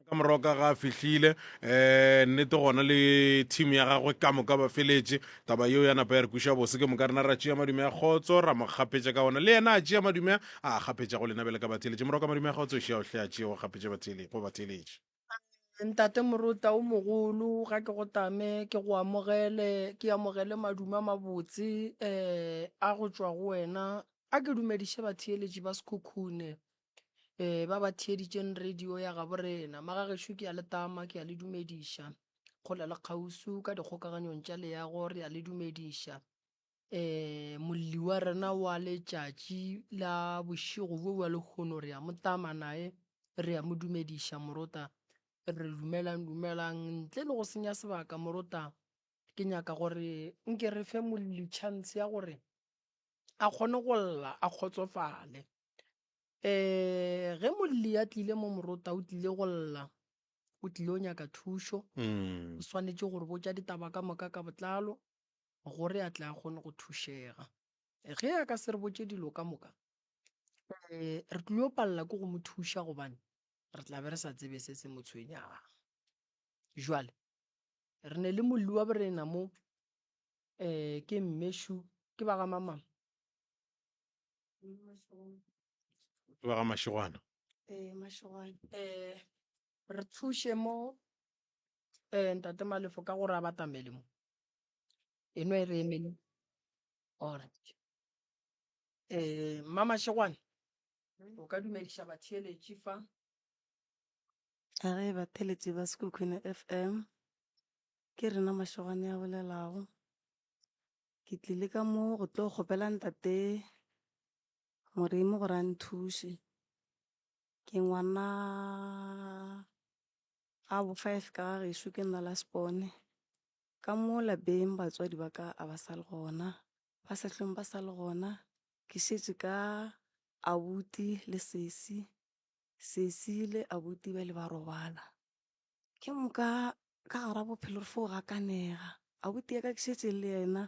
Ka morago ka ga a fihlile um nnete gona le team ya gagwe ka moka ba feletše. Taba yeo ya napa ya re kweša bose, ke moka rena ra tšea madume a kgotso ra mo kgapetša ka ona, le yena a tšea madume a a kgapetša go lena bjale ka batheeletši. Morago ka madume a kgotso šia o hle a tšee go kgapetše batheeletši go batheeletši. Ntate Morota o mogolo, ga ke go tame, ke go amogele, ke amogele madume a mabotse um a go tšwa go wena. A ke dumediše batheeletši ba Sekhukhune um ba ba theeditšeng radio ya gabo rena. Magagešo ke a le tama, ke a le dumediša. Kgole le kgauswi ka dikgokaganyong tša leago re a le dumediša. Um molli wa rena wa letšatši la bošego bjo bja lehono re a mo tama naye, re a mo dumediša morota. Re re dumelang dumelang ntle le go senya sebaka morota, ke nyaka gore nke re fe molli chance ya gore a kgone go lla a kgotsofale. Um ge molli a tlile mo morota o tlile go lla, o tlile o nyaka thušo, o swanetše go re botša ditaba ka moka ka botlalo gore a tle a kgone go thušega. Ge a ka se re botše dilo ka moka, um re tlile go palela ke go mo thuša gobane re tla be re sa tsebe se se mo tshwenyago. Jwale re ne le molli wa borena mo, um ke Mmešu, ke ba ga mamang? Ke ba ga Mashegwana. Ee, Mashegwana. Eh, re thuše mo eh ntate Malefo ka gore a batamele mo. Eno e re emele. Alright. Eh, mma Mashegwana, o ka dumediša batheeletši fa. A ge batheeletši ba Sekhukhune FM, ke rena Mashegwane a bolelago. Ke tlile ka mo go tlo kgopela ntate Moremi gore a nthuše. Ke ngwana ga bo five ka ga gešo ke nna last born. Ka mo lapeng batswadi ba ka a ba sa le gona, ba sa hlweng ba sa le gona. Ke šetše ka abuti le sesi, sesi le abuti ba ile ba robala. Ke moka ka gara bophelo re fo gakanega. Abuti ya ka ke šetše le yena,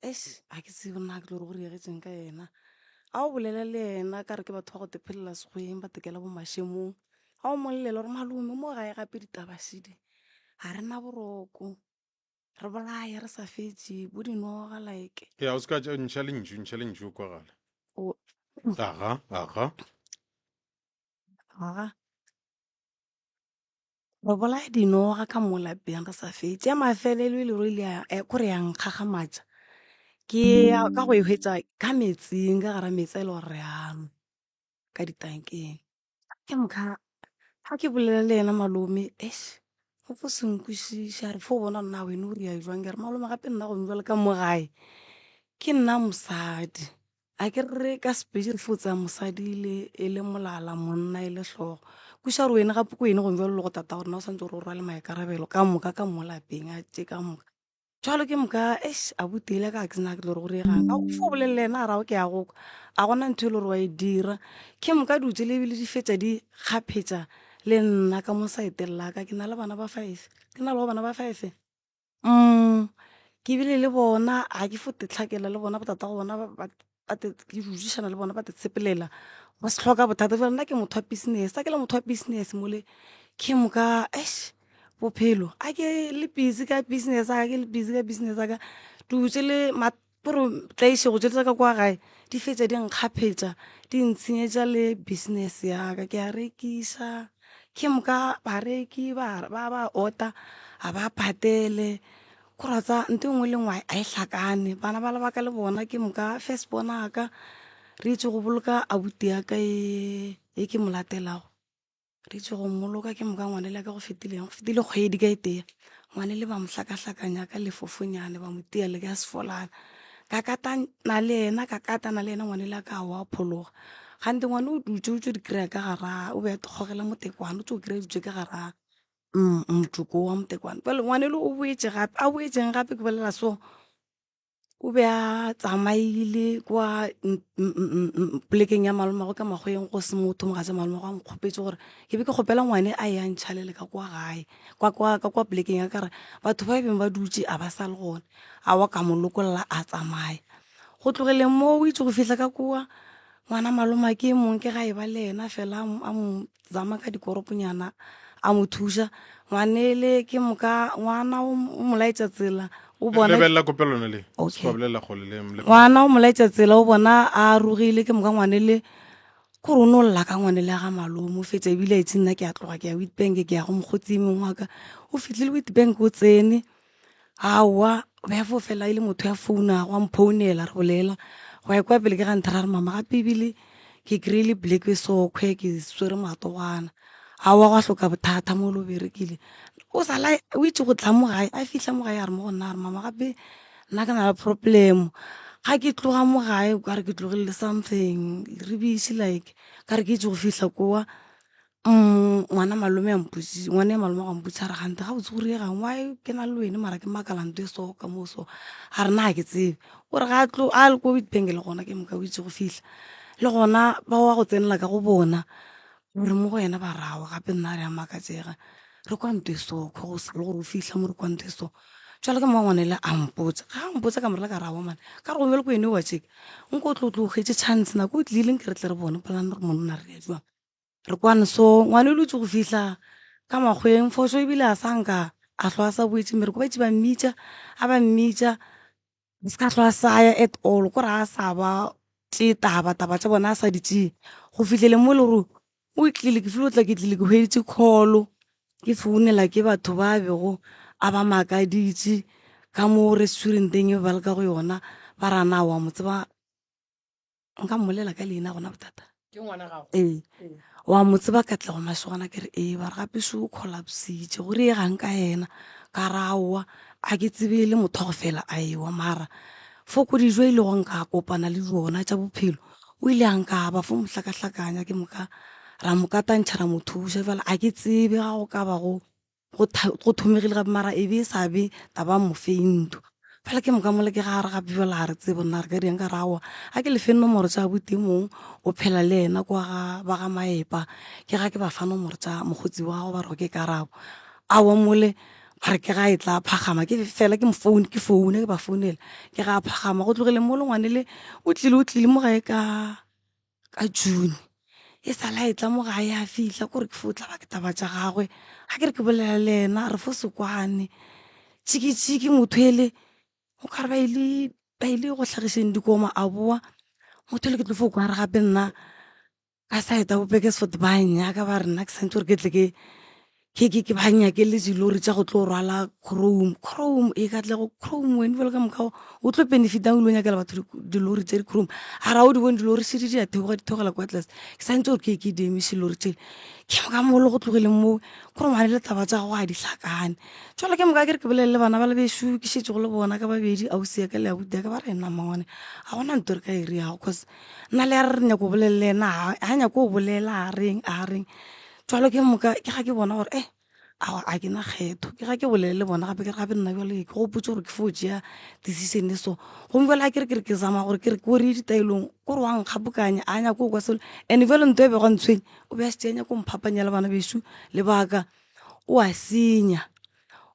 eish ga ke tsebe na ke tlo re go diragetšeng ka yena. Ga o bolela le yena ka re ke batho ba go tephelela sekgweng ba tekela bo mašemong. Ga o mo llela o re malome mo gae gape ditaba šidi, ga re na boroko, re bolaya re sa fetše bo dinoga like. Ya o se ka ntšha lentšu, ntšha lentšu o kwagale. Aga, aga. Aga. Re bolaya dinoga ka mo lapeng re sa fetše. Ya mafelelo e le gore ile ya kore ya nkgakgamatša ke ya ka go e hwetša ka metsing, ka gara meetse a e le gore re a nwa ka ditankeng. Ke moka ga ke bolela le yena malome eish o fo se nkwešiše a re fo bona nna wena o ria jwang, ke re malome gape nna gone jwale ka mo gae ke nna mosadi. A ke re ka Sepedi re fo tsaya mosadi le e le molala, monna e le hlogo. Kweša gore wena gape ke wene gone bjalo le go tata gore na o santse gore o rwale maikarabelo ka moka ka mo lapeng a tše ka moka. Jwalo ke moka eish abuti ile ka ke sena ke tlo re go diregang ka fo bolele le yena a re ke a go kwa a gona ntho e le gore wa e dira. Ke moka dilo tše le ebile di fetša di kgaphetša le nna ka mo saeteng la ka ke na le bana ba five, ke na le go bana ba five. Ke bile le bona ga ke fo te hlakela le bona botatago bona ba te ke dudišana le bona ba te tshepelela ba se hloka bothata. Jwale nna ke motho wa business, ga ke le motho wa business mole ke moka eish bophelo a ke le busy ka business ya ka ke le busy ka business ya ka dutše le Kore tlaišego tše tša ka kwa gae di fetša di nkgaphetša, di ntshenyetša le business ya ka. Ke a rekiša, ke moka bareki ba ba ba order ga ba patele. Kore wa tseba ntho e nngwe le nngwe ga e hlakane. Bana ba le ba ka le bona ke moka first born wa ka re itše go boloka abuti ya ka e ke mo latelago. Re itše go mmoloka ke moka ngwanele ka go fetileng go fetile kgwedi ka e tee ngwanele ba mo hlakahlakanya ka lefofonyane ba mo tia le ka sefolana ka katana le yena ka katana le yena ngwanele a ka wa phologa gante ngwane o dutše o tšo di kry-a ka gara o be a kgogela motekwane o tšo kry-a dutše ka gara motsoko wa motekwane jale ngwanele o boetše gape a boetšeng gape ke bolela so O be a tsamaile kwa polekeng ya malomagwe ka makgweng go se motho mogatša malomagwe a nkgopetše gore ke be ke kgopela ngwane a ye a ntšhalele ka kwa gae kwa kwa ka kwa polekeng ya ka re batho ba e beng ba dutše a ba sa le gona a wa ka mo lokolla a tsamaya go tlogeleng moo o itse go fihla ka kua. Ngwana maloma ke e mong ke ga e ba le yena fela a mo zama ka dikoroponyana a mo thuša. Ngwanele ke moka ngwana o mo laetša tsela o bona Lebelela kopelwana le. Okay. Se ba bolelela kgole le le. Ngwana o mo laetša tsela o bona a arogile ke moka ngwanele kore o no lla ka ngwanele ya ga malome o fetša ebile a itse nna ke a tloga ke ya Witbank ke ya go mokgotsi e mongwe wa ka. O fihlile Witbank o tsene Aowa, o be a fo fela e le motho ya founago, a mphounela re bolela. Go ya kwa pele ke ga nthera a re mama gape ebile ke kry-ile poleke e sokhwe ke swere matogwana. Aowa gwa hloka bothata mo le o berekile. O sa la o itše go tla mo gae, a fihla mo gae a re mo go nna a re mama gape nna ke na le problem. Ga ke tloga mo gae o kare ke tlogile le something re busy like ka re ke itše go fihla kowa Ngwana malome a mpotši, ngwana ya malome a mpotša a re gante gabotse go riegang why ke na le wene mara ke makala nto e so ka mo so a re na ga ke tsebe o re ga a tlo a le ko Witbank le gona ke moka o itse go fihla le gona ba wa go tsenela ka go bona gore mo go yena ba rawa gape nna re a makatsega re kwa nto e so go sa le gore o fihla mo re kwa nto e so jwale ke mo ngwana le a mpotsa ga a mpotsa ka morela ka rawa mane ka re gongwe le ko ene wa tšeka nko o tlo tlo hwetše chance nako o tlile nke re tle re bone polane re monna re ya jwang Re kwane so, ngwana o dutše go fihla ka makgweng, phošo ebile a sa nka a hlwa a sa boetše mmereko. Ba itše ba mmitša, a ba mmitša, a se ka hlwa a sa ya at all, kore a sa ba tšee taba, taba tša bona a sa di tšee. Go fihleleng mo e le gore o tlile, ke filo tla ke tlile ke hweditše call, ke founela ke batho ba bego a ba makaditše ka mo restaurant-eng e be ba le ka go yona, ba re a na wa mo tseba. Nka mmolela ka leina gona bothata? Ke ngwana gago? Ee. Wa mo tseba Katlego Masogana? Ke re ee. Ba re gape šo o collapsitše, go riegang ka yena? Ka re aowa, a ke tsebe e le motho wa go fela a ewa mara fokodi jo e lego nka kopana le bjona tša bophelo o ile a nkaba fo mo hlakahlakanya ke moka ra mo katantšha ra mo thuša bjale a ke tsebe ga go ka ba go go go thomegile gape mara e be e sa be taba mo feinto fela ke moka mole ke ga re gape jale ga re tsebe nna re ka dirang ka re aowa a ke lefe nomoro tša abuti mong o phela le yena kwa ga ba ga maepa ke ga ke ba fa nomoro tša mokgotsi wa gago ba re ke karabo aowa mole ba re ke ga e tla phagama ke fela ke mofoune ke foune ke ba founela ke ga phagama go tlogele mo le ngwane le o tlile o tlile mo gae ka ka June e sa la e tla mo gae a fihla kore ke fo tla ba ke taba tša gagwe ga ke re ke bolela le yena re fo se kwane tšhikitšhiki motho ele o kare ba ile ba ile go hlagišeng dikoma a boa motho ele ke tlo fo kwa re gape nna ka side bo Burgersfort ba nnyaka ba re nna ke santse gore ke tle ke Ke, ke, ke ba nyakele dilori tša go tlo rwala chrome. Chrome, e ka tle go chrome wene bjalo ka moka o tlo benefitang o ile o nyakela batho dilori tše di-chrome. A ra o di bone dilori šedi di a theoga di theogela kwa tlase. Ke santse gore ke ke di emiše lori tšele. Ke moka mo le go tlogeleng moo kore ngwane le taba tša gagwe ga di hlakane. Jwale ke moka ke re ke bolele le bana ba le bešo ke šetšego le bona ka babedi ausi ya ka le abuti ya ka ba re nna mmangwane ga gona nto re ka e riago cause nna le ya re re nyako bolela le yena ga nyako go bolela a reng a reng. Jwalo ke moka ke ga ke bona gore eh aowa a ke na kgetho ke ga ke bolele le bona gape ke re gape nna jale ke gopotse gore ke fo tšea decision e so gomme jale ga ke re ke re ke zama gore ke re ko re ditaelong ko re wa nkgapokanya a nyako kwa selo and jale nto e bego ntshwenya o be a šetše a nyako mphapanya le bana bešo lebaka o a senya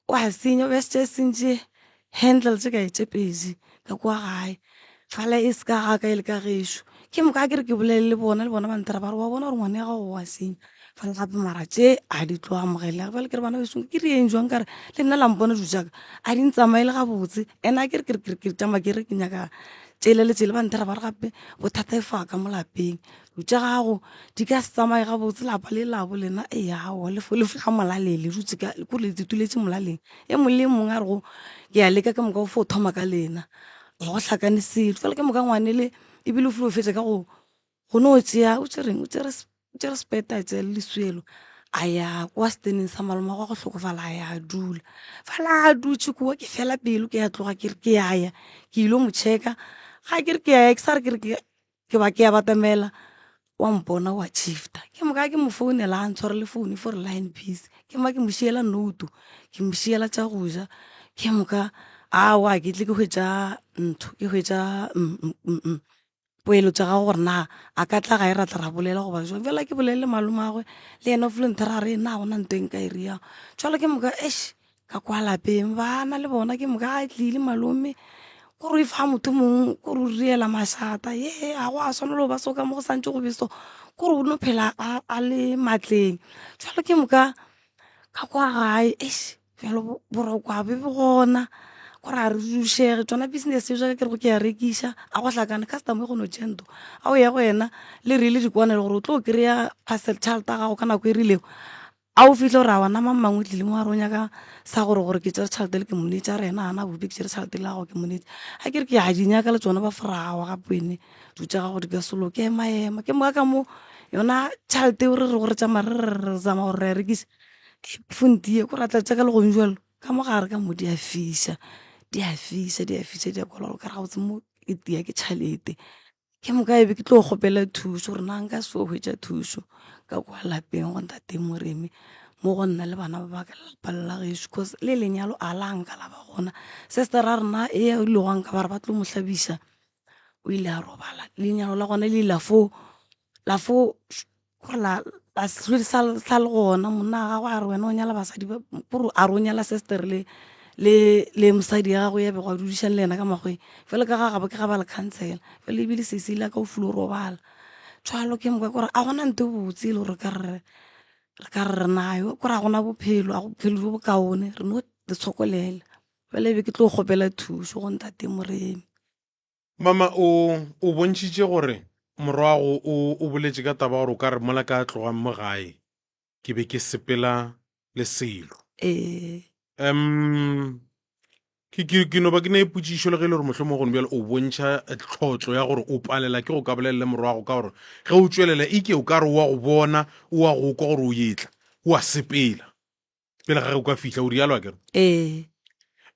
o a senya o be a šetše a sentše handle tše kae tše pedi ka kwa gae fala e se ka ga ka e le ka gešo ke moka ke re ke bolele le bona le bona ba ntera ba re wa bona gore ngwana ya gago wa senya fala gape mara tše a di tlo amogelega bjale ke re bana bešo ke re eng jwang kare le nna la mpona dilo tšaka a di ntsamaele gabotse and a ke re ke re ke tšama ke re ke nyaka tšele le tšele ba ntera ba re gape bothata e fa ka mo lapeng dilo tša gago di ka se tsamaye gabotse lapa le labo lena ee aowa le fo ga molaleng le dutse ka kore le ituletse molaleng E mong le e mongwe a re go ke a leka ke moka o fo thoma ka lena ga go hlakane selo fela ke moka ngwanele ebile o file o fetša ka go go no tšea o tšereng o tšere o tšere sepeta a tšea le leswielo a ya kwa steneng sa malome wa go hlokofala a ya a dula fela a dutše kua ke fela pelo ke ya tloga ke re ke ya ya ke ile mo checka ga ke re ke ya ya ke sa re ke re ke Ke ba ke a batamela, wa mpona wa shifta. Ke moka ke mo founela a ntshware le founu for line busy. Ke moka ke mo šiela note, ke mo šiela tša go ja. Ke moka aowa ke tle ke hwetša ntho, ke hwetša poelo tša gagwe gore na a ka tla gae ra tla ra bolela goba jwang. Bjale ke bolele le malomagwe le yena o file nthera a re na ga gona ntho e nka e riago. Jwale ke moka eish ka kwa lapeng bana le bona ke moka a tlile malome. Kore o e fa motho mongwe kore o riela mašata ye ga go a swanela go ba so ka mo go santse go be so kore o no phela a le matleng. Jwale ke moka ka kwa gae eish bjalo boroko ga bo be gona kore ga re dušege tšona business tšeo tša ka ke rego ke a rekiša a go hlakane customer e kgona go tšea ntho ga o ya go yena le rile dikwane gore o tlo kry-a parcel tšhelete ya gago ka nako e rilego a o fihle gore aowa nna mang mang o tlile mo a re o nyaka sa gore gore ke tšere tšhelete le ke mo neetše a re yena ga na bupi ke tšere tšhelete le gago ke mo neetše ga ke re ke a di nyaka le tšona ba fora aowa gape wene dilo tša gago di ka se loke ema ema ke moka ka mo yona tšhelete eo re rego re tšama re re re zama gore re a rekisa fontie ko ra tla tša ka le gong jalo ka mo gare ka mo di a fiša di a fiša di a fiša di a kwala gore ka re gabotse mo ke tia ke tšhelete ke moka e be ke tlo kgopela thušo gore na nka se fo hwetša thušo ka kwa lapeng go ntate Moremi mo go nna le bana ba ba ka lapa la gešo cause le lenyalo a la nka la ba gona sister a rena e a ile gwa nka ba re ba tlo mo hlabiša o ile a robala lenyalo la gona le ile la fo la fo gore la la se sa sa le gona monna wa gagwe a re wena o nyala basadi ba kore a re o nyala sister le le le mosadi ya gagwe ya bego a dudišane le yena ka makgweng fela ka ga gabo ke ga ba le khansela fela ebile sesi ile ka o file o robala jwalo ke moka kore a gona nto e botse e le gore ka re re ka re re nayo kore a gona bophelo a bophelo bjo bokaone re no re tshokolela fela e be ke tlo kgopela thušo go ntate Moremi. Mama, o, o bontšhitše gore morwago o, o boletše ka taba gore o ka re mola ka tlogang mo gae ke be ke sepela le selo. Ee. Um, ke, ke, ke no ba ke ne potšišo le ge e le gore mohlomong gone bjale o bontšha tlhotlo ya gore o palela ke go ka bolela le morwago ka gore ge o tšwelela ike o ka re o a go bona, o a go kwa gore o etla, o a sepela. pele ga ge o ka fihla o rialo a kere ee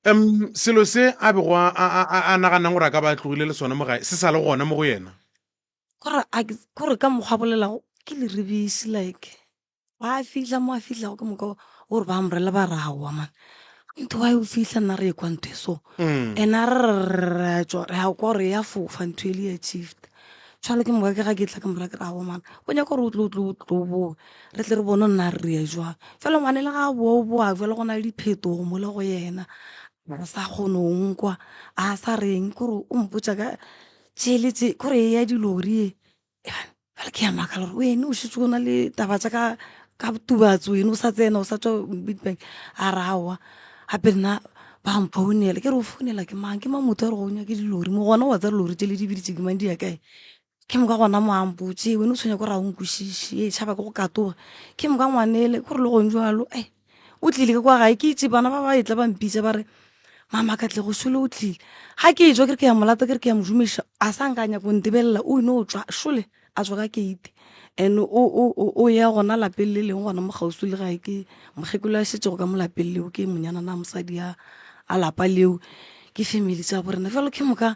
um selo se a bego a, a, a, a naganang gore a ka ba a tlogile le sona mo gae se sa le gona mo go yena kore a ke- kore ka mokgwa a bolelago ke leribiši like ba fihla mo a fihlago ke moka gore ba morela ba re aowa man ntho wa o fihla nna re ekwa ntho e so Mm. ene a re re re re a tšwa re a kwa gore ya fofa ntho e le ya shift jwale ke moka ke ga ke tla ke mora ke re aowa man o nyaka gore o tlo o tlo o tlo o boe re tle re bone nna re ye jwang fela ngwane le ga a boa o boa jwale go na le diphetogo mo le go yena a sa kgone go nkwa a sa reng kore o mpotša ka tše le tše kore e ya dilori e jwale ke ya makala gore wene o šetše o na le taba tša ka ka tubatso wene o sa tsena o sa tšwa Witbank a re aowa gape nna ba mphounela ke re o founela ke mang ke mang motho a re go nyake dilori mo gona wa tseba dilori tše le di biditše ke mang di ya kae. Ke moka gona mo a mpotše, wena o tshwenya ke gore ga o nkwešiše, ee tšhaba ke go katoga. Ke moka ngwanele ke gore le gong jwalo ei o tlile ka kwa gae ke itše bana ba ba etla ba mpitša ba re mama Katlego šole o tlile. Ga ke etšwa ke re ke ya mo lata ke re ke ya mo dumiša a sa nka a nyaka go ntebelela o ino tšwa šole a tšwa ka gate and o ya gona lapeng le lengwe gona mo kgauswi le gae ke mokgekolo a šetšego ka mo lapeng leo ke monyanana wa mosadi a lapa leo ke family tša bo rena. Bjalo ke moka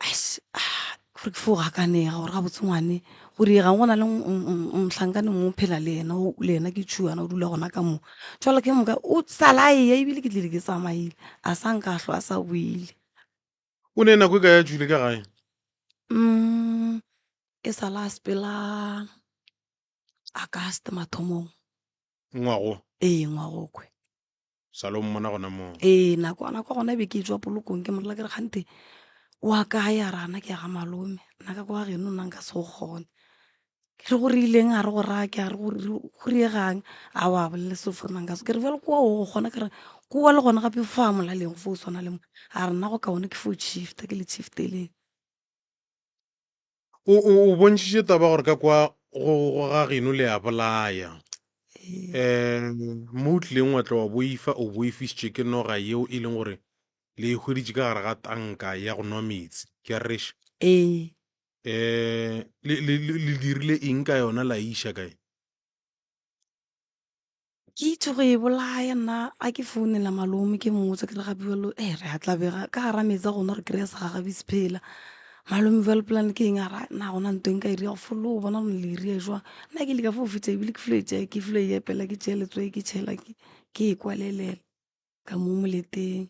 Eish, ah, gore ke fo gakanega gore gabotse ngwane go diegang go na le mohlankane mongwe o phela le yena le yena ke tšhuana o dula gona ka mo jwale ke moka o sala eya ebile ke tlile ke tsamaile a sa nka hlwa a sa boile. O ne nako e kae a tšwile ka gae? E sala a sepela August mathomong. Ngwago? Ee, ngwagokwe. Sa lo mmona gona moo. Ee, nakwana kwa gona be ke tšwa polokong ke morela ke re kgante wa kae a re ana ke ya ga malome nna ka kwa geno nna nka se go kgone. Ke re go rileng a re go raya ke a re go riegang a wa bolele selo fo nna nka se ke re bjale kwa o go kgona ke re kua le gona gape fa molaleng go fo o swana le mo a re nna go kaone ke fo shifta ke le shifteleng. O, o, o bontšhitše taba gore ka kwa go, go ga geno le a bolaya. Ee. Um mo o tlileng wa tla wa boifa, o boifišitšwe ke noga yeo e leng gore le e hweditše ka gare ga tanka ya go nwa meetse. Ke a rereša? Ee. Um le, le, le, le dirile eng ka yona la e iša kae? Ke itse go e bolaya nna a ke founela malome ke mmotse ke re gape bjalo e re a tlabega ka gara metsi a gona re kry-a segagabi se phela. Malome bjalo polane ke eng a re na gona ntho e nka e dira fo lo bona gore le iria jwang. Nna ke ile ka fo fetša ebile ke filo e tšea ke filo e epela ke tšea letswai ke tšhela ke e kwalelela ka mo moleteng.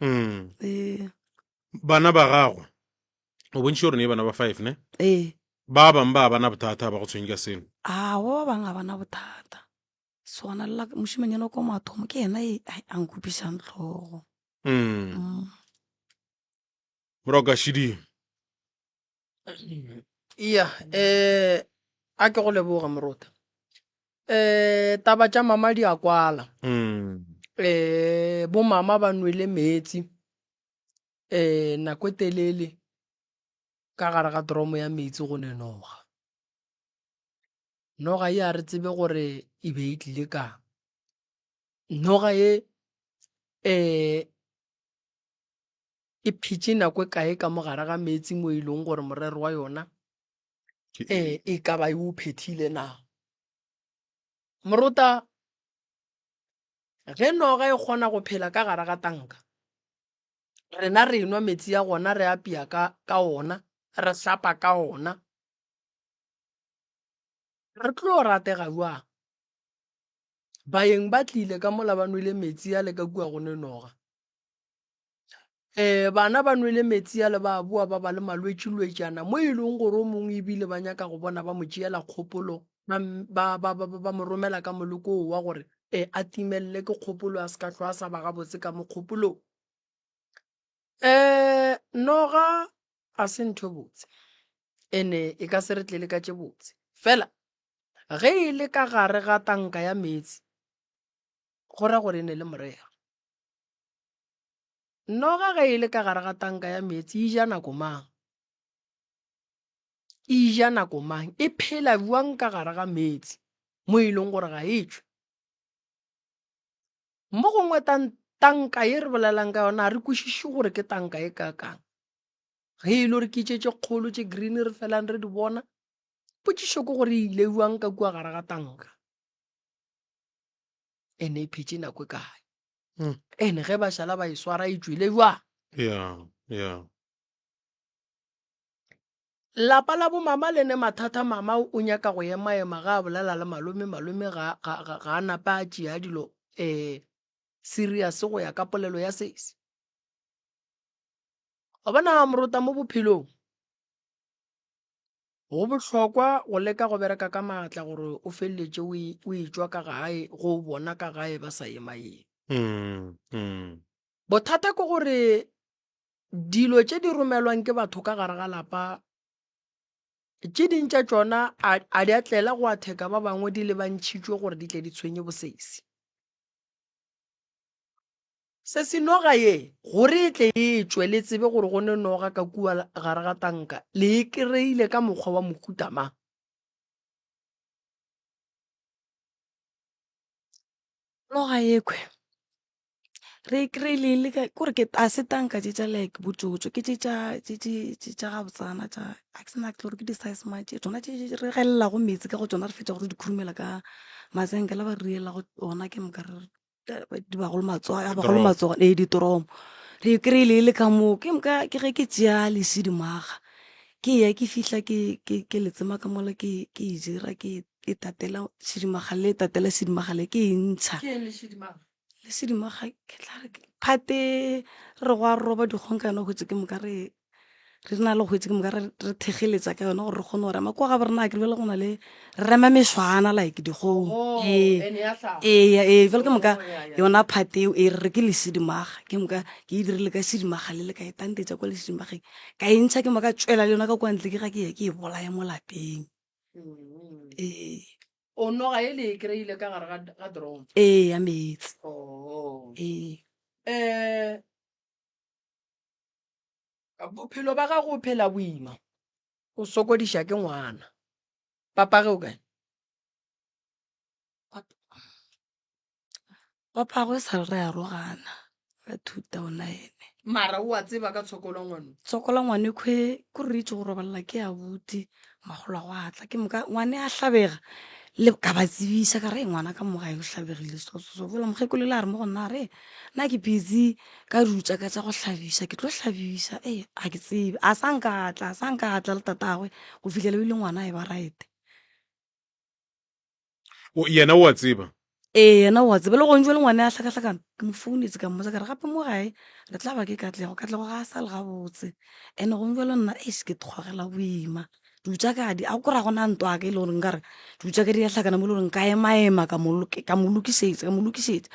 Ee. Bana ba gago o bontšhitše gore ne bana ba five ne? Ee. Ba bangwe ba ba na bothata ba go tshwenye ka selo? Aowa ba bangwe ga ba na bothata. Sona le la mošemanyana wa kwa mathomo ke yena e a nkhupišang hlogo. Moroka Shidi. Iya, eh a ke go leboga morota. Eh taba tša mama di a kwala. Mm. Eh bo mama ba nwele meetse eh nako e telele ka gare ga dromo ya meetse go ne noga. Noga ye a re tsebe gore e be e tlile kang. Noga ye eh e phetše nako e kae ka mo gare ga meetse mo e leng gore morero wa yona um e ka ba e o phethile na. Morota, ge noga e kgona go phela ka gare ga tanka, rena re nwa metsi a gona, re apea ka, ka ona, re hlapa ka ona, re tlo ratega bjang? Baeng ba tlile ka mola ba nwele metsi a le ka kua go ne noga. Um bana ba nwele metsi ale ba boa ba ba le malwetšilwetšana mo e leng gore o mongwe ebile ba nyaka go bona ba mo tšeela kgopolo ba, ba, ba, ba, ba mo romela ka moleko wa gore e a timelele ke kgopolo a se ka hlwa a sa ba gabotse ka mo kgopolong. Um noga a se ntho e botse ene e ka se re tlele ka tše botse fela ge e le ka gare ga tanka ya meetse go ra gore e ne le morero. Noga ge e le ka gare ga tanka ya meetse e ja nako mang? E ja nako mang? E phela bjang ka gare ga meetse mo e leng gore ga e tšwe? Mo gongwe tanka ye re bolelang ka yona ga re kwešiše gore ke tanka e kakang. Ge e le gore ke tše tše kgolo tše green re felang re di bona, potšišo ke gore e ile bjang ka kua gare ga tanka? Ene e phetše nako e kae? Mm. Ene ge ba šala ba e swara e tšwele jwang? Yeah, yeah. Lapa la bomama le ne mathata mama o nyaka go emaema ga a bolela le malome malome ga ga ga ga a nape a tšea dilo eh serious go ya ka polelo ya sesi. Wa bona morota mo bophelong Go bohlokwa go leka go bereka ka maatla gore o feleletše o e, o etšwa ka gae go o bona ka gae ba sa emaeme. Bothata ke gore dilo tše di romelwang ke batho ka gare ga lapa tše ding tša tšona a, a di a tlela go atheka ba bangwe di lebantšhitšwe gore di tle di tshwenye bosesi. Se se noga ye, gore e tle e tšwe, le tsebe gore go ne noga ka kua gare ga tanka, le e kreile ka mokgwa wa mohuta mang. Noga yekhwe re e kreile e le ka kore ke a se tanka tše tša like botsotso ke tše tša tše tše tše tša gabotsana tša a ke sena gore ke di-size mang tše tsona tše re gelelago meetse ka go tsona re fetša go di khurumela ka masenke la ba re riela go ona ke moka re di bagolo matsogo a bagolo matsogo ee ditoromo re e kry-ile e le ka moo ke moka ke ge ke tšea lesidimaga ke ya ke fihla ke ke ke le tsema ka mola ke ke e dira ke e tatela sedimaga le tatela sedimaga le ke e ntsha lesidimaga ke tla re phate re go a roba dikgong ka yona hwetše ke moka re re na le hwetše ke moka re re thegeletša ka yona gore re kgone go rema kwa ga bo rena ke bjale go na le re rema mešwana like dikgong Oh, ee ene ya hlaga. ee ee bjale ke moka Oh, ya, ya. yona phate eo e re re ke lesidimaga ke moka ke e dirile ka sedimaga le le ka e tantetša kwa lesidimageng ka e ntšha ke moka tšwela le yona ka kwa ntle ke ga ke ya ke e bolaya mo lapeng Mm. ee O noga e le e kry-ile ka gare ga ga drum. ee ya meetse Oh. ee Eh Bophelo ba gago o phela boima, o sokodiša ke ngwana. Papage o kae? Papagwe sa le re arogana ka 2009. Mara o a tseba ka tshokolo ngwano? Tshokola ngwane khwe ko re itse go robalela ke abuti magolo a go atla ke moka ngwane a hlabega le ka ba tsebiša ka re ngwana ka mo gae o hlabegile so so so bola mokgekolo le a re mo go nna a re nna ke busy ka dilo tša ka tša go hlabiša ke tlo hlabiša ee ga ke tsebe a sa nka a tla a sa nka a tla le tatagwe go fihlela ebile ngwana e ba right. O, yena o a tseba? Ee, yena o a tseba. Le gong jwale ngwana a hlakahlakana, ke mo founetse ka mmotsa ka re gape mo gae re tla ba ke Katlego. Katlego ga a sa le gabotse. And-e gong jwale nna eish ke kgogela boima. Dilo tša ka di, a ko re ga gona ntwa ya ka e le gore nkare dilo tša ka di a hlakana mo e le gore nka ema-ema ka mo ka mo lokišetša, ka mo lokišetša.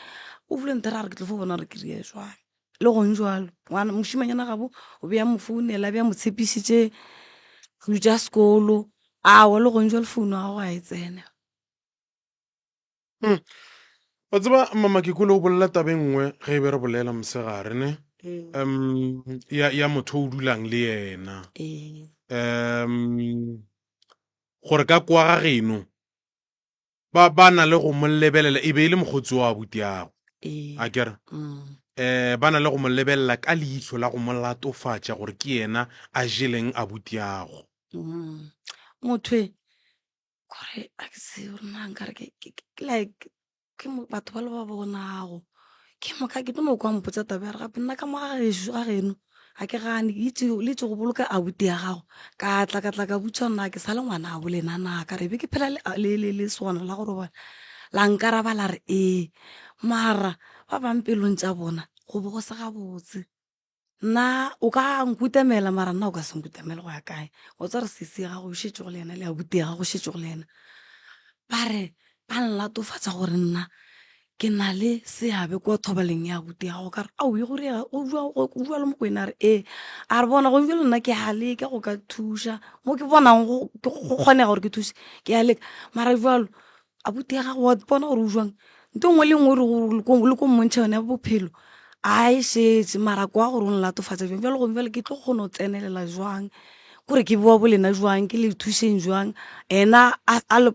O bile nthera a re ke tlo fo bona gore ke dire jwang. Le gong jwalo ngwana mošimanyana gabo o be a mo founela a be a mo tshepišitše dilo tša sekolo aowa le gong jwalo founu ya gago ga e tsene. Wa tseba mama ke kwele o bolela taba e nngwe ge e be re bolela mosegare ne um ya, ya motho o dulang le yena Ee. um gore ka kwa ga geno ba ba na le go mo lebelela e be e le mokgotsi wa abutiago Ee. a kere Mm. um ba na le go mo lebelela ka leihlo la go mo latofatša gore ke yena a jeleng abutiago Mm. Motho e kore a ke tsebe gore na nkare ke ke ke like ke mo batho ba le ba bonago ke moka ke tlo no kwa mpotsa taba ya re gape nna ka mo ga gešo ga geno ga ke gane ke itse le itse go boloka abuti ya gago ka tla ka tla ka botša nna ke sa le ngwana bo lena na ka re be ke phela le le le le sona la go robala la nkaraba la re ee mara ba bang pelong tša bona go bo go se gabotse. Nna o ka nkutamela mara nna o ka se nkutamele go ya kae, wa tseba gore sesi ya gago e šetše go le yena le abuti ya gago e šetše go le yena. Ba re ba nlatofatša gore nna ke na le seabe kua thobaleng ya abuti ya gago, ka re aowi go direga go bjalo Mokwena a re ee, a re bona gone bjale nna ke a leka go ka thuša mo ke bonang go kgonega gore ke thuse ke a leka mara bjalo Abuti ya gago wa bona gore o jwang nto nngwe le nngwe le ko mmontšha yone ya bophelo a e šetše mara kwa gore o nlatofatša jwang bjale gomme bjale ke tlo kgona go tsenelela jwang kore ke boa bolena jwang ke le thušeng jwang ena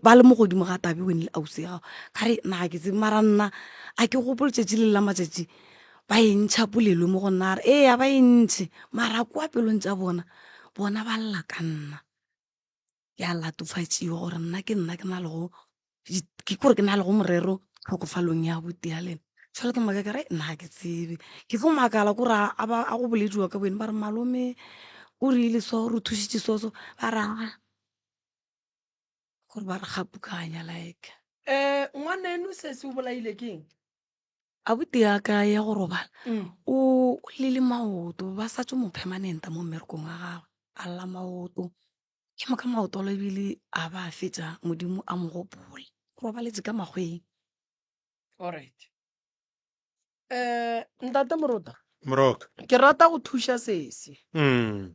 ba le mo godimo ga tabe wene le ausi ya gago ka re nna ga ke tsebe mara nna a ke gopole tšatši le la matšatši ba e ntšha polelo mo go nna a re ee a ba e ntšhe mara kwa pelong tša bona bona ba lla ka nna. Ke a latofatšiwa gore nna ke nna ke na le go ke kore ke na le go morero tlhokofalong ya abuti ya lena. Jwale ke maka ke re nna ga ke tsebe, ke tlo makala kore a ba a go bolediwa ka boyena ba re malome o rile so re thušitše so so ba re aa kore ba re kgapukanya like. Ngwaneno sesi o bolaile ke eng? Abuti ya ka ya go robala o llile maoto ba sa tšo mo permanent-a mo mmerekong wa gagwe a lla maoto. Ke moka maoto a ebile a ba a fetša Modimo a mo gopola. O robaletše ka makgweng. Alright. Eh, Ntate Morota. Moroka. Ke rata go thuša sesi. Mm.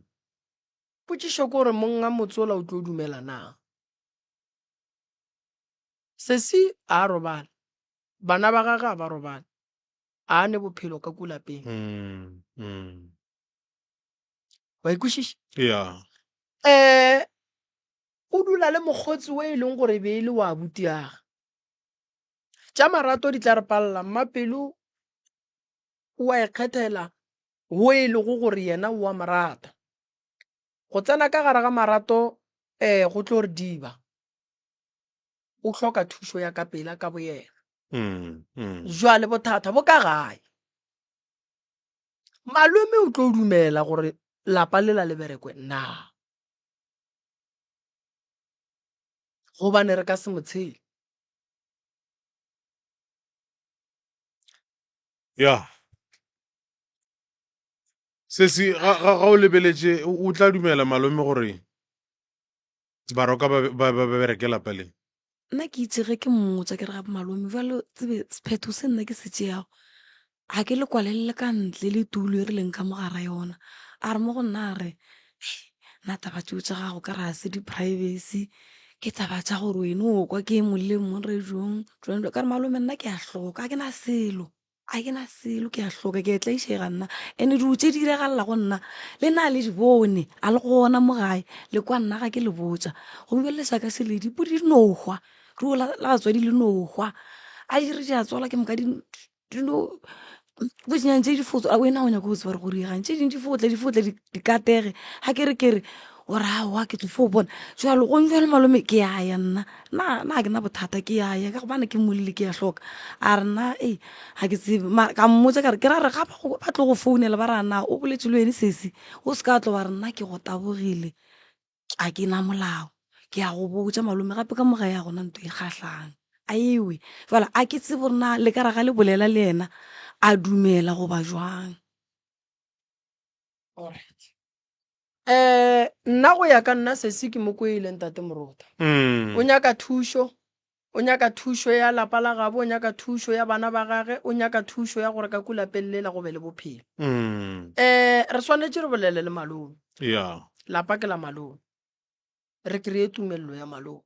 Potšišo ke gore monga motse ola o tlo dumela na? Sesi a robala. Bana ba gagwe a ba robala. A ne bophelo ka ku lapeng. Mm. Mm. Wa ikwešiša? Yeah. Eh, o dula le mokgotsi o e leng gore e be e le wa abutiage. Tša marato di tla re palela, mmapelo o a ikgethela wo e lego gore yena o a mo rata. Go tsena ka gare ga marato um go tlo re diba. O hloka thušo ya ka pela ka boyena. Mm, mm. Jwale bothata bo ka gae. Malome o tlo dumela gore lapa lela le berekwe na? Gobane re ka se mo tshele. Ya. Sesi, ga, ga, ga o lebeletše, o tla dumela malome gore Baroka ba, ba, ba, ba bereke lapa le? Nna ke itše ge ke mmotša ke re gape malome bjalo tsebe sephetho se nna ke se tšeago ga ke le kwalelele ka ntle le tulo e re leng ka mo gara yona. A re mo go nna a re hei nna taba tšeo tša gago ka re ga se di-privacy ke taba tša gore wena o kwa ke mong le mong radio-ong jwang jwang. Ka re malome nna ke a hloka ga ke na selo. A ke na selo, ke a hloka, ke a tlaišega nna. And-e dilo tše di diragalela go nna, le na le di bone, a le gona mo gae, le kwa nna ga ke le botša. Gomme bjale lešaka se le dipudi di no hwa, ruo la batswadi le no hwa. A di re di a tswala ke moka di no tše di fo tswa, wena o nyaka go tseba gore go diregang. Tše dingwe di fo tla di fo tla di katege, ga ke re ke re o re aowa ke tlo fo bona. Jwale gong jwale malome ke a ya nna, nna ga ke na bothata ke a ya ka gobane ke molli ke a hloka. A re nna ei ga ke tsebe mara ka mmotša ka re ke ra re ga ba tlo go founela ba re a na o boletše le wene sesi o se ka tlo wa re nna ke go tabogile ga ke na molao. Ke a go botša malome gape ka mo gae ga gona ntho e kgahlang a ewe. Jwale a ke tsebe gore na le ka re ga le bolela le yena a dumela goba jwang. Alright. Eh, nna go ya ka nna sesi ke mo kwele ntate Morota. Mm. O nyaka thušo. O nyaka thušo ya lapa la gabo, o nyaka thušo ya bana ba gage, o nyaka thušo ya gore ka ku lapeng lela go be le bophelo. Mm. Um re swanetše re bolele le malome. Yeah. Lapa ke la malome. Re kry-e tumelelo ya malome.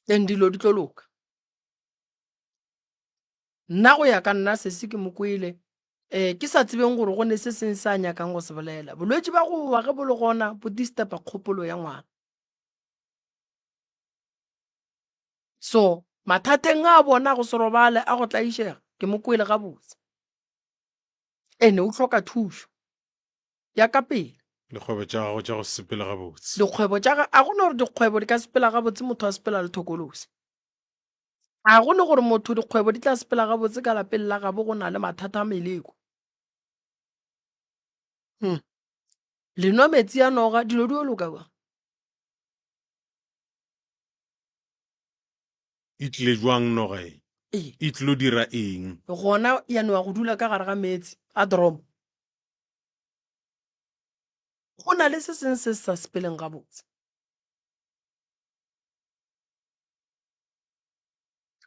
Then dilo di tlo loka. Nna go ya ka nna sesi ke mo kwele um ke sa tsebeng gore go ne se seng se a nyakang go se bolela. Bolwetši ba go wa ge bo le gona bo disturba kgopolo ya ngwana. So mathateng a bona go se robale a go tlaišega ke mo kwele gabotse. Ene o hloka thušo ya ka pele. Dikgwebo tša gago tša go sepela gabotse. Dikgwebo tša ga a go no gore dikgwebo di ka sepela gabotse motho a sepela le thokolosi. A go no gore motho dikgwebo di tla sepela gabotse ka lapeng la gabo go na le mathata a meleko. Hmm. Le nwa metsi a noga dilo di yo loka bjang? E tlile jwang noga e? Ee. E tlilo dira eng? Gona ya no ya go dula ka gare ga meetse a dromo. Go na le se seng se se sa sepeleng gabotse.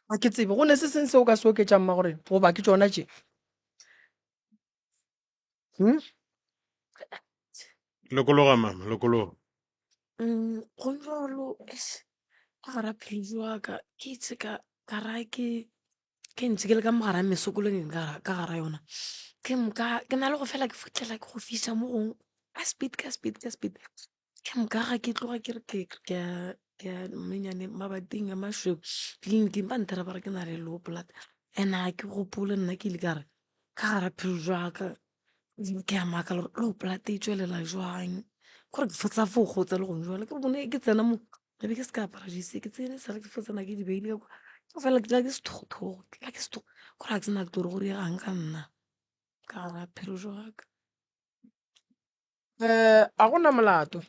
Ga ke tsebe go ne se seng se o ka se oketšang mmagorena goba ke tšona tše. Hmm? Lokologa mama, lokologa. Go jwalo eish ka gara phelo wa ka ke itse ka ka ra ke ke ntse ke le ka mogara mesokolo ka ka gara yona. Ke moka ke na le go fela ke fihlela ke go fiša mo gongwe ka speed ka speed ka speed. Ke moka ga ke tloga ke re ke ke ya ke ya menyaneng mabating a mašweu tleliniking ba nthera ba re ke na le low blood and ga ke gopole nna ke ile ka re ka gara phelo jwa ka ke a makala gore low blood e tšwelela jwang kore ke fetsa fo gotsa le gone jwale ke bone ke tsena mo ke be ke se ka apara ke tsene sale ke fo tsena ke di beile ka kwa ke fela ke tla ke sethogothogo ke tla ke sethogo kore ga ke tsena ke tlo re go diegang ka nna ka gara phelo jwa ka. Um a go na molato.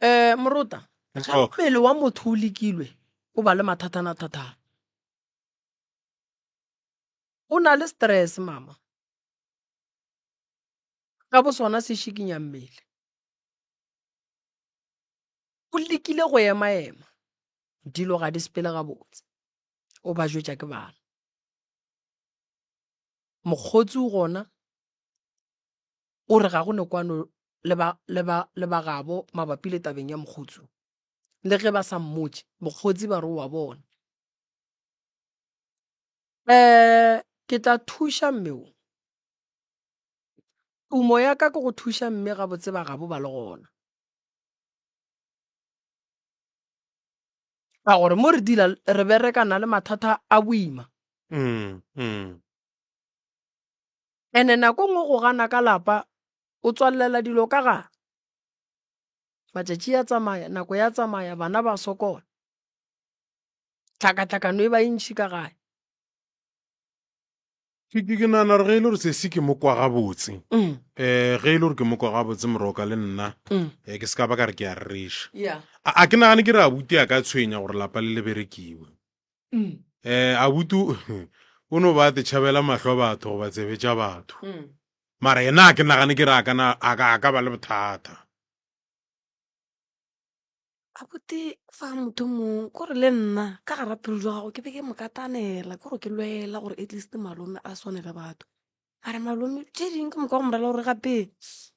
Um morota, ge mmele wa motho o lekilwe o ba le mathatana-thatana. O na le stress mama. Ka bo sona se šikinya mmele. O lekile go ema-ema, dilo ga di sepele gabotse. O ba jwetša ke bana. Mokgotsi o gona o re ga go ne kwano le ba, le ba, le ba gabo mabapi le tabeng ya mokgotsi. Le ge ba sa mmotše, mokgotsi ba re o a bona. Um ke tla thuša mme wo. Tumo ya ka ke go thuša mme gabotse ba gabo ba le gona. Ka gore mo re dila re berekana le mathata a boima. Mm, mm. Ene nako nngwe go gana ka lapa o tswalela dilo ka gare. Matšatši a tsamaya, nako ya tsamaya, bana ba sokola. Tlhakatlhakano e ba e ntši ka gae. Ke ke ke nagana gore ge e le gore sesi ke mo kwa gabotse um ge e le gore ke mo kwa gabotse moroka le nna um ke se ka ba ka re ke a rereša. Yeah. A a ke nagane ke re abuti a ka tshwenya gore lapa le le berekiwe. Mm. Um abuti o no ba a te tšhabela mahlo a batho goba tsebe tša batho. Mara yena a ke nagane ke re a kana a ka a ka ba le bothata. Abuti fa motho mongwe kore le nna ka gara pelo jwa gago ke be ke mo katanela kore ke lwela gore at least malome a swane le batho. Mara malome tše dingwe ke moka go mo rela gore gape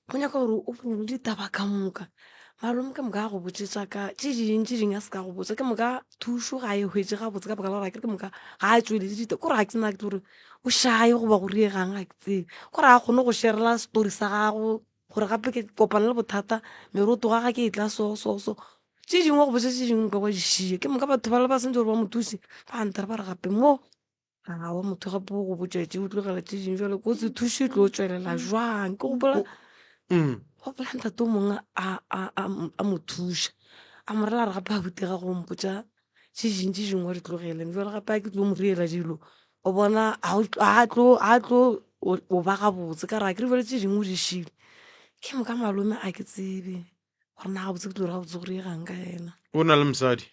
go nyaka gore o bolele ditaba ka moka. Malome ke moka a go botše tša ka tše dingwe tše dingwe a se ka go botša ke moka thušo ga e hwetše gabotse ka baka la gore akere ke moka ga a tšweletše ditaba kore ga ke tsebe na ke tlo re o shy goba go diegang ga ke tsebe. Kore ga a kgone go share-ela story sa gago. Gore gape ke kopana le bothata meroto ga ga ke e tla so so so tše dingwe go botša tše dingwe nka wa di šia ke moka batho ba le ba santse gore ba mo thuse ba ntere ba re gape mo aowa motho gape o go botša tše o tlogela tše dingwe jale kotsi thušo e tlo tšwelela jwang ke gopola gopola ntate o mongwe a mo thuša a mo rela re gape a botega go mpotša tše dingwe tše dingwe wa di tlogele jale gape a ke tlo mo riela dilo o bona a tlo o ba gabotse ka re akere jale tše dingwe o di šile ke moka malome a ke tsebe gore na gabotse ke tlo re gabotse go riegang ka yena. O na le mosadi?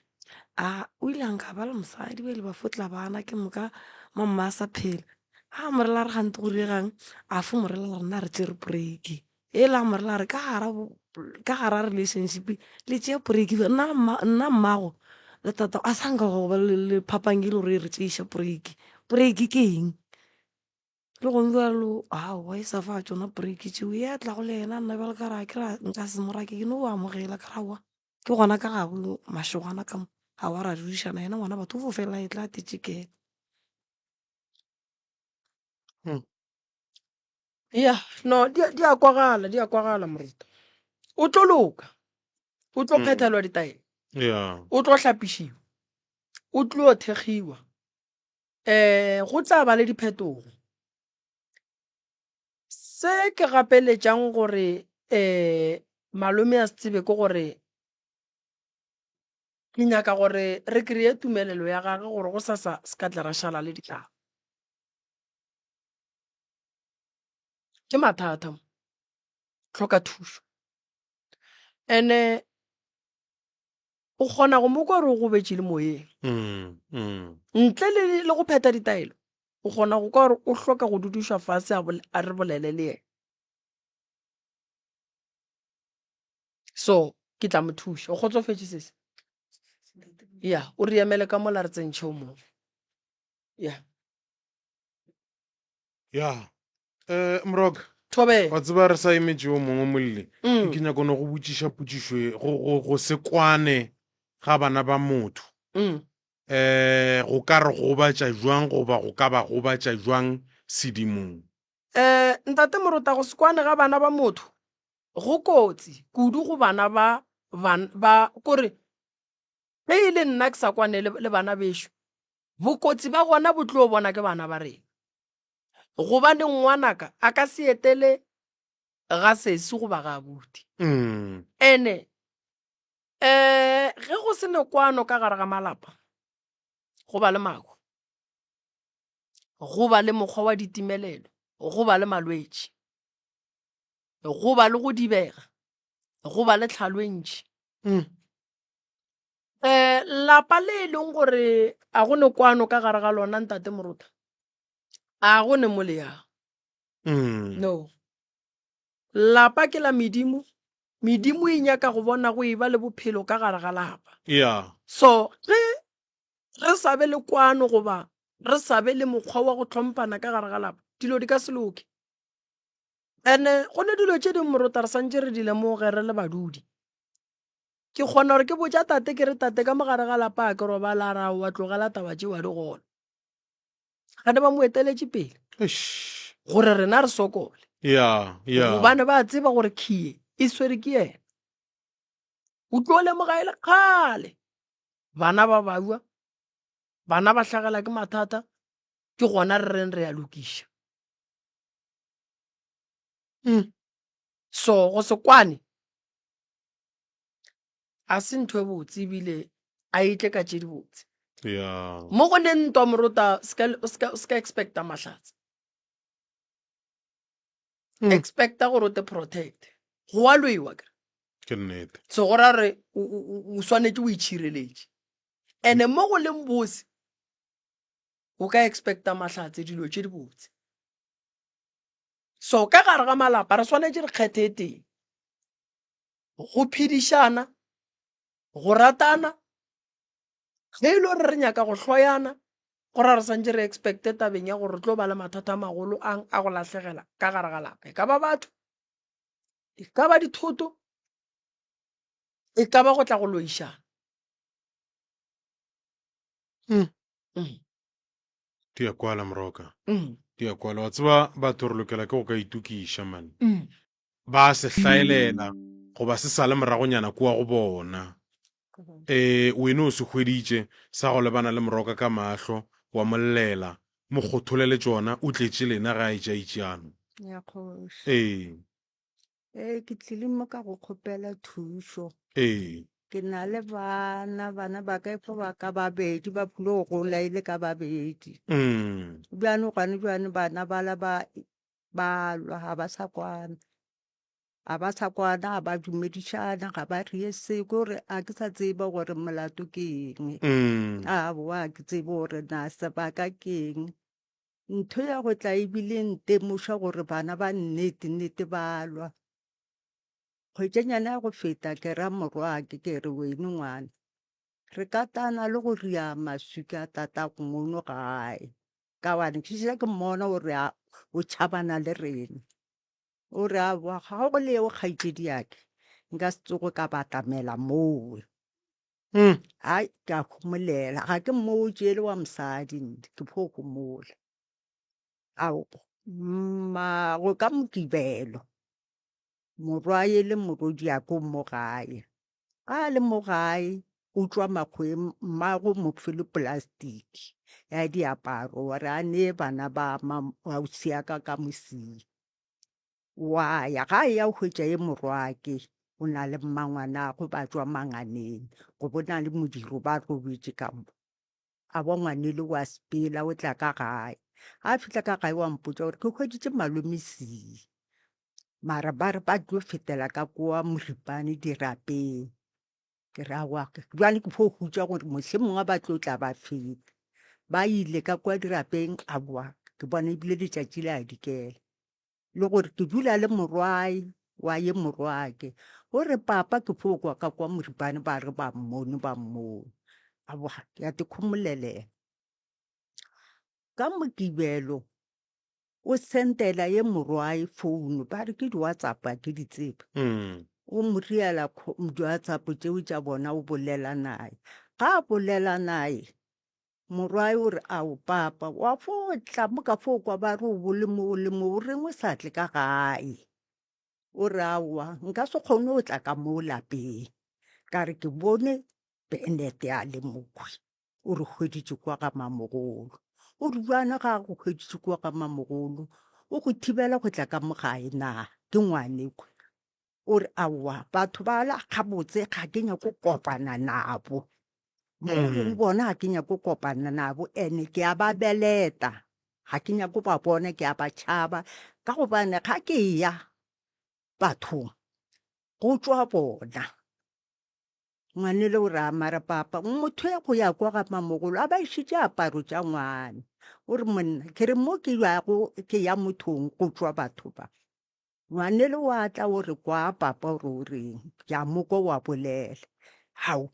A o ile a nka ba le mosadi ba ile ba fotla bana ke moka mamma a sa phela a mo rela re gante go riegang a fo mo rela rena re tšere break e la mo rela re ka gara. ka gara relationship le tšea break nna nna mmago le tata a sa nka go ba le phapang e le gore e re tšeiša break. Break ke eng? Le gone bjalo aowa e sa fa tšona break tšeo ye a tlago le yena nna bjalo ka re a ke ra nka se mo rake ke no amogela ka re aowa ke gona ka gabo mašogana ka mo aowa ra dudišana yena ngwana batho o fo fela e tla tetšekela. Ya, no, di di a kwagala, di a kwagala moruta. O tlo loka. O tlo phethelwa ditaelo. Ya. O tlo hlapišiwa. O tlo thekgiwa. Eh, go tla ba le diphetogo. Se ke gapeletšang gore eh malome a se tsebe ke gore ke nyaka gore re kry-e tumelelo ya gage gore go sasa se ka tla ra šala le ditaba. Ke mathata mo, hloka thušo. And-e o kgona go mo kwa gore o gobetše le moyeng. Ntle le le go phetha ditaelo, o kgona go kwa gore o hloka go dudišwa fase a a re bolele le yena. So ke tla mo thuša. O kgotsofetše sesi? Ya, o re emele ka mola re tsentšhe o mongwe. Ya. Ya. Eh, Moroka. Thobela. Wa tseba re sa emetše yo mongwe molli. Mm. Ke nyaka no go botšiša potšišo e, go go go se kwane ga bana ba motho. Mm. Eh, go ka re gobatša jwang goba go ka ba gobatša jwang sedimong? Eh, ntate Morota go se kwane ga bana ba motho go kotsi kudu go bana ba ban ba kore ge e le nna ke sa kwane le, le bana bešo Bokotsi ba gona bo tlo bona ke bana ba rena. Gobane ngwanaka a ka se etele ga sesi goba ga abuti. Ene um ge go se ne kwano ka gare ga malapa, go ba le mahu, go ba le mokgwa wa ditimelelo, go ba le malwetši, go ba le go dibega, go ba le tlhalo e ntši. Um lapa le e leng gore a go ne kwano ka gare ga lona ntate Morota, a go ne mo le yang. Mm. No. Lapa ke la medimo, medimo e nyaka go bona go e ba le bophelo ka gare ga lapa. Yeah. So ge re sa be le kwano goba re sa be le mokgwa wa go hlomphana ka gare ga lapa, dilo di ka se loke. And-e go ne dilo tše dingwe Morota re santše re di lemoge re le badudi. Ke kgona gore ke botša tate ke re tate ka mo gare ga lapa a ke robala a re aowa tlogela taba tšeo a di gona. Gane ba mo eteletše pele Eish. gore rena re sokole. Ya, ya. Gobane ba tseba gore khiye e swere ke yena. O tlo lemoga e le kgale bana ba babja, bana ba hlagela ke mathata, ke gona re reng re a lokiša. Mm. So go se kwane a se ntho e botse ebile a e tle ka tše dibotse. Yeah. Mo go ne ntwa morota o ska expecta mahlatse. Expecta gore o te protect. Go a lwewa kere. Ke nnete. So go ra gore o swanetše o itšhireletše. And-e mo go leng bose o ka expecta mahlatse dilo tše dibotse. So ka gare ga malapa re swanetše re kgethe e tee. Go phedišana, go ratana, ge e le gore re nyaka go hloyana go ra re santše re expecte tabeng ya gore re tlo ba le mathata a magolo a a go lahlegela ka gare ga lapa. E ka ba batho, e ka ba dithoto, e ka ba go tla go loišana. Mm. Mm. Di a kwala Moroka. Mm. Di a kwala. Wa tseba batho re lokela ke go ka itokiša man. Mm. Ba se hlaelela goba se sale moragonyana kua go bona. Ee, wene o se hweditše sa go lebana le Moroka ka mahlo, wa mo llela. Mo kgotholele tšona, o tletše lena ge a eja itšeano. Ya kgoši. Ee. Ee, ke tlile mo ka go kgopela thušo. Ee. Ke na le bana, bana ba ka e fo ba ka babedi, ba phule go gola e le ka babedi. Mm. Bjano gane bjano bana bala ba ba lwa, ga ba sa kwana. Ga ba sa kwana, ga ba dumedišana, ga ba re se, ke gore a ke sa tseba gore molato ke eng. Mm. Aowa, a ke tsebe gore na sebaka ke eng. Ntho ya go tla ebile ntemoša gore bana ba nnete nnete ba lwa. Kgwetšanyana ya go feta ke ra morwake ke re wene ngwana re katana le go ria maswika a tatago mono gae ka gobane ke šetše ke mmona gore a o tšhabana le rena. O re aowa ga go le eo kgaetšedi ya ke nka se tsoge ka batamela mowe. Hai ke a homolela ga ke mmotše e le wa mosadi nne ke fo homola. Ao mmago ka Mokibelo morwaye le morwediaka o mo gae. Ga a le mo gae o tšwa makgoweng mmago o mo file plastic ya diaparo wa re a nee bana ba ausi ya ka ka mosia. Wa ya ga a ya o hwetša ye morwake o na le mmangwanagwe ba tšwa manganeng go bona le modiro ba robetše ka mo. A bo ngwanele wa sepela o tla ka gae. Ga a fihla ka gae wa mpotša gore ke hweditše malome Sii. Mara ba re ba tlo fetela ka kua Moripane dirapeng. Ke re aowa, bjale ke fo hutša gore mohlomongwe ba tlo tla ba feta. Ba ile ka kua dirapeng, aowa ke bona ebile letšatši le a dikela. Le gore ke dula le morwae wa ye morwake. O re papa ke fo kwa ka kwa Moripane ba re ba mmone ba mmone. Aowa ke a te khomolelela. Ka Mokibelo o sendela ye morwae founu ba re ke di-WhatsApp a ke di tsebe. O mo riela di-WhatsApp tšeo tša bona o bolela naye. Ga a bolela naye morwae o re ao papa wa fo tla mo ka fo kwa ba re o bo le mo o le mo o reng o sa tle ka gae. O re aowa nka se kgone go tla ka mo lapeng ka re ke bone Bennett a le mokhwi. O re hweditše kua ga mamogolo. O re bjana ga a go hweditše kua ga mamogolo, o go thibela go tla ka mo gae na? Ke ngwanekwe. O re aowa, batho bala gabotse ga ke nyako kopana nabo. Mo go leng bona ga ke nyako kopana nabo ene ke a ba beleta. Ga ke nyako ba bona ke a ba tšhaba ka gobane ga ke eya bathong go tšwa bona. Ngwanele o re a mara papa motho ya go ya kwa ga mamogolo a ba išitše aparo tša ngwana. O re monna ke re mo ke yago ke ya mothong go tšwa batho ba. Ngwanele wa tla o re kwa papa o re o reng ke a mo kwa wa bolela. Hao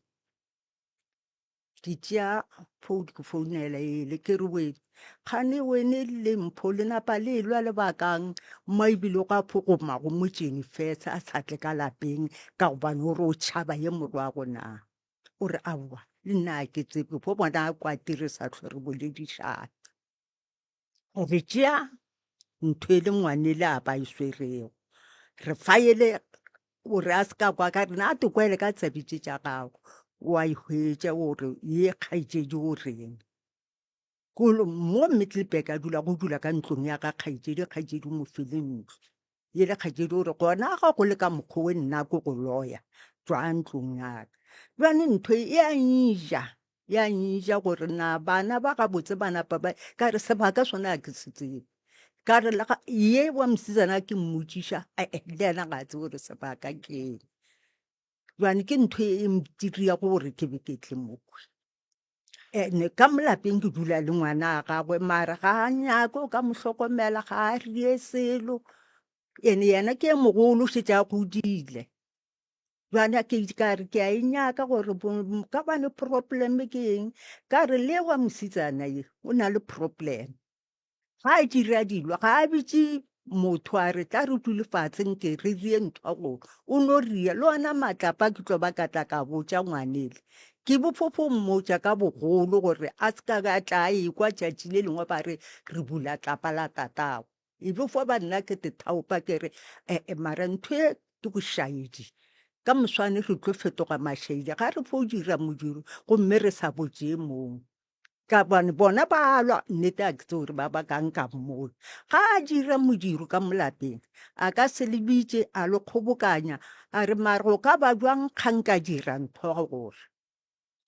ke tšea phone ke founela ele ke re wene kgane wene le mpho le napa le elwa lebakang mo ebile go a phogoma go motšene fesa a sa tle ka lapeng ka gobane o re o tšhaba ye morwago na o re aowa le nna a ke tsebe fo bona a kwatire sa hlwe re boledišana Re tšea ntho e le ngwanele a ba e swerego, re faele gore a se ka kwa ka rena, a te kwele ka tsebe tše tša gago, wa e hwetša gore ye kgaetšedi o reng. Kolo mo Middelburg a dula go dula ka ntlong ya ga kgaetšedi, kgaetšedi o mo file ntlo. Yele kgaetšedi o re gona ga go le ka mokgwa we nna ko go loya, tšwa ntlong ya ka. Bjale ntho e a nja, ya nja gore na bana ba gabotse ba napa ba ka re sebaka sona a ke se tsebe. Ka re le ga ye wa mosetsana ke mmotšiša, ee le yena ga a tsebe gore sebaka ke eng. Bjale ke ntho e ntiriago gore ke be ke tle mokhwi. Ene ka mo lapeng ke dula le ngwana a gagwe mara ga a nyake o ka mo hlokomela ga a rie selo. Ene yena ke e mogolo o šetše a godile. Bjale ke ka re ke a e nyaka gore ka gobane problem ke eng, ka re le wa mosetsana ye o na le problem. Ga a dira dilo ga a bitše motho a re tla re dule fatshe nke re rie ntho ya gore o no ria le ona matlapa ke tlo ba ka tla ka botša ngwanele. Ke bofofo mmotša ka bogolo gore a se ka a tla a ekwa tšatši le lengwe ba re re bula tlapa la tatago. E be fo ba nna ke te thaopa ke re ee mara ntho e ke bošaedi. Ka moswane re tlo fetoga mašaedi ga re fo dira modiro gomme re sa botše e mongwe. Ka gobane bona ba lwa, nnete a ke tsebe gore ba bakang ka mmola. Ga a dira modiro ka mo lapeng, a ka se le bitše a le kgobokanya a re mara go ka ba bjang ga nka dira ntho ya gore.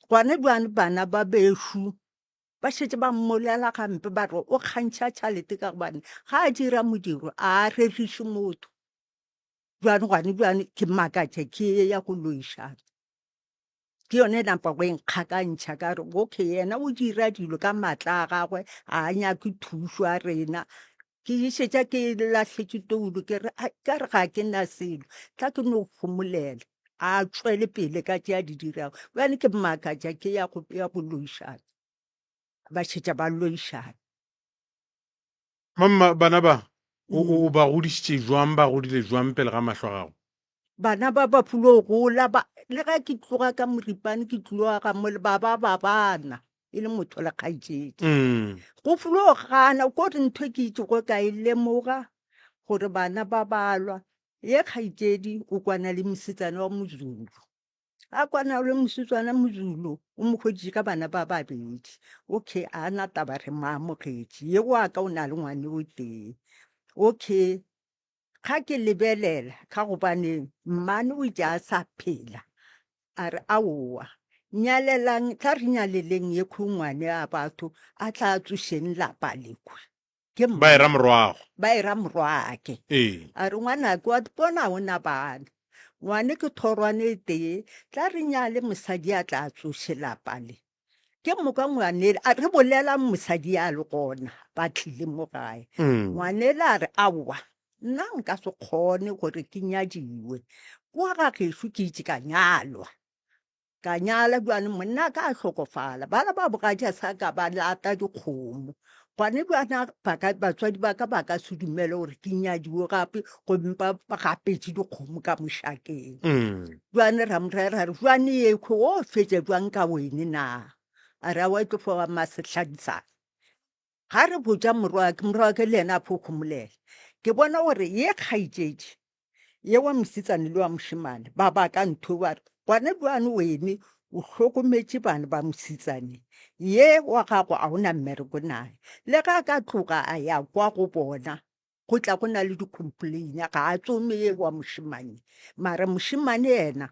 Gona bjale bana ba bešo ba šetše ba mmolela gampe ba re o kgantšha tšhalete ka gobane ga a dira modiro a a reriše motho. Bjale gone bjale ke makatša ke ye ya go loišana. Ke yone e napa go e nkgakantšha ka re okay yena o dira dilo ka maatla a gagwe, ga a nyake thušo ya rena. Ke šetša ke lahletše toulo ke re ai ka re ga ke na selo tla ke no homolela. A tšwele pele ka tše a di dirago. Bjale ke makatša ke ya go ya go loišana. Ba šetša ba loišana. Mamma, bana ba o, o, o ba godišitše jwang, ba godile jwang pele ga mahlo a gago? Bana ba ba fulo gola ba, le ge ke tloga ka Moripane ke tloga ga mole ba ba ba bana e le motho le kgaetšedi. Mm. Go fulo gana ko re ntho e ke itšego ka e lemoga gore bana ba balwa ye kgaetšedi o kwana le mosetsana wa Mozulu. A kwana le mosetsana Mozulu o mo hweditše ka bana ba babedi. Okay a na taba re mo amogetše. Ye wa ka o na le ngwane o tee. Okay ga ke lebelela ka gobane mmane o itše a sa phela a re aowa nyalelang tla re nyaleleng ye khungwane a batho a tla tsošeng lapa lekhwe. Ke Ba era morwago. Ba era morwake. Ee. A re ngwanake wa bona o na bana. Ngwane ke thorwane e tee, tla re nyale mosadi a tla tsoše lapa le. Ke moka ngwanele, a re bolela mosadi a le gona, ba tlile mo gae. Ngwanele a re aowa, nna nka se kgone gore ke nyadiwe. Kwa ga gešo ke itše ka nyalwa. Ka nyala bjane monna ka a hlokofala. Bana ba bogadi a sa ka ba lata dikgomo. Gone bjana ba ka, batswadi ba ka ba ka se dumele gore ke nyadiwe gape gomme ba ba gapetše dikgomo ka mošakeng. Mm. Bjane ra mo raya ra re bjane yekhwe o fetša bjang ka wene na? A re aowa e tlo fo ba masehlatsana. Ga re botša morwake, morwake le yena a fo homolela. Ke bona gore ye kgaetšedi ye wa mosetsana le wa mošemane ba baka ntho ba re gona bjane wene o hlokometše bana ba mosetsane ye wa gago a ona mmereko naye le ga a ka tloga a ya kwa go bona go tla go na le di-complain ga a tsome ye wa mošemane mara mošemane yena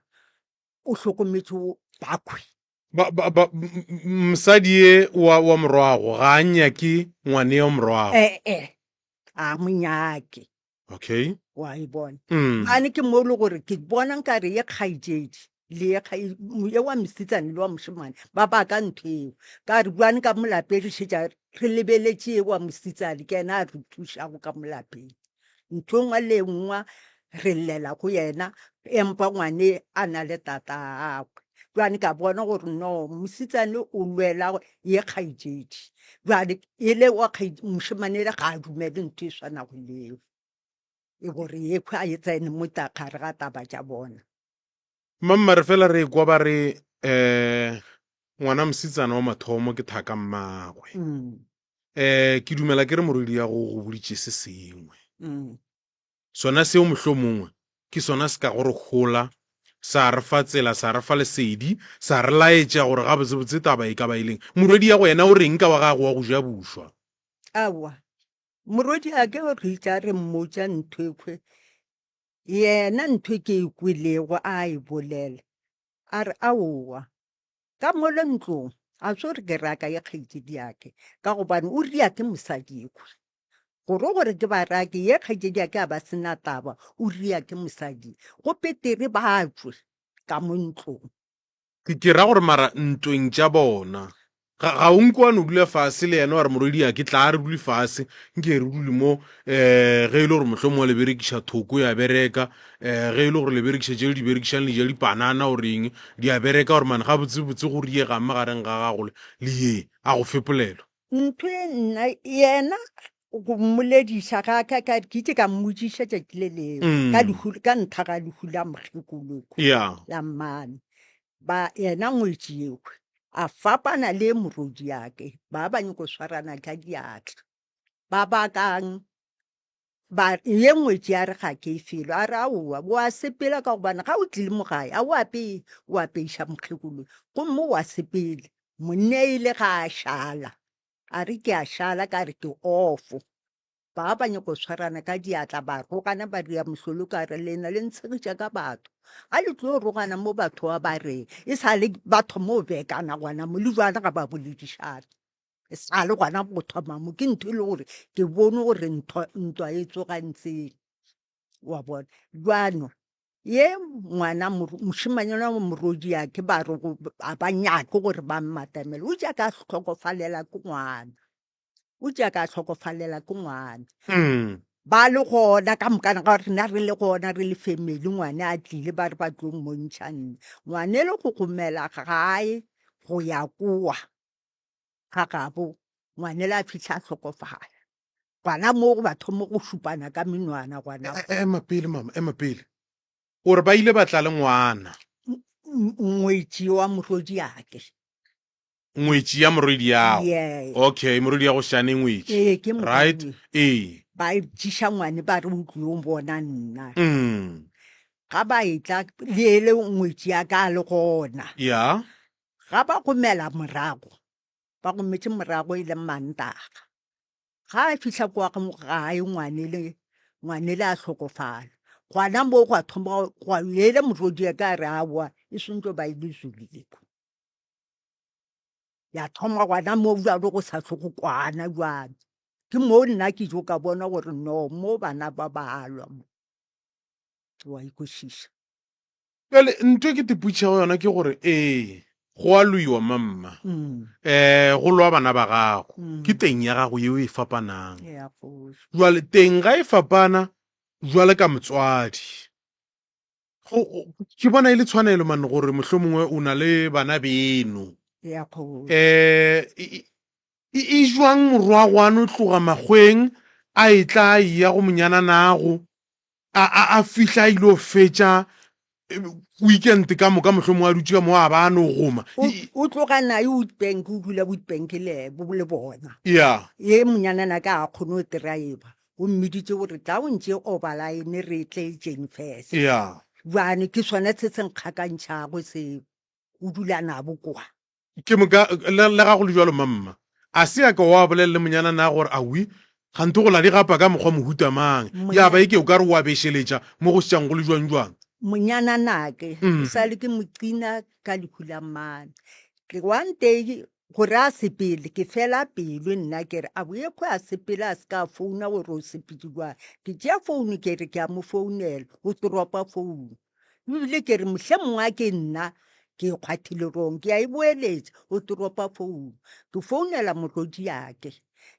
o hlokometše bakhwi Ba, ba, ba, mosadi ye wa, wa morwago ga a nyake ngwane yo morwago. Eh, eh, a mo nyake. Okay. Wa e bona. Mm. Ane ke mo le gore ke bona nkare ye kgaetšedi le ye ye wa mosetsana le wa mošemane ba baka ntho eo. Ka re buane ka mo lapeng re šetša re lebeletše ye wa mosetsana ke yena a re thušago ka mo lapeng. Ntho e nngwe le e nngwe re llela go yena empa ngwane a na le tatagwe. Bjale ka bona gore no mosetsana o lwela ye kgaetšedi. Bjale e le wa mošemane ele ga a dumele ntho e swanago le eo. E gore yekhwe a e tsene mo gare ga taba tša bona. Mamma re fela re ekwa ba re um ngwana mosetsana wa mathomo ke thaka mmagwe. Mm. Um ke dumela ke re morwedi ya go go boditše se sengwe. Mm. Sona seo mohlomongwe ke sona se ka go re hola, sa re fa tsela, sa re fa lesedi, sa re laetša gore gabotsebotse taba e ka ba e leng. Morwediago yena o reng ka wa gagwe wa go ja bušwa? Aowa, morwediake re itša re mmotša ntho ekhwe, yena ntho e ke e kwelego a e bolela, a re aowa, ka mola ntlong a tso re ke raka ye kgaetšediake, ka gobane o ria ke mosadi ekhwe. Gore gore ke ba rake, ye kgaetšediake a ba se na taba, o ria ke mosadi. Go petere ba tšwe ka mo ntlong. Ke, ke ra gore mara ntweng tša bona. Ga, ga o nke wa no dula fase le yena wa re morwediake tlaa re dule fase, nke re dule mo, um ge e le gore mohlomongwe le berekiša thoko ya bereka, um ge e le gore le berekiša tše le di berekišang le ja dipanana or eng, di a bereka gore mane gabotsebotse go riegang magareng ga gago le, le ye, a go fe polelo. Ntho e nna yena go mmolediša ga ka ka ke itse ka mmotšiša tšatši le lengwe ka Mm. lehu ka ntha ga lehu la mokgekolokhwe Yeah. la mmane ba yena ngwetši ekhwe a fapana le morwediake ba ba nyako swarana ka diatla ba bakang Ba ye ngwetši a re ga ke felo, a re aowa, o a sepela ka gobane ga o tlile mo gae a o apeye, o apeiša mokgekolo gomme o a sepela. Monna ile ga a šala, a re ke a šala ka re ke ofo. Ba ba nyako swarana ka diatla ba rogana ba ria mohlolo ka re lena le ntshegiša ka batho. Ga le tlo rogana mo batho ba ba reng e sa le ba thoma go bekana gona mo le jwana ga ba boledišane. E sa le gona go thoma mo ke ntho e le gore ke bone gore ntho ntwa e tsoga ntseng wa bona jwano ye ngwana mošemanyana wa morwediake ba re a ba nyake gore ba mmatamele o ja ka hlokofalela ke ngwana. O tšea ka hlokofalela ke ngwana. Ba le gona ka mokana ga rena re le gona re le family ngwane a tlile ba re ba tlo mmontšha nna. Ngwane le go gomela gae go ya kowa ga gabo ngwane le a fihla a hlokofala. Gona mo go ba thoma go šupana ka menwana gona. Ema pele mama, ema pele. O re ba ile ba tla le ngwana. Ngwetši wa morwediake. Ngwetši ya morwediago. Yes. Okay, morwediago šane ngwetši. Ee, ke Right? morwedi. Ee. Ba tšiša ngwane ba re o tlilo bona nna. Mm. Ga ba etla le ele ngwetši ya ka a le gona. Ya. Ga ba gomela morago, ba gometše morago e le Mantaga. Ga a fihla kwa gae ngwanele, ngwanele a hlokofala. Gona moo gwa thoma gwa ele morwediaka a re aowa e swantšwe ba e le Zuliko. Ya thoma gona moo bjalo go sa hlwe go kwana bjalo. Ke moo nna ke jo ka bona gore no mo bana ba ba lwa mo. Wa ikwešiša. Bjale ntho e ke teputšhago yona ke gore ee go a loiwa mamma Mm. um go lwa bana ba gago Mm. ke teng ya gago yeo e fapanang. Ya kgoši. Jwale teng ga e fapana jwale ka motswadi go, go, ke bona e le tshwanelo man gore mohlomongwe o na le bana beno. Ya kgoši. Um e, e, e jwang morwagwano tloga makgweng a etla a eya go monyananago a, a, a fihla a ile go fetša eh, weekend ka moka mohlomongwe a dutše ka mo a ba a no goma. O, o tloga naye Witbank, o dula Witbank le, le bona. Ya. Ye monyanana ka a kgone go driver. O mmiditše gore tla o ntše overline re tle Jane Furse. Ya. Bjane ke sona se se nkgakantšhago seo. O dula nabo kwa. Ke moka le, le ga go le bjalo mamma, a se ya ka wa bolela le monyana na gore awi kganthe go la di gapa ka mokgwa mohuta mang, ya ba eke o ka re wa bešeletša mo go šetšang go le jwang jwang. Monyana nake, Mm. e sa le ke mo qina ka lehu la mmane. Ke one day gore a sepele, ke fela pelo nna ke re a boye kgwe a sepele a se ka founa gore o sepetse jwang. Ke tšea founu ke re ke a mo founela, o toropa founu. Ebile ke re mohle mongwe a ke nna ke e kgwathile wrong, ke a e boeletša, o toropa founu. Ke founela morwediake,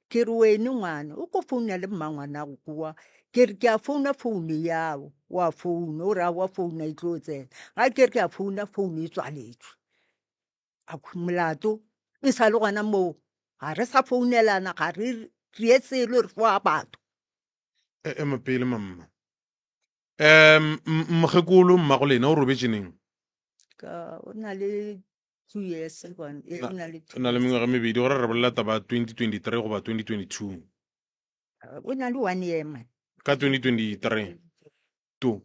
ke re wene ngwana o ko founele mmangwanago kua, ke re ke a founa founu yao, wa founa, o re aowa founu a e tlo tsena. Ga ke re ke a founa founu e tswaletšwe. A molato e sa le gona moo, ga re sa founelana, ga re re selo, re foa batho. Ema pele mamma. Um mokgekolo mmago lena o robetše neng? Ka o na le 2 years gone, eh, o na le O na le mengwaga e mebedi gore re bolela taba ya 2023 goba 2022. O na le 1 year man. Ka 2023. To.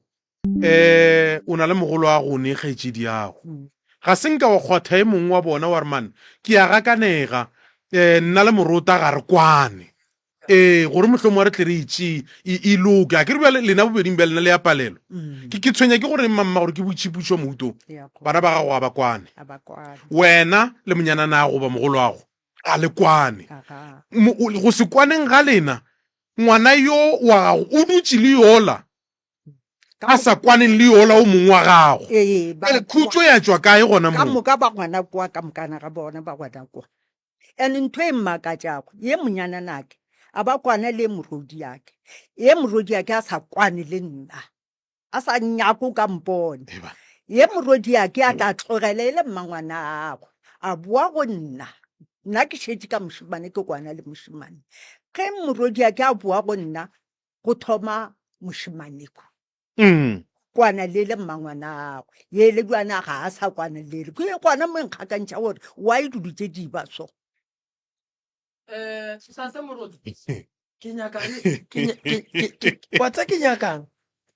Eh, o na le mogolo wa go ne kgaetšedi yago. Mm. Ga se nka wa kgwatha e mongwe wa bona wa re man, ke a gakanega, eh, nna le morota ga re kwane. Ee, gore mohlomongwe re tle re e tšee e, e loke. A ke re bjale lena bobeding bja lena le ya palelo. Mm. Ke, ke tshwenya ke gore mamma gore ke boitšhipušo mouto. Ya go- Bana ba gago ga ba kwane. ga ba kwane. Wena le monyananago goba mogoloago ga le kwane. Aga. Mo- o- Go se kwaneng ga lena, ngwana yo wa gago o dutše le yola Ka a sa kwaneng le yola o mongwe wa gago. Ee, ba Bjale khutšo ya tšwa kae gona ka moo? moka ba gona kwa, ka mokana ga bona ba gona kwa. And ntho e mmakatšago, ye monyananake a ba kwana le morwediake, ye morwediake a sa kwane le nna, a sa nyake o ka mpona. Eba. Ye morwediake a tla tlogela e le mmangwanagwe, a boa go nna, nna ke šetše ka mošemane, ke kwana le mošemane. Ge morwediake a boa go nna, go thoma mošemaneko. Mm. Kwana le le mmangwanagwe, ye le bjana ga a sa kwana le le. Ke gona mo e nkgakantšha gore why dilo tše di ba so. Eh, Tate Moruti, ke nyaka re ke nya- ke- ke- ke- wa tsa ke nyakang?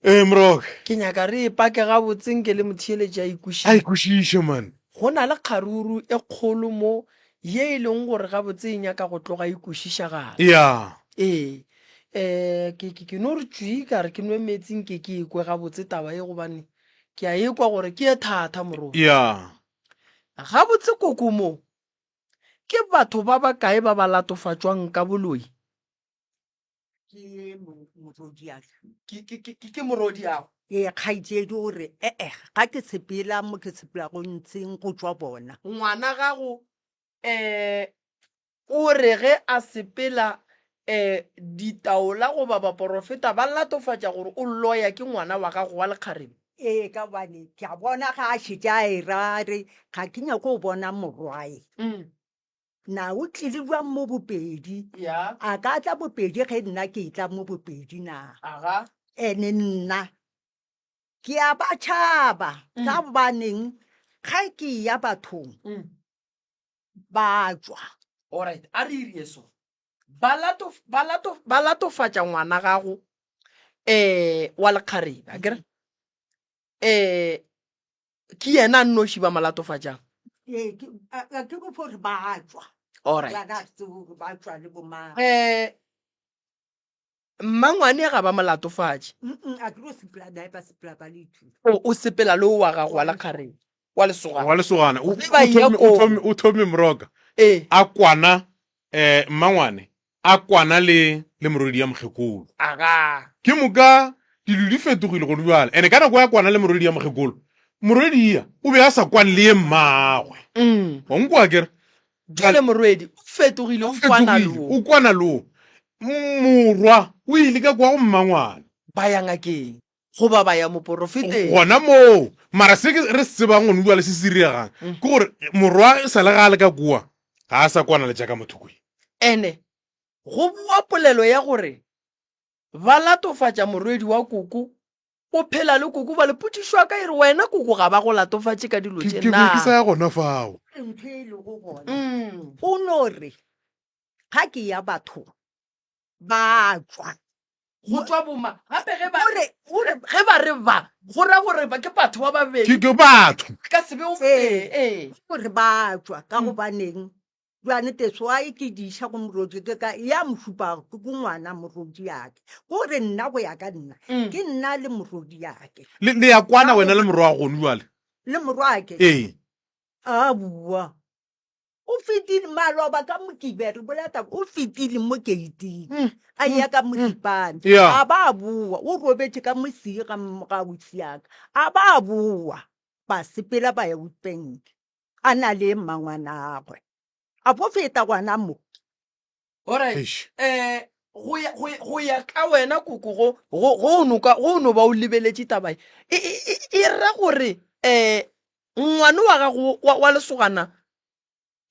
Ee, Moroka. Ke nyaka re e pake gabotse nke le motheeletši a A ikwešiše. ikwešiše, man. Go na le kgaruru e kgolo mo ye e leng gore gabotse e nyaka go tloga e kwešišagala. Ya. Ee, um ke, ke, ke no re tšwii ka re ke nwe meetse nke ke ekwe gabotse taba ye gobane ke a ekwa gore ke ye thata morongwa. Ya. Gabotse koko mo, ke batho ba bakae ba ba latofatšwang ka boloi? Ke ye morwediaka. Ke, ke, ke, ke morwediago. Ee, kgaetšedi o re, E-e, ga ke sepela mo ke sepelago ntsheng go tšwa bona. Ngwana gago, um. O re ge a sepela um ditaola goba baporofeta ba latofatša gore o loya ke ngwana wa gago wa lekgarebe. Ee, ka gobane ke a bona ga a šetše a e ra a re ga ke nyake go bona morwae. Na o tlile bjang mo Bopedi? Ya. A ka tla Bopedi ge nna ke etla mo Bopedi na? Aga. Ene nna ke a ba tšhaba ka gobaneng ga ke eya bathong ba tšwa. Alright, a re irie so. Ba lato, ba lato, ba latofatša ngwana gago eh wa lekgarebe, akere? Eh ke yena a nnoši ba mo latofatšang. Ee, ke a a ke go gore ba tšwa. Alright. Ba ka tsebe gore ba tšwa le bomang. Eh mmangwane ga ba mo latofatše. Mm-mm, a ke ro sepela nae ba sepela ba le two. O, o sepela le o wa gago wa lekgarebe, wa lesogana. Wa lesogana. O, Ge ba o eya thomi, o koo. thomi, o thomi Moroka. Ee. A kwana, eh, mmangwane, a kwana le, le morwedi ya mokgekolo. Aga. Ke moka dilo di fetogile gone bjale. Ene ka nako ya kwana le morwedi ya mokgekolo, morwedi ya o be a sa kwane le ye mmagwe. Wa nkwa akere? Bjale morwedi o fetogile, o kwana le wo. O kwana le wo. Morwa o ile ka kwa go mmangwana. Ba ya ngakeng goba ba ya moporofeteng. Gona moo. Mara se ke re se tsebang gone bjale se se diregang ke gore morwa e sa le ga a le ka kua ga a sa kwana le tša ka motho kwe. Ene go boa polelo ya gore ba latofatša morwedi wa koko O phela le koko bale potšišo ya ka e re wena koko ga ba go latofatše ka dilo Ke tše ke be na? ke sa ya gona fao. Ntho e lego gona Mm. o no re ga ke ya bathong ba tšwa. Go tšwa boma gape ge ba O re o re ge ba re ba go ra gore ba ke batho ba babedi Ke ke batho. ka se be o Ee. ee ee. o re ba tšwa ka Mm. gobaneng Bjale teswae ke di iša go morodi ke ka ya mo šupago ke ko ngwana morodi yake. Ko re nna go ya ka nna Mm. ke nna le morodi yake. Le le ya kwana wena le morwa wa gonu bjale? Le morwake? Ee. A bua. O fetile maloba ka Mokibelo, re bolela taba, o fetile mo keiting. Mm. A ya ka Modipane. Yeah. A ba boa, o robetše ka mosii ga ga ausi yaka. A ba boa, ba sepela ba ya Witbank. A na le mmangwanagwe. A bo feta gona mo. Alright. Eish. Eh go ya go go ya ka wena koko go go go o no ka go o no ba o lebeletše taba e e e e ra gore eh ngwane wa gago wa, wa lesogana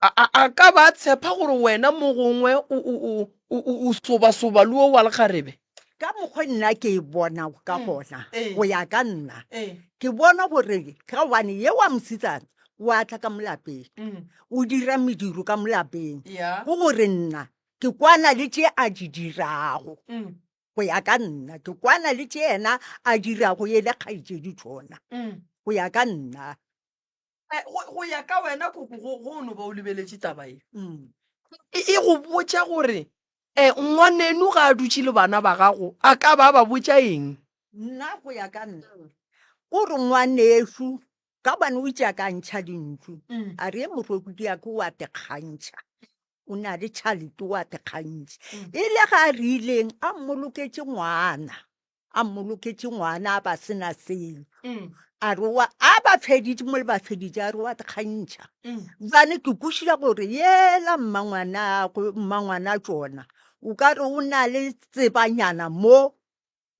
a, a, a ka ba a tshepa gore wena mo gongwe o o o o o o sobasoba le wo wa lekgarebe. Ka mokgwa nna ke e bonago ka Mm, gona, ee. go ya ka nna, Ee. ke bona gore ka gobane ye wa mosetsana o a tla ka mo lapeng, Mm. o dira mediro ka mo lapeng, Ya. go gore nna ke kwana le tše a di dirago. Mm. Go ya ka nna, ke kwana le tše yena a dirago ye le kgaetšedi tšona. Mm. Go ya ka nna. Eh, go, go ya ka wena koko go, go o no ba o lebeletše taba ye. Mm. E, e go botša gore eh, ngwaneno ga a dutše le bana ba gago a ka ba ba botša eng? Nna go ya ka nna, o re ngwanešu ka gobane o itše a ka ntšha lentšu, Mm. a re ye morwedi ya ke o a te kgantšha, o na le tšhalete o a te kgantšha. Mm. E le ga a rileng a mmoloketše ngwana, a mmoloketše ngwana a ba se na selo. Mm. A re wa, a ba feditše mo le ba feditše, a re wa te kgantšha. Mm. Bjale ke kwešiša gore yela mmangwanagwe, mmangwana tšona, o ka re o na le tsebanyana mo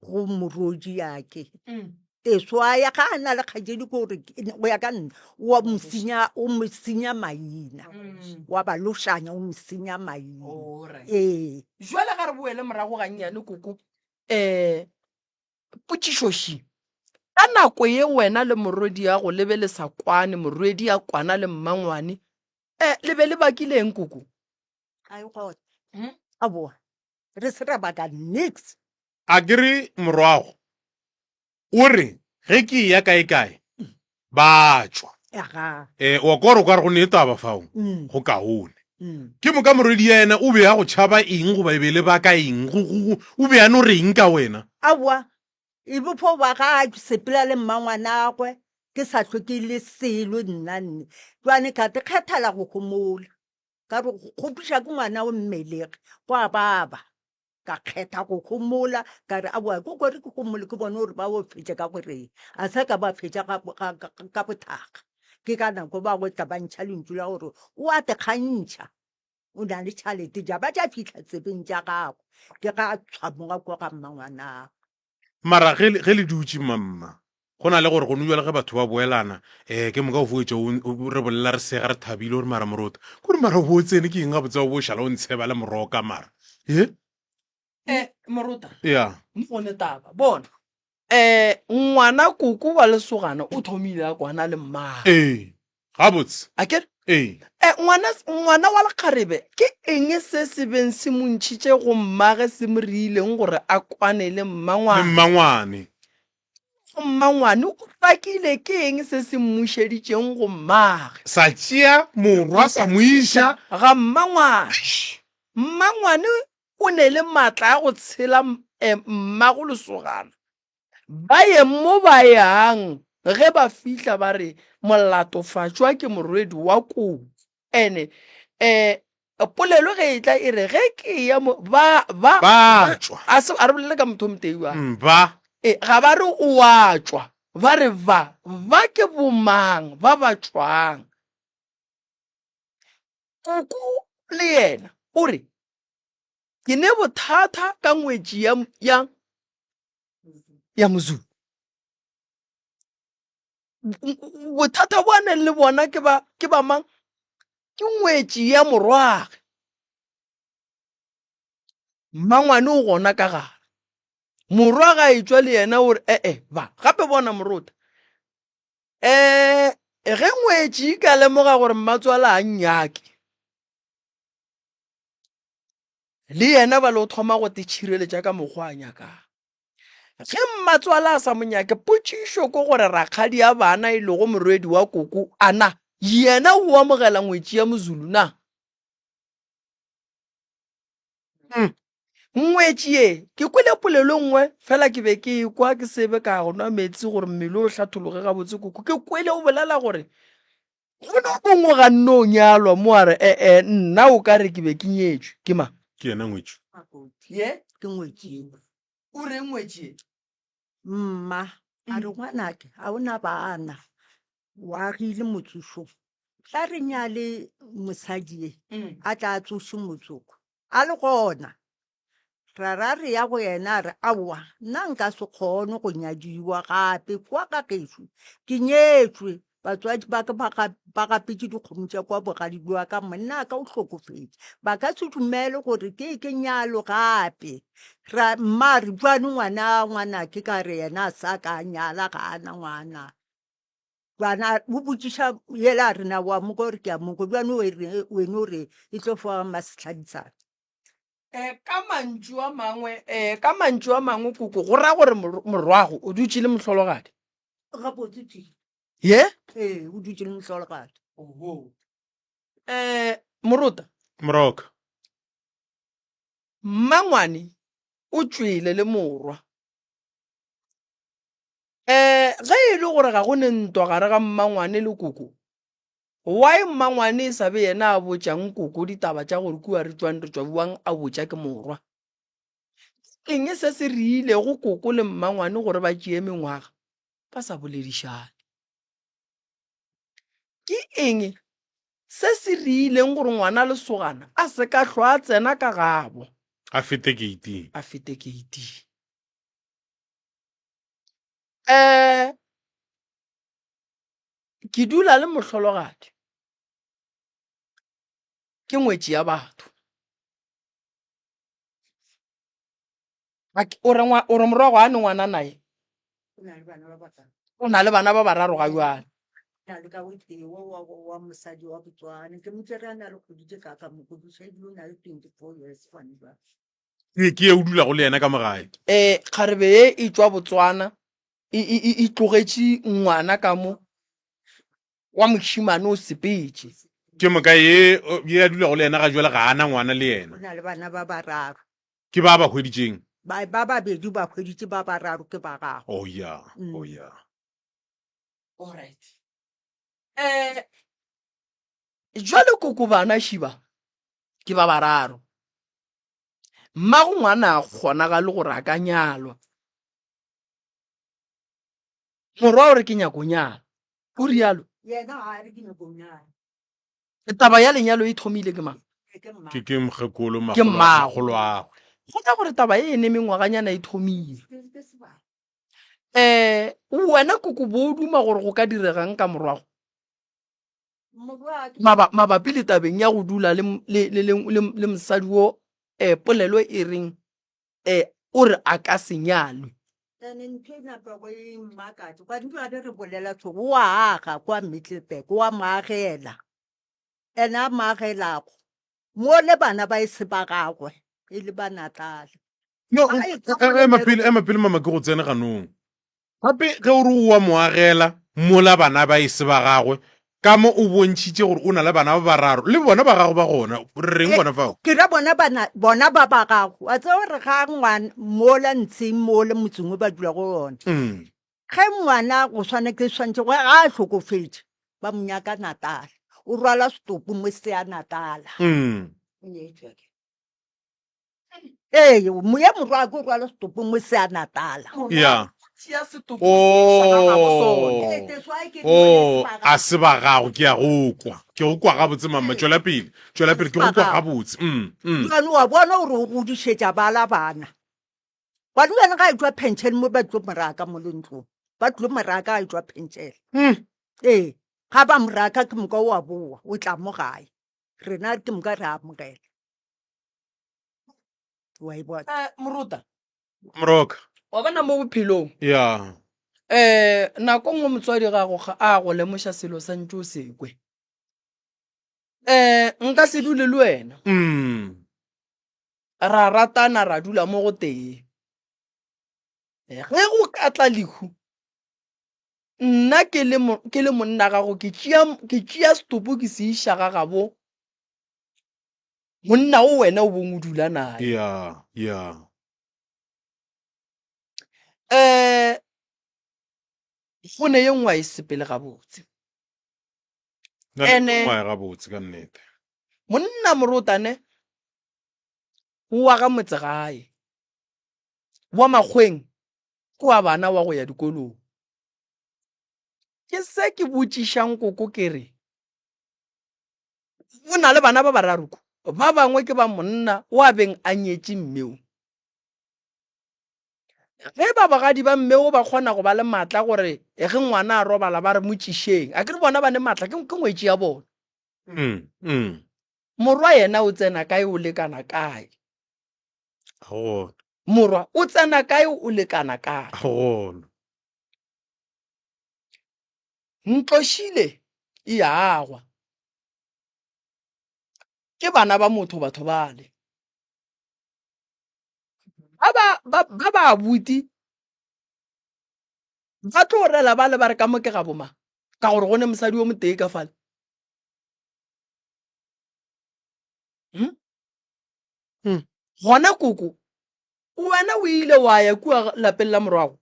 go morwedi yake. Mm. Teswaya ga a na le kgaetšedi ke gore ke- go ya ka nna wa mo senya, o mo senya maina. Mm. Wa ba lošanya, o mo senya maina. Alright. Ee. Jwale ga re boele morago gannyane koko, eh potšišoši, ka nako ye wena le morwediago le be le sa kwane, morwedi a kwana le mmangwane, eh le be le bakile eng koko? Ai gona. Hmm? Aowa, re se ra baka nix. A ke re morwago o re ge ke eya kaekae ba tšwa. Aga. Eh, wa kwa gore o ka re go ne taba fao, Mm. go kaone. Mm. Ke moka morwedi ya yena o be a go tšhaba eng goba e be le baka eng? Go, go, go, o be a no reng ka wena? Aowa, e be fo ba ga a sepela le mmangwanagwe, ke sa hlwe ke le selo nna nne. Jwale ka te kgethala go homola. Ka re go kgopiša ke ngwana o mmelege, gwa baba. Ka kgetha go homola, ka re aowa ke gore ke homole ke bone gore ba o fetše ka goreng. A sa ka ba fetša ga, ga, ga, ka bothakga. Ke ka nako ba go tla ba ntšha lentšu la gore o a te kgantšha. O na le tšhalete ja ba tša fihla tsebeng tša gagwe, ke ga a tshwamoga kwa ga mmangwanagwe. Mara ge, ge le dutše mamma, go na le gore gone bjale ge batho ba boelana, um ke moka o fo etša o re bolela re sega re thabile gore mara morota, kore mara o bo o tsene ke eng gabotse wa bo o šala o ntsheba le moroka mara, he? Eh, morota. Ya. Mo go ne taba. Bona, eh, ngwana koko wa lesogana o thomile a kwana le mmagwe. Ee, gabotse. A ke re? Ee. Eh, ngwana, ngwana wa lekgarebe, ke eng se se beng se mo ntšhitše go mmage se mo riileng gore a kwane le mmangwane? Le mmangwane. Go mmangwane o rakile ke eng se se mmušeditšeng go mmage? Sa tšea morwa sa mo iša. Ga mmangwane. Mmangwane o ne le matla a go tshela mmago lesogana. Ba ye mo ba yang, ge ba fihla ba re molatofatšwa ke morwedi wa koko. Ene um polelo ge e tla e re ge ke eya mo ba ba Ba tšwa. A se a re bolele ka motho o motee bjale. Mm, ba. E, ga ba re o a tšwa, ba re ba, ba ke bomang ba ba tšwang. Koko le yena o re, Ke ne bothata ka ngwetši ya, ya, ya Mozulu. Bothata bo a neng le bona ke ba, ke ba mang? Ke ngwetši ya morwage. Mmangwane o gona ka gare. Morwa ga a etšwa le yena o re, E-e, ba, gape bona morota. Um ge ngwetši e ka lemoga gore mmatswala a nnyake, le yena ba lo thoma go te tšhireletša ka mokgwa a nyakang. Ge mmatswala a sa mo nyake, potšišo ke gore rakgadi ya bana e lego morwedi wa koko a na yena o amogela ngwetši ya Mozulu na? Mm. Ngwetši ye, ke kwele polelo nngwe fela ke be ke ekwa ke sebe ka go nwa meetse gore mmele o hlathologe gabotse koko. Ke kwele o bolela gore Go no mongwe ga nno nyalwa mo a re, E-e, nna o ka re ke be ke nyetšwe. Ke mang? Ke yena ngwetši. Ye? Ke ngwetši ye. O reng ngwetši ye? Mma, a re ngwanake, ga o na bana, o agile motsošong. Tla re nyale mosadi ye, a tla a tsoše motsoko. A le gona. Ra ra re ya go yena a re, Aowa, nna nka se kgone go nyadiwa gape kwa ga gešo. Ke nyetšwe, batswadi ba ka ba gapetše dikgomo tša kwa bogadi bja ka, monna wa ka o hlokofetše. Ba ka se dumele gore ke ke nyalwe gape. Ra mma a re, Bjane ngwana ngwanake ka re yena a sa ka a nyala ga a na ngwana. Bjana o botšiša yela a re na wa mo kwa o re ke a mo kwa, bjane wene o re e tlo fa masehlabisana. Eh, ka mantšu a mangwe, eh, ka mantšu a mangwe koko, go ra gore morwago o dutše le mohlologadi. Gabotse tše. Ye? Ee, o dutše le mohlologadi. Oho. Eh, morota. Moroka. Mmangwane o tšwele le morwa. Eh, ge e le gore ga go ne ntwa gare ga mmangwane le koko, Why mmangwane e sa be yena a botšang koko ditaba tša gore kua re tšwang re tšwa bjang a botša ke morwa? Ke eng se se riilego koko le mmangwane gore ba tšee mengwaga ba sa boledišane? Ke eng se se riileng gore ngwana lesogana a se ka hlwa a tsena ka gabo? A fete keiting. A fete keiting. Eh, Ke dula le mohlologadi, ke ngwetši ya batho. O re o re morwago a ne ngwana naye? O na le bana ba bararo. O na le bana ba bararo ga jwale. Na le ka o tee wa wa wa mosadi wa Botswana. Ke mo tšere a na le kgwedi tše ka ka mo godiša ebile o na le 24 years gone jwale. Ke ke ye o dulago le yena ka mo gae. Eh, kgarebe ye e tšwa Botswana e, e, e, e tlogetše ngwana ka mo wa mošemane o sepetše. Ke moka ye ye a dulago le yena ga jwale ga a na ngwana le yena. O na le bana ba bararo. Ke ba ba hweditšeng? Ba ba babedi ba hweditše, ba bararo ke ba gagwe. Oh ya, oh ya. Alright. Eh, jwale koko bana šiba ke ba bararo. Mmago ngwana a kgonagale gore a ka nyalwa. Morwa o re ke nyako nyala. O rialo. Yena ga a re ke nyako nyala. Taba ya lenyalo e thomile ke mang? Ke ke mokgekolo Ke mmago. makgoloagwe. Go ra gore taba ye e ne mengwaganyana e thomile. Um wena koko bo o duma gore go ka diregang ka morwago? Maba, mabapi le tabeng ya go dula le, le, le, le, le, le mosadi wo um polelo e reng um o re a ka se nyalwe. Ene ntho e napa go e mmakatša gobane jwale re bolela so o a aga kwa Middelburg o a mo agela ene a mo agelago mo le bana ba e se ba gagwe e le ba Natala. No, ema pele, ema pele mama ke go tsene ganong. Gape ge o re o a mo agela mola bana ba e se ba gagwe, ka mo o bontšhitše gore o na le bana ba bararo, le bona ba gago ba gona, re reng gona fao? Ke ra bona bana, bona ba ba gago. Wa tseba gore ga ngwana mola ntsheng mola motseng o ba dula go ona. Ge ngwana go swana ke swantše ga a hlokofetše ba mo nyaka Natala. O rwala setopo mo se ya Natala. O nyetšwe ke. Ee, moya morwa ke o rwala setopo mo se a Natala. Ya. Tšea setopo se sa gagabo sona. Oh. Ee, that's why ke re Oh, bone se ba a gago. se ba gago, ke a go kwa. Ke go kwa gabotse mama, tšwela pele. Tšwela pele, ke go Ba kwa gago. gabotse. Mm, mm. Jwale wa bona gore o godišetša bala bana. Gwane bjale ga etšwa pension mo ba tlo moraka mo le ntlong. Ba tlo moraka ga etšwa pension. Ee, ga ba moraka ke moka o a boa, o tla mo gae. Rena ke moka re a amogela. Wa e bona. Eh, Moruta. Moroka. Wa bona mo bophelong. Ya. Eh, nako nngwe motswadi ga go a go lemoša selo sa ntše o se kwe. Eh, nka se dule le wena. Ra ratana ra dula mo go tee. Ge go ka tla lehu, nna ke le ke le monna gago ke tšea ke tšea setopo ke se iša ga gabo monna o wena o bong o dula naye. Ya, ya. Eh, go ne ye nngwe a e sepele gabotse. Ene Nngwe gabotse ka nnete. Monna morotane o wa ga motsegae wa makgweng ke wa bana wa go ya dikolong. Ke se ke botšišang koko ke re o na le bana ba bararo ko ba bangwe ke ba monna wa beng a nyetše mmeo. Ge ba bogadi ba mmeo ba kgona go ba le matla gore ge ngwana a robala ba re mo tšišeng, a ke re bona ba ne matla ke ngwetši ya bona. Morwa yena o tsena kae o lekana kae? Ga gona. Morwa o tsena kae o lekana kae? Ga gona. Ntlošile e agwa. Ke bana ba motho batho bale. Ba ba ba ba ba abuti ba tlo rela ba le ba re ka mo ke ga bomang ka gore go ne mosadi yo motee ka fale. Hmm? Hmm. Gona koko wena o ile wa ya kua lapeng la morwago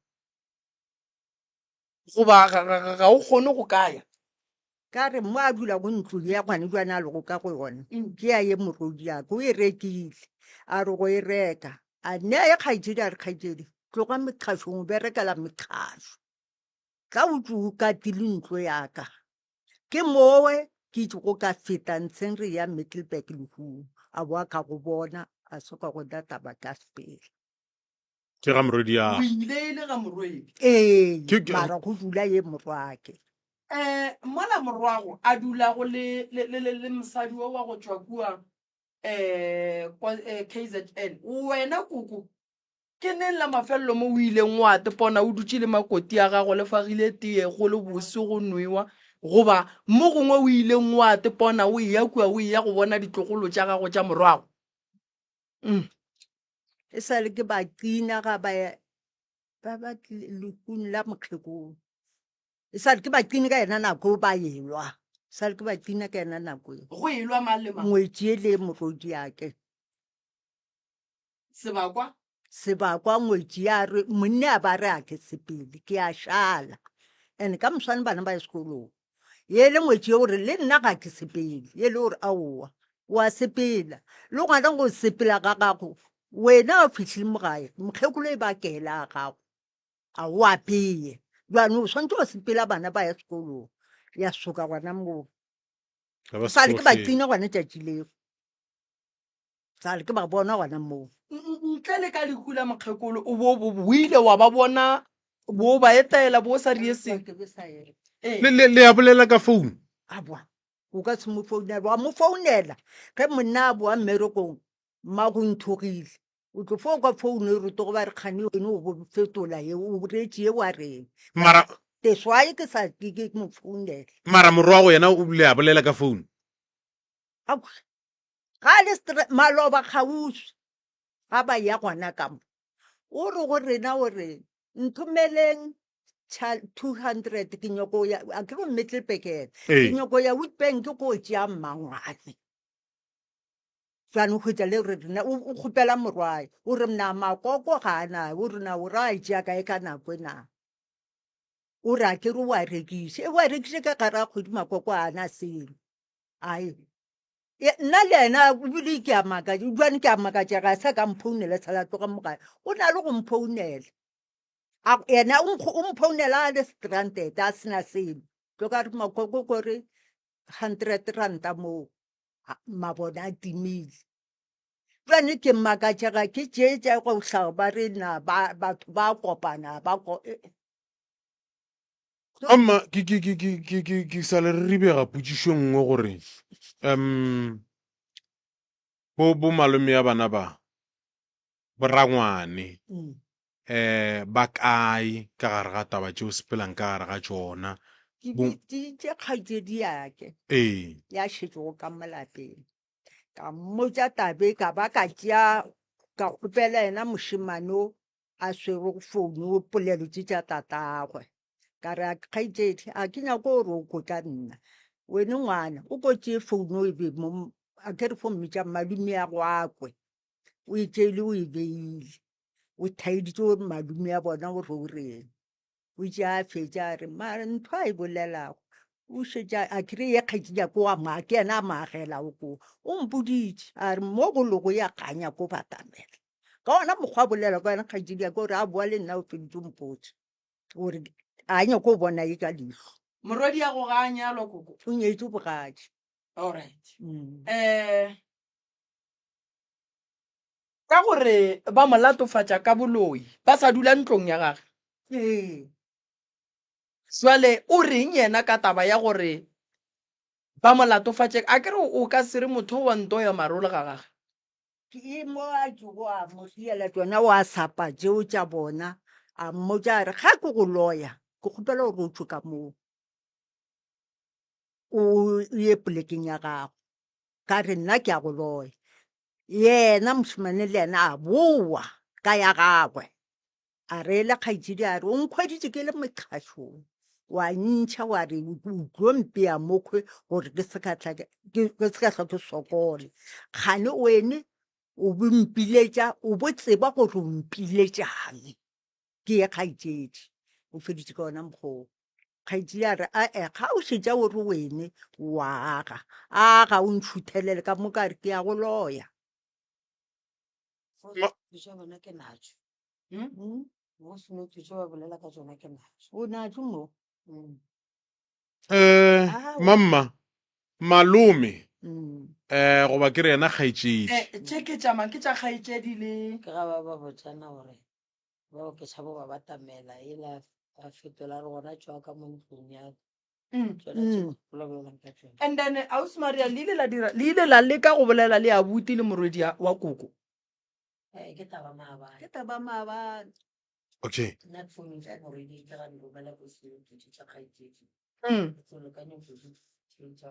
goba ga, ga, ga, ga o kgone go ka ya? Ka re mo a dulago ntlo ya gwane jwane a lego ka go yona ke ya ye morwediaka, o e rekile. A re go e reka, a nea ye kgaetšedi a re kgaetšedi tloga mekgašong o berekela mekgašo, tla o tšwe o katile ntlo ya ka. Ke mowe ke itšego ka feta ntsheng re ya Middelburg lehung, a boa ka go bona a soka go da taba ka sepela. Ke ga morwediago. O ile e le ga morwedi. Ee, Ke- ke- mara go dula ye morwake. Eh, mola morwago a dulago le, le, le, le, le mosadi wo wa go tšwa kua eh, kwa eh, KZN, wena koko, ke neng la mafelelo mo o ileng wa tepona o dutše le makoti a gago le fagile tee go le bose go nwewa, goba mo gongwe o ileng wa tepona o eya kua o eya go bona ditlogolo tša gago tša morwago? Mm. E sa le ke ba kina ga ba ba ba lehung la mokgekolo. E sa le ke ba kine ka yena nako eo ba elwa. E sa le ke ba kina ka yena nako eo. Go elwa mang le mang? Ngwetši e le morwediake. Sebakwa? Sebakwa ngwetši ya re monna a ba re a ke sepele ke a šala. And ka moswane bana ba ye sekolong. Ye le ngwetši ye gore le nna ga ke sepele. Ye le gore aowa o a sepela. Le gona go sepela ga gago wena o fihlile mo gae mokgekolo e ba kela a gago a o apeye. Jaanong o swanetše go sepela bana ba ya sekolong. Ya soka gona moo. Ga ba Sa le ke ba sekohle. tina gona tšatši leo. Sale ke ba bona gona moo. Ntle le ka lehu la mokgekolo o bo bo o ile wa ba bona bo ba etela bo sa rie selo. Ke be sa ela. Ee. Le, le, le a bolela ka founu? Aboa, o ka se mo founele. Wa mo founela ge monna a boa mmerekong, mmago nthogile. O tlo fo kwa founu e rotogo ba re kgane wene o bo fetola ye, o boretše ye wa reng. Mara, Teswae ke sa ke ke mo founela. mara morwago yena o le a bolela ka founu? Aowa. Ga le maloba kgauswi ga ba ya gona ka mo, o re go rena o re nthomeleng 200 ke nyoko ya a ke go Middelburg ena ke nyoko ya Witbank ko tšea mmangwane. Jwale o hwetša le re rena o kgopela morwae o re na makoko ga a nae o re na o ra e tšea kae ka nako e na o re a ke re o a rekiše e o a rekiše ka gare ga kgwedi makoko a na selo ai Nna le yena ebile ke a makatša, jwale ke a makatša ga sa ka mphounela sa la tloga mo gae. O na le go mphounela. Yena o mphounela a le stranded a sena selo. Tlo ka re makoko ko re hundred ranta moo mabone a timile. Jwale ke makatšega ke tše tša go hlaga ba re na batho ba kopana ba Amma ke ke ke ke ke ke ke sa le ribega potšišo nngwe gore um bo bo malome ya bana ba borangwane Mm. eh ba kae ka gare ga taba tšeo sepelang ka gare ga tšona Ke Bo- bitsitše kgaetšedi yake ee ya šetšego ka mo lapeng ka mmotša tabe ka ba ka tšea ka kgopela yena mošemane o a swerego founu polelo tše tša tatagwe. Ka re, Kgaetšedi, a ke nyake gore o kwe ka nna. Wene ngwana, o ko tšee founu e be mo, a ke re fo mmitša malome ya go a kwe. O e tšeile o e beile. O thaeditše gore malome ya bona gore o reng. O itše a fetša a re, mara ntho a e bolelago, o šetše a kry ye kgaetšedi ya ko wa mo, ke yena a mo agelago koo. O mpoditše a re mo go lego ya kganya ko batamela. Ka ona mokgwa a bolela ka yona kgaetšedi ya ka gore a boa le nna o feditše o mpotša gore a nyako go bona ye ka leihlo. Morwedi ya go ga a nyalwa koko. O nyetše bogadi. Alright. Mm. Eh ka gore ba mo latofatša ka boloi ba sa dula ntlong ya gage. Ee. Jwale o reng yena ka taba ya gore ba mo latofatše a ke re o ka se re motho wa nto ya marole ga gage. Ke mo a tšogo a mo fiela tšona wa sapa tšeo tša bona, a mmotša a re, Ga ke go loya, ke kgopela gore o tšwe ka moo, o ye polekeng ya gago. Ka re, Nna ke a go loya. Yena mošemane le yena a boa ka ya gagwe. A reela kgaetšedi a re, O nkhweditše ke le moqhašong, wa ntšha wa re o tlo mpea mokhwe gore ke se ka tla ke se ka hlwa ke sokole. Kgane wene o bo mpiletša, o bo tseba gore o mpiletšang. Ke ye kgaetšedi. O feditše ka ona mokgwa oo. Kgaetšedi a re, Ae, ga o šetša o re wene wa aga, aga o ntšhuthelele ka mo ka re ke ya go loya. Ma- Tša bona ke natšo. Hmm? Mm. Mo senoto tše ba bolela ka tšona ke natšo. O natšo mo. Mm. Eh, Aowa. mamma, malome, Mm. eh, goba ke re yena kgaetšedi. Eh, tše ke tša mang? Ke tša kgaetšedi le. Ke ga ba ba botšana gore bao ke tšhabo ba batamela ela a fetola re gona tšwa ka mo ntlong ya Mm. tšona tše Mm. bolela ka tšona. And then ausi Maria le ile la dira le ile la leka go bolela le abuti le morwedi wa koko. Eh, ke taba maabane. Ke taba maabane. Okay. Nna ke founetše morwedi ke ga di romela ko senoto tše tša kgaetšedi. Mm. Ke tlo lekanya kudu tše tša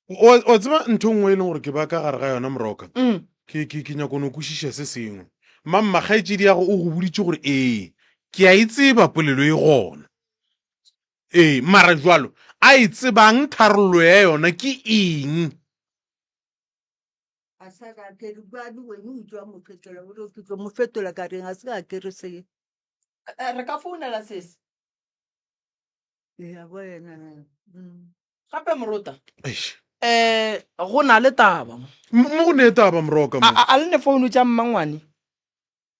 O o tseba ntho nngwe e leng gore ke ba ka gare ga yona moroka. Mm. Ke ke ke nyako no kwešiša se sengwe. Mamma kgaetšedi ya go o go boditše gore ee, ke a e tseba polelo e gona. Ee, mara jwalo a e tsebang tharollo ya yona ke eng? A sa ka ke re bua le wena o tšwa mo fetola o re ke tlo mo fetola ka reng a se ka ke re se. Eh, re ka founela sesi. Ya bo yena. Mm. Gape morota. Eish. Eh, go na le taba mo. Mo go ne taba moroka mo. A a le ne founu tša mmangwane.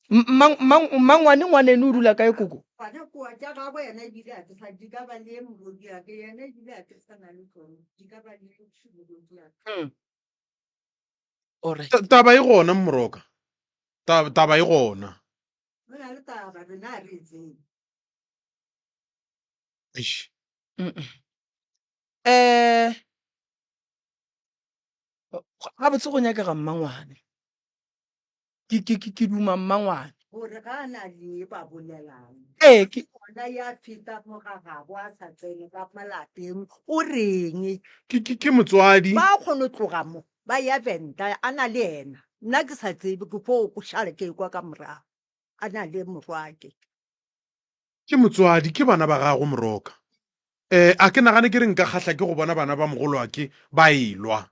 Mmangwane ngwaneno o dula kae koko? Gona koa tša gagwe yena ebile a ke sa di ka ba le morwediake yena ebile a ke sa na le tsone di ka ba le morwediake. Mm. Alright. Ta- Taba e gona Moroka. Ta- Taba e gona. Go na le taba rena ga re e tsebe. Eish. Mm-mm. Eh gabotse go nyakega mmangwane. Ke ke ke ke duma mmangwane. Gore ga a na le ba bolelang. Ee ke Gona ya feta mo ga gabo a sa tsene ka mo lapeng o reng? Ke ke ke motswadi. Ba kgone go tloga mo ba ya Venda a na le yena. Nna ke sa tsebe ke fo go šala ke ekwa ka morago a na le morwake. Ke motswadi, ke bana ba gago Moroka. Eh, a ke nagane ke re nka kgahla ke go bona bana ba mogolwake ba elwa.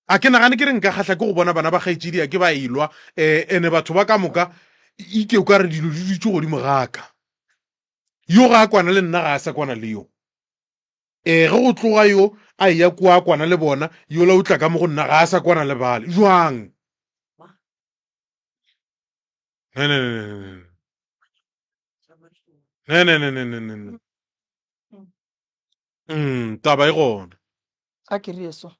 A ke nagane ke re nka kgahla ke go bona bana ba kgaetšediake ba elwa. Eh, ene batho ba ka moka ike o ka re dilo di dutše godimo ga ka. Yo ga a kwana le nna ga a sa kwana le yo. Eh, ge go tloga yo a eya kua a kwana le bona, yola o tla ka mo go nna ga a sa kwana le bale. Jwang? Ne, ne, ne, ne, ne, ne. Ne, ne, ne, ne, ne, ne, ne. Mm, taba e gona. A ke re so.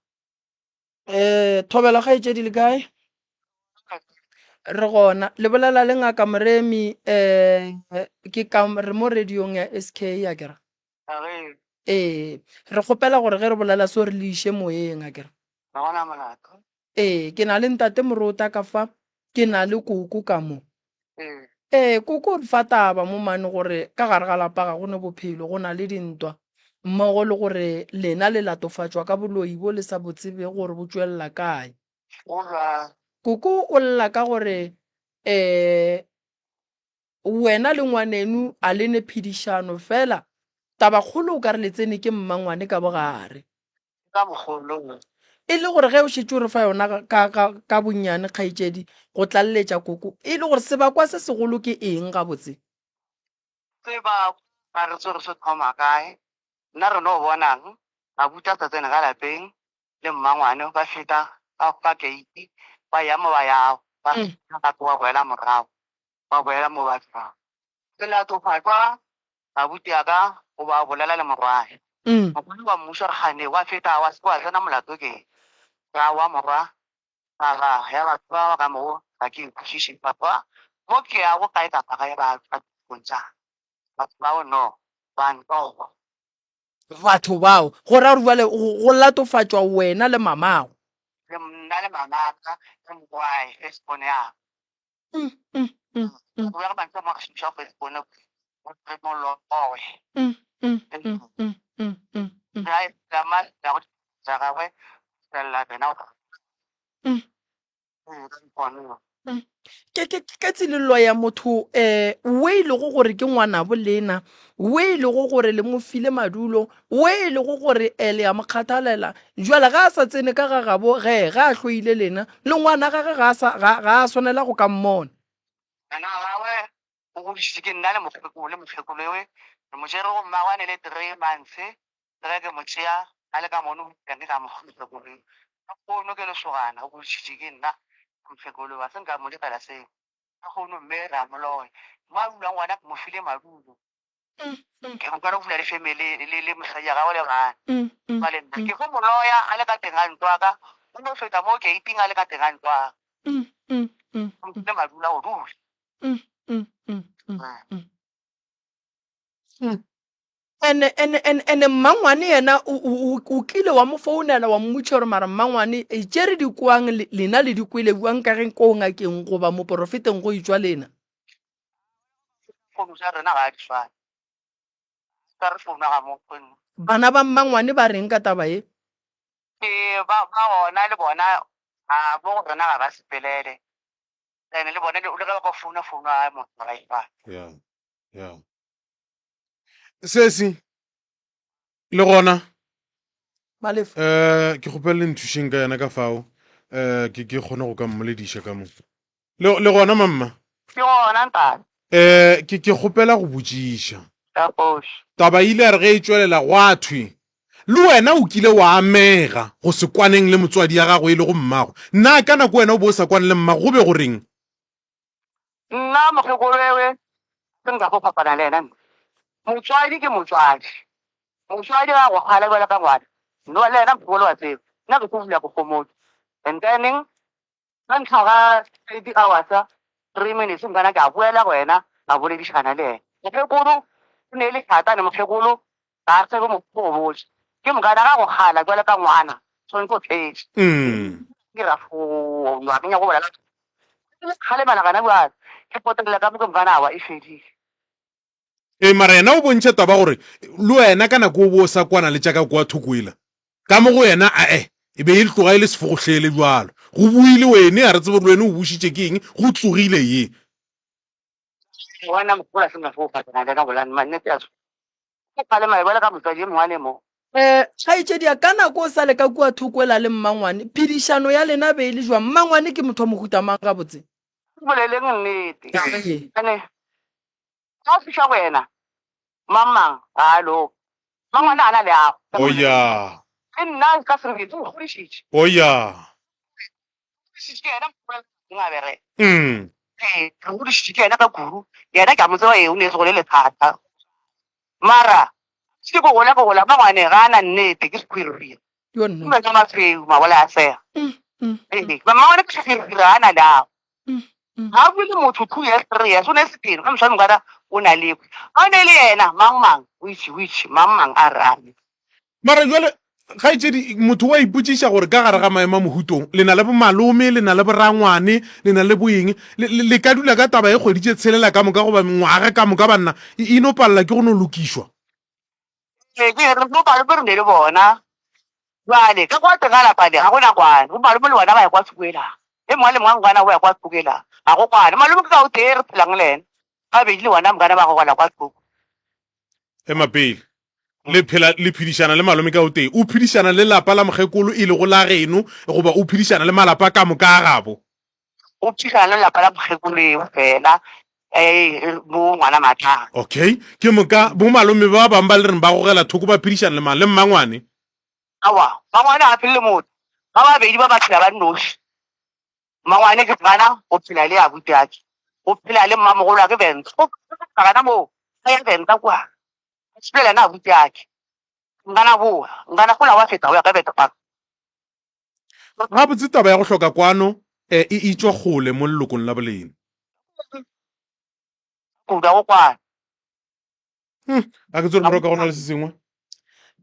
Eh, thobela kgaetšedi le kae? Re gona. Le bolela le ngaka Moremi eh ke ka re mo radiong ya SK ya kere. Ee, re kgopela gore ge re bolela so re le iše moyeng a kere. Ga gona molato. Ee, ke na le ntate Morota ka fa, ke na le koko ka mo. Ee. Ee, koko o re fa taba mo mane gore ka gare ga lapa ga go ne bophelo, go na le dintwa, mmogo le gore lena le latofatšwa ka boloi bo le sa bo tsebego gore bo tšwelela kae. Go bjang? Koko o lla ka gore um wena le ngwaneno a le ne phedišano fela tabakgolo o ka re le tsene ke mmangwane ka bogare. Ka bogolo. E le gore ge o šetše o re fa yona ka, ka, ka bonnyane kgaetšedi go tlaleletša koko, e le gore sebakwa se segolo ke eng gabotse? Sebakwa ga re tsebe re se thoma kae. Nna re no bonang abuti a sa tsene ka lapeng le mmangwane ba feta ka, ka keiti ba ya mo ba yago ba feta gape ba boela morago. ba boela mo ba tšwago. Selatofatšwa abuti ya ka o ba bolela le morwae. Mokgwari wa mmušo re gane wa feta wa se ke wa tsena molato ke ra wa morwa taba ya batho ba ka mo ga ke e kwešiše papa mo ke yago kae kapa kae ba tšwa tša batho bao no ba ntoba. Batho bao go ra gore bjale go latofatšwa wena le mamago. Le nna le mamaka le morwae first born ya ka. Ke ke ke tselelo ya motho um we e lego gore ke ngwanabo lena, we e lego gore le mo file madulo, we e lego gore um le a mo kgathalela. Jwale ga a sa tsene ka ga gabo ge, ge a hloile lena, le ngwana gage ga a sa, ga, ga a swanela go ka mmona. Ngwana wa gagwe o godišitšwe ke nna le mokgekolo, le mokgekolo ewe re mo tšere go mmagwe a ne le three months, le ge ke mo tšea a le ka mono ke ka mo mokgekolo eo. Lehono ke lesogana o godišitšwe ke nna le mokgekolo eo, ga se nka mo direla seo. Lehono mme re a mo loya, mo a dulang gona ke mo file madulo. Ke go kwana go fula le family le le mosadi ya gagwe le bana. Jwale nna ke go mo loya a le ka teng ga ntlo ya ka, o no feta mo gate-ing a le ka teng ga ntlo ya ka. Ke mo file madulo a go dula. Ene, ene, ene, ene mmangwane yena o, o, o, o kile wa mo founela wa mmotša gore mara mmangwane e tše re di kwang lena le di kwele bjang ka ge ko ngakeng goba moporofeteng go etšwa lena. Founu tša rena ga di swane. Ka re founa ga mo founu. Bana ba mmangwane ba reng ka taba ye? Ke ba ba gona le bona a mo go rena ga ba sepelele. Ene le bona le ge ba ka founa founu a motho ga ba e swane. Yeah. Yeah. Sesi le gona Malefo. Eh ke kgopela le nthušeng ka yena ka fao eh ke ke kgone go ka mmolediša ka mo. Le le gona mamma? Ke gona ntate. Eh ke ke kgopela go botšiša. Ka kgoši. Taba e ile ya re ge e tšwelela gwa thwe le wena o kile wa amega go se kwaneng le motswadi ya gago e lego mmago. Na ka nako wena o be o sa kwane le mmago go be go reng? Nna mokgekolo ewe se nka fo fapana le yena nna. Motswadi ke motswadi. Motswadi ga go kgala bjalo ka ngwana. No le yena mokgekolo wa tseba. Nna ke tlo dula ke homotse. And then ka ntlha ga 30 hours, 3 minutes nkana ke a boela go yena ka boledišana le yena. Mokgekolo o ne e le tlhatane mokgekolo ga a tsebe mokgwa go botša. Ke mokana ga go kgala jwale ka ngwana tshwanetse o thetše. Ke ra fo ga ke nyako go bolela. Ke kgalemela gana bjale ke potelela ka mo ke mokana awa e fedile. Ee, mara yena o bontšha taba gore le wena ka nako o bo o sa kwana le tša ka kua thoko ela. Ka mo go yena ae, e be e tloga e le sefogohlele bjalo. Go boile wene, a re tsebe gore le wene o bušitše ke eng, go tsogile ye. Wena mokgola se mafo fatana le ka bolane mannete ya ke kgale mae bjale ka motswadi e mongwe le mo. Eh, kgaetšedia, ka nako o sa le ka kua thoko ela le mmangwane, phedišano ya lena be e le jwang? Mmangwane ke motho wa mohuta mang gabotse? Boleleng nnete. Ee. Ane Ga o fihla go yena, mang mang ga a loka. Mangwana ga a na leago. O ya. Le nna ka sebele o nkgodišitše. O ya. Godišitše ke yena mongwe a bereka. Mm. Ee, re godišitše ke yena ka kudu. Yena ke a mo tseba ee o ne e se go le lethata. Mara ke go gola go gola mangwane ga a na nnete ke sekhwirihwiri. Yo nna. Ke masweu mabola a sega. Mm, mm, Ee, mangwane ke sekhwirihwiri ga a na leago. mm, mm. Ga bue le motho 2 years 3 years o ne se teng ka mosadi mokana o na le kwe ga o ne le yena mang mang which which mang mang a rame. Mara jwale kgaetšedi motho wa ipotšiša gore ka gare ga maemo a mohutong le na le bomalome le na le borangwane le na le boeng le, le, le ka dula ka taba e kgwedi tše tshelela ka moka goba ngwaga ka moka banna e, e no palela ke go no lokišwa. Ee, ke re bomalome re ne le bona Jwale, ka kwa teng ga lapa le, ga go na kwano. Bo malome le bona ba ya kwa thoko-ela. E mongwe le mongwe ngwana o ya kwa thoko-ela. Ga go kwane. Malome ke ka o tee re phelang le yena. Gabedi le bona mokana ba gogela kwa thoko. Ema pele. Le phela le phedišana le malome ka o tee. O phedišana le lapa la mokgekolo e lego la geno goba o phedišana le malapa ka moka a gabo? O phedišana le lapa la mokgekolo eo fela, eh, bo ngwana Matlhare. Okay. Ke moka bo malome ba bang ba le reng ba gogela thoko ba phedišana le mang? Le mmangwane? Aowa, mmangwane ga a phele le motho. Ba babedi ba ba phela ba nnoši. Mmangwane ke gana o phela le abuti-ake. O phela le mmamogolo-ake Venter. O phela gana moo, a ya Venter kwa. A sepela le yena abuti-ake. Nkana boa, nkana gola wa feta o ya ka Venter Park. Gabotse taba ya go hloka kwano e e tšwa kgole mo lelokong la bolena. Kudu go kwana. Hmm, a ke tsore moroka go na le se sengwe.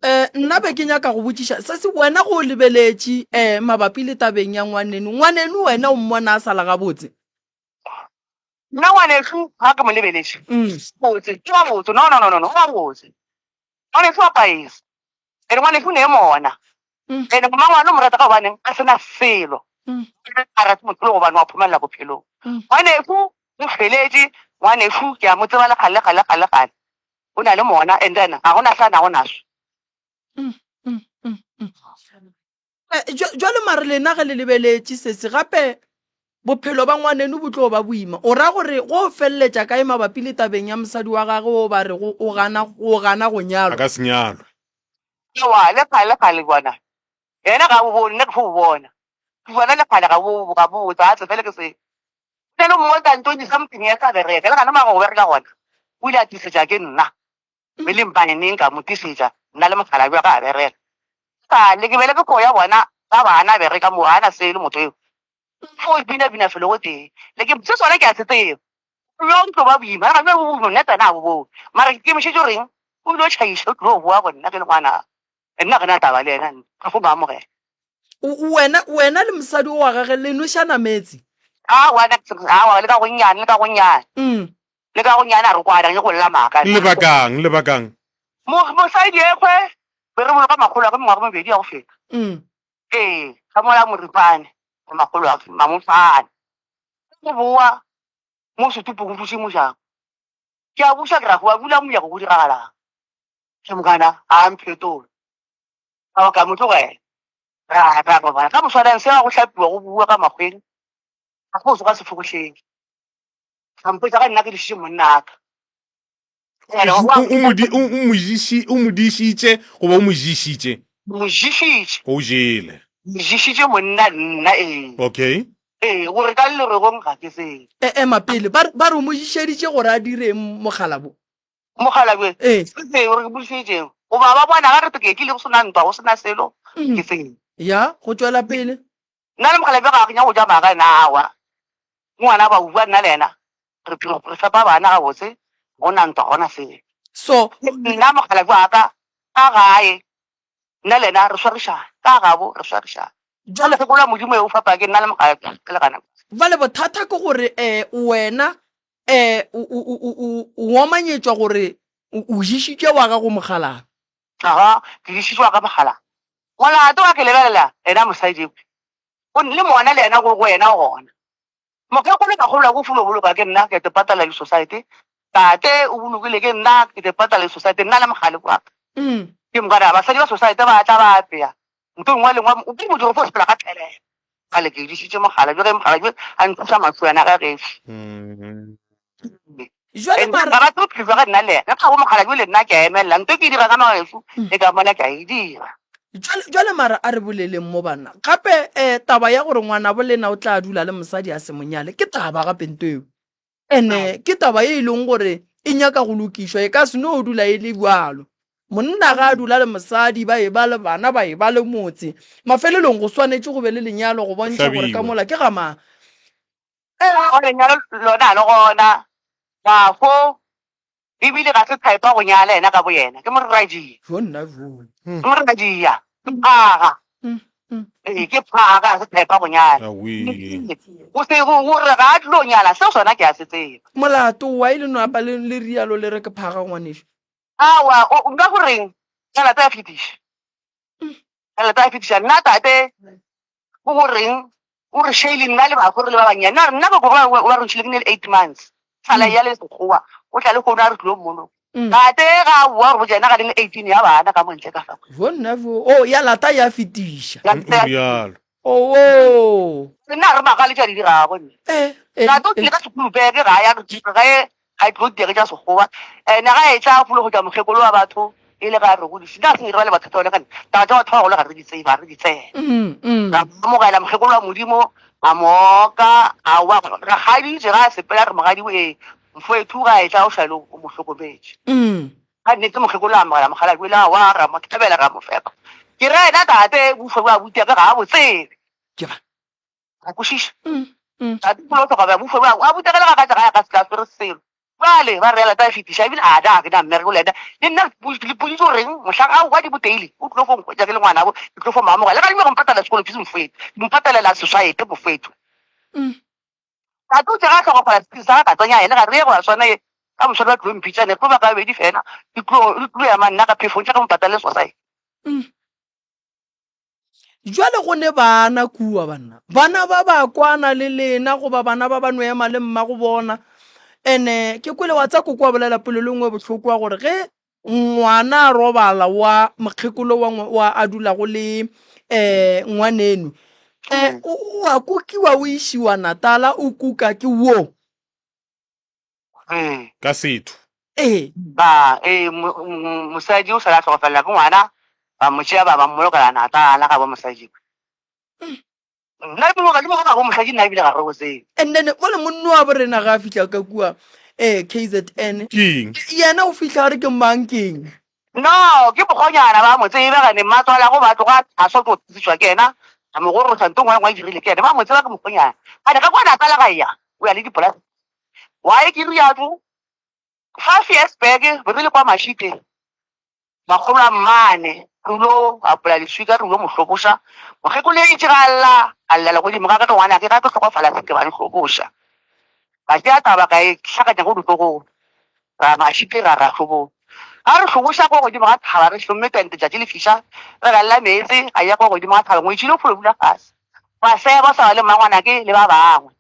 Eh, nna be ke nyaka go botšiša se se wena go o lebeletše um mabapi le tabeng ya ngwaneno ngwaneno wena o mmona a sa la gabotse Nna ngwanešu ga ke mo lebeletše. Mm. Botse, ke wa botse. No, no, no, no, no, wa botse. Ngwanešu wa paese. Ene ngwanešu ne mona. Mm. Ene mmangwane o mo rata ka gobaneng a sena selo. Mm. A rate motho le gobane wa phomelela bophelong. Mm. Ngwanešu o feletše, ngwanešu ke a mo tseba le kgale le kgale le kgale le kgale. O na le mona and then ga gona sa nago naso. Mm, mm, mm, mm. Eh, jwale mare lena ge le lebeletše sese gape bophelo ba ngwaneno bo tlo ba boima o ra gore go feleletša kae mabapi le tabeng ya mosadi wa gagwe o ba rego o gana o gana go A nyalwa ka se nyalwe. Ewa le kgale le kgale bona. Yena ga bo bone, nna ke fo bo bona. Ke bona le kgale ga bo ga bo tsa tse fele ke se. Ne le mo ka ntoni something ya sa bereka. Le gana mara go bereka gona. O ile a tisetša ke nna. Be le mpane neng ka mo tisetša nna le mokgalabje wa ka a bereka. Kgale ke bele ke fo ya bona ka bana bereka mo ga ana sele motho eo. Fo bina bina felo go tee. Le ke se sona ke a se tseba. Bjo tlo ba boima, ga bo boima nna tsena bo bo. Mara ke kemišetše goreng o bile o tšhaiša o tlo boa go nna ke le ngwana. Nna ga na taba le yena, ga go mo amogela. Wena, wena le mosadi o wa gage le nwešana meetse? Aowa, aowa, le ka gonnyane, le ka gonnyane. Mm. Le ka gonnyane a re kwana, ke go lla maaka. Lebakang, lebakang. Mosadi ekwe, be re boloka makgolo a ke mengwaga mebedi ya go feta. Mm. Ee, ka mola moripane, makgolo a ke mamofane. Go boa mo setupong go butše mojako. Ke a buša ke ra go wa bula mojako go diragalang. Ke mokana a mphetola. Ka ka mo tlogela. Ra ra robala. Ka moswanang se wa go hlapiwa go bua ka makgweng. Ga go tsoga sefogohleng. Ka mpotsa ka nna ke dišitše monna ka. O mo dišitše goba o mo ješitše? Mo ješitše. O jele. Mo ješitše monna nna ee. Okay. Ee, gore ka leregong ga ke tsebe. E ema pele, ba ba re o mo ješeditše gore a direng mokgalabo? Mokgalabje, Ee. Se tsebe gore ke mo ješeditšeng. Goba ba bona ga re toketile go sena ntwa, go sena selo, Mm. ke tsebe. Ya, go tšwela pele. Nna le mokgalabje ga re nyake go ja maaka ena aowa. Ke ngwana ba bua nna le yena re re fepa bana gabotse, ga go na ntwa, ga go na selo. So Nna mokgalabje wa ka ka gae nna le yena re swarišana, ka gabo re swarišana. Jwale mokgekolo wa Modimo yo o fepa ke nna le mokgalabje re le gana. Bjale bothata ke gore um wena um o o omanyetšwa gore o ješitše wa gago mokgalabje. Aha, ke ješitše wa ka mokgalabje. Molato wa ke lebelela yena mosadi ewe, o le mona le yena go go yena gona. Mokgekolo ka kgolwa go fulo boloka ke nna ke te patala le society. Tate o bolokile ke nna ke te patala le society nna le mogale wa ka. Ke mokana basadi ba society ba tla ba apea. Ntho nngwe le nngwe o ke modiro fo sepela ka thelelo. Gale ke disitse mogala jo ge mogala jo a nthusa matswana ga gešo. Jwale And mara ga ba tlo phela ga nna le yena. Ga bo mogala jo le nna ke a emelela. Ntho ke e dira ka magagešu e ka mona ke a e dira. Jwale, jwale mara a re boleleng mo banna. Gape eh, taba ya gore ngwanabo lena o tla dula le mosadi a se mo nyale ke taba gape nto eo. Ene ke taba ye e leng gore e nyaka go lokišwa, e ka se no dula e le bjalo. Monna ga a dula le mosadi ba e ba le bana ba e ba le motse, mafelelong go swanetše go be le lenyalo go bontšha gore ka Hlabiwe. mola ke ga mang. Go lenyalo lona le gona bafo ebile ga se type ya go nyala yena ka boyena ke morradia. Jo nna jo. Ke morradia ke phaga. Ee ke phaga ga se type ya go nyala. Awee. O se go gore ga a tlo nyala seo sona ke a se tseba. Molato wa e le no apa le le rialo le re ke phaga ngwanešu. Aowa o nka goreng ka lata ya fetiša. Ka lata ya fetiša nna tate o goreng o re Shaylee nna le bafo re le ba bannyane nna nna go ba ba re ntšhile ke ne le 8 months sala ya le sekgowa o tla le kgono a re tlilo mmolo tate ga a boa gore botsa yena ga le le 18 ya bana ka montle ka fa Jo nna jo. Oh ya lata ya fetiša. Ya O rialo. Oh. Nna re magale tša di dirago nne. Eh, eh, Tate o eh. tlile ka sekulupeke ga ya ga e ga e tlo diege tša sekgowa ene ga e tla folo go tša mokgekolo wa batho e le ga re godise nna se re ba le batho tsone gane taba tša batho ba bagolo ga re di tsebe ga re di tsene ra amogela mokgekolo wa modimo a mooka a wa ra gaditše ga a sepela re mogadi ee mfoethu ga e tla o šale o mo hlokometše ga nnete mokgekolo a amogela mokgalabje la wa ra mo thabela ra mo fepa ke re ena tate bufa ba butega ga a bo tsebe Ke ba. A kwešiša? Tate o hloka ba bufa ba a butegela ga ka ga ka se ka swere selo. Bjale ba re lata fetiša ebile a da ke na mmereko le ena. Le nna le poditse goreng mohlang a wa di boteile o tlo fo nkhwetša ke le ngwanabo ke tlo fo mo amogela. Le ga le go mpatala sekolo fees mofeto. Ke mpatalela society mofeto. Tate o tše ga hlokofala sephiri sa ga ka tsenya yena ga re ye go ya swana ye ka moswane ba tlo mpitša ne re tlo ba ka babedi fela ke tlo le tlo ema nna ka phefong tša ka mo patalele society. Jwale go ne bana kua, banna. Bana ba ba kwana le lena, goba bana ba ba no ema le mmago bona. Ene ke kwele wa tsa koko a bolela polelo e nngwe e bohloko ya gore ge ngwana a robala wa mokgekolo wa, wa a dulago le um ngwaneno, um o a kukiwa o išiwa Natala, o kuka ke wo. Ee. Ka setho. Ee. Ba, ee, mosadi o sala a hlokofalela ke ngwana, ba mo tšea ba ba mmolokela Natala ga bo mosadi. Nna le mo le mo ga bo mosadi nna ebile ga re go tsebe. And then bole monno wa borena ga a fihla ka kua eh KZN. Keng? Yena o fihla a re ke mang keng? No, ke mokgonyana ba mo tsebe gane mmatswala go ba tloga a swa tlo tsitšwa ke yena a mo goroša nto ngwe ngwe e dirile ke yena ba mo tseba ke mokgonyana. Gane ka kwa Natala ga ya o ya le dipolase Why ke rialo? 5 years back be re le kwa Mashite makgolo a mmane re lo apola leswika re lo mo hloboša mokgekolo e itše ga a lla a llela godimo ga ka ke ngwanake ga ke hlokofala se ke ba ntlhoboša ka tšea taba ka e hlakanya go ditlogolo ra Mashite ra ra hloboša ga re hloboša kwa godimo ga thaba re hlomme tente tšatši le fiša re galela meetse a ya kwa godimo ga thaba ngwetši le folo dula fase ba seba sa le mmangwanake le ba bangwe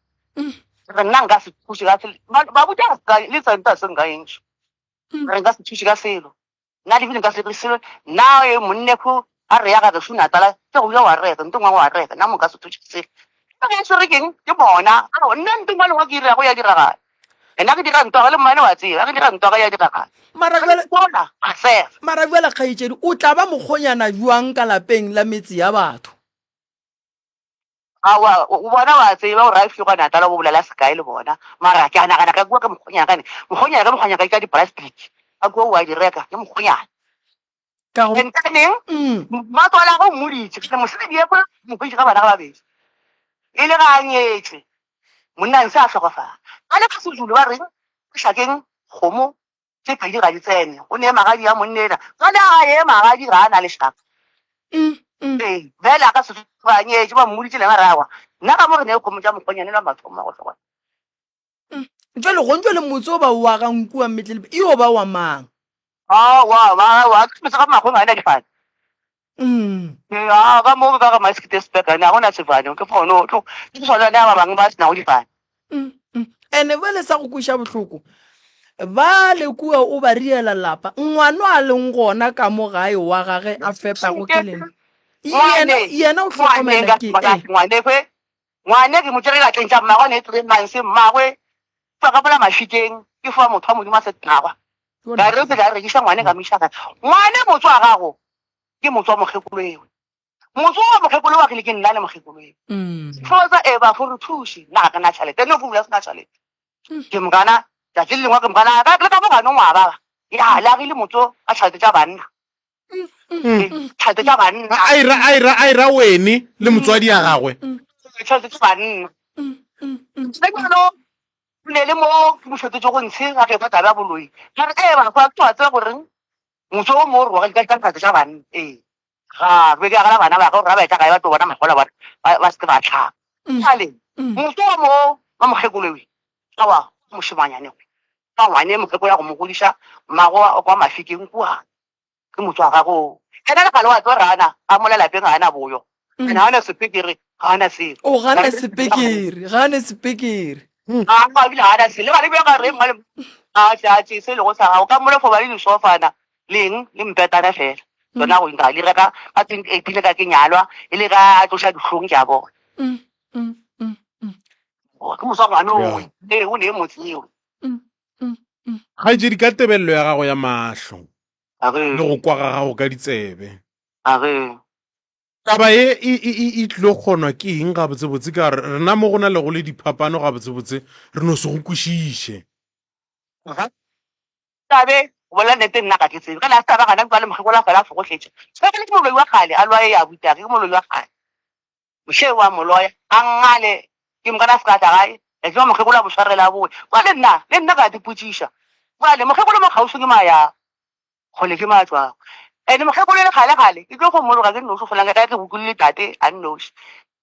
Re nna nka se thuše ka selo. Ba ba botša ka le santa se nka eng. Re nka se thuše ka selo. Nna le bile nka se re selo. Nna e monne go a re ya ga re suna tala ke go ya wa reka nto ngwa wa reka nna mo nka se thuše selo. Ka ge se re keng ke bona. Ao nna nto ngwa le ngwa ke ira go ya diragala. Nna ke dira ntwa le mmane wa tseba ke dira ntwa ga ya diragala. Mara jwale bona a sefa. Mara jwale kgaetšedi o tla ba mokgonyana jwang ka lapeng la metse ya batho? Aowa, o bona wa tseba gore a fihla Natala o bolela sekae le bona. Mara ke a nagana ka kua ke mokgonyana kane. Mokgonyana ke mokgonyana ka di-plastic. Ka kua o a di reka, ke mokgonyana. Ka go Entaneng, Mm. mmatswala go mmoditše, ke mosadi e kwa mo hwetše ka bana ba babedi. E le ga a nyetšwe, monna nse a hlokofala. Ba le ka Sezulu ba reng, Mohlakeng kgomo tše pedi ga di tsene, go ne magadi a monna ena. Jwale a ye magadi ga a na lešaka. Ee, bjale a ka se tsoge a nyetše, ba mmoditše le yena aowa, nna ka mo re ne kgomo tša mokgonyane la mathomo a go hlokofala. Jwale gong jwale motse o ba o agang kua Metlelebe e yo ba wa mang? Aowa, ba wa ke motse ga magong ga ena difane. Ee, a ka mo ka ga Maskitesburg ane ga gona sefane, ke fone o tlo ke sona le ba bangwe ba senago difane. Ene bjale sa go kweša bohloko ba le kua o ba riela lapa ngwano a leng gona ka mo gae wa gage a fepago ke lena yena yena o hlokomela ke eh. Ngwane ngwane ke mo tšere diatleng tša mmagwe ne three months mmagwe fa ka mola mafikeng ke fa motho wa modimo a se tagwa ka re pele a rekiša ngwane ka mo iša gae ngwane motse wa gago ke motse wa mokgekolo ewe motse wa mokgekolo wa ke ke nna le mokgekolo ewe mm. fotsa e ba fo re thuše nna ga ke na tšhelete no fula sena tšhelete mm. ke mokana tšatši le lengwe ke mokana ka le ka mogano ngwa ba ya le agile motse ka tšhelete tša banna mm. tšhelete tša banna a ira a ira a ira wene le motswadi ya gagwe tšhelete tša banna ne le mo ke mo fetotse go ntshe ga ke kwa taba ya boloi ka re ee ba kwa ke wa tseba goreng motho o mo roga ka ka tša banna ee ga be ke agela bana ba ga gore ba etla gae ba tlo bona magola ba ba se ke ba tlhapa jale motho o mo wa mokgekolowe awa mošemanyane ka ngwane mokgekolo ya go mo godiša mmago kwa mafikeng kua ke motho wa gago ena le gale wa tlo rana a mola lapeng ga ana boyo mm. ena gana sepekere ga ana selo o gana sepekere ga ana sepekere mm. a ga bile ga ana selo le gare bja ga re mmale a tla tše se lego sa gago ka mola fo ba le disofana leng le mpetana fela mm. tsona go nka di reka ka 2018 ka ke nyalwa e le ka a tloša dihlong ke a bona ke moswa ngwane o ee o ne motse eo kgaetšedi ka tebelelo ya gago ya mahlo le go kwa ga gago ka ditsebe. Taba ye e, e, e, e tlilo kgonwa ke eng gabotsebotse ka gore rena mo go na le go le diphapano gabotsebotse re no se go kwešiše. Tabe go bolela nnete nna ga ke tsebe ge la taba gana kwa le mokgekolo a fela a fogohletša ge ke moloi wa kgale a lwaye ya butake ke moloi wa kgale moshe wa moloya a ngale ke mokana a se ka tla gae ya tseba mokgekolo a mo swarela a boe kwa le nna le nna ka dipotšiša jale mokgekolo mo kgauswi ke maya kgole ke matswago and mokgekolo le kgale kgale ke tlo go mmoloka ke nnoši fela ka ke bokule tate a nnoši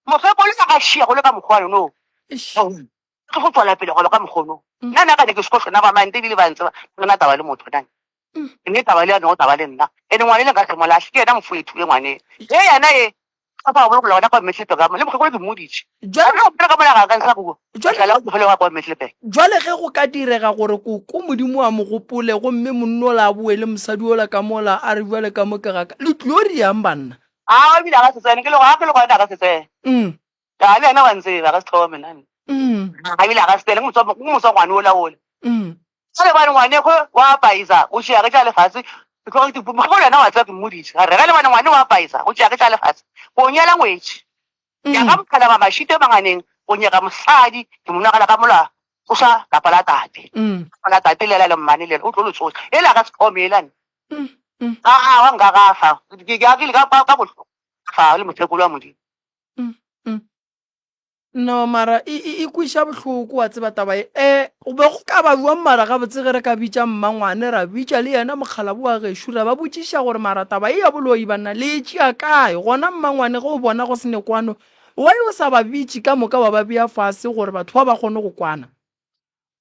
mokgekolo a ka šia go le ka mokgwa no ke go tswela pele go ka mokgono mm. nna nna ka ne ke sekgošo na ba mante ebile ba ntseba nna taba le motho nane mm. mme taba le yane go taba le nna ene ngwane le nka se molahle ke yena mofoethu le ngwane e yena e ka fa bolokola gona kwa Metlhepeng ka mo le mokgekolo ke mmoditše Jwale- a ka mola ga ka nsa go Jwale- tlala go tlholewa kwa Metlhepeng Jwale ge go ka direga gore koko Modimo a mo gopole gomme monna ola a boe le mosadi ola ka mola a re bjale ka mo ke ga ka, le tlilo riang banna? A ebile a ka se tsene ke le go a ke le gona a ka se tsene Mm. a le yena wa ntseba a ka se thome nna Mm. a ebile a ka se tsene ke motswa ke motswa ngwane ola ola Mm. Ka lebane ngwane go wa paisa o tšea ge tša lefase ke tloga ke mokgekolo yena wa tseba ke mmoditše a re ge lebane ngwane wa paisa o tšea ge tša lefase go nyala ngwetši ya ka mokgala ba mašite manganeng go nyaka mosadi ke mo nagana ka mola o sa lapa la tate lapa la tate lela le mmane lela o tlo le tsoša ela ka se thome elane a a wa nka gafa ke ke akile ka ka bohloko fa le mokgekolo wa modimo No mara e, e, e kweša bohloko wa tseba taba e. E, go be go ka ba bjang mara gabotse ge re ka bitša mmangwane ra bitša le yena mokgalabo wa gešo ra ba botšiša gore mara taba e ya boloi banna le e tšea kae? Gona mmangwane ge o bona go se ne kwano why o sa ba bitše ka moka wa ba bea fase gore batho ba ba kgone go kwana?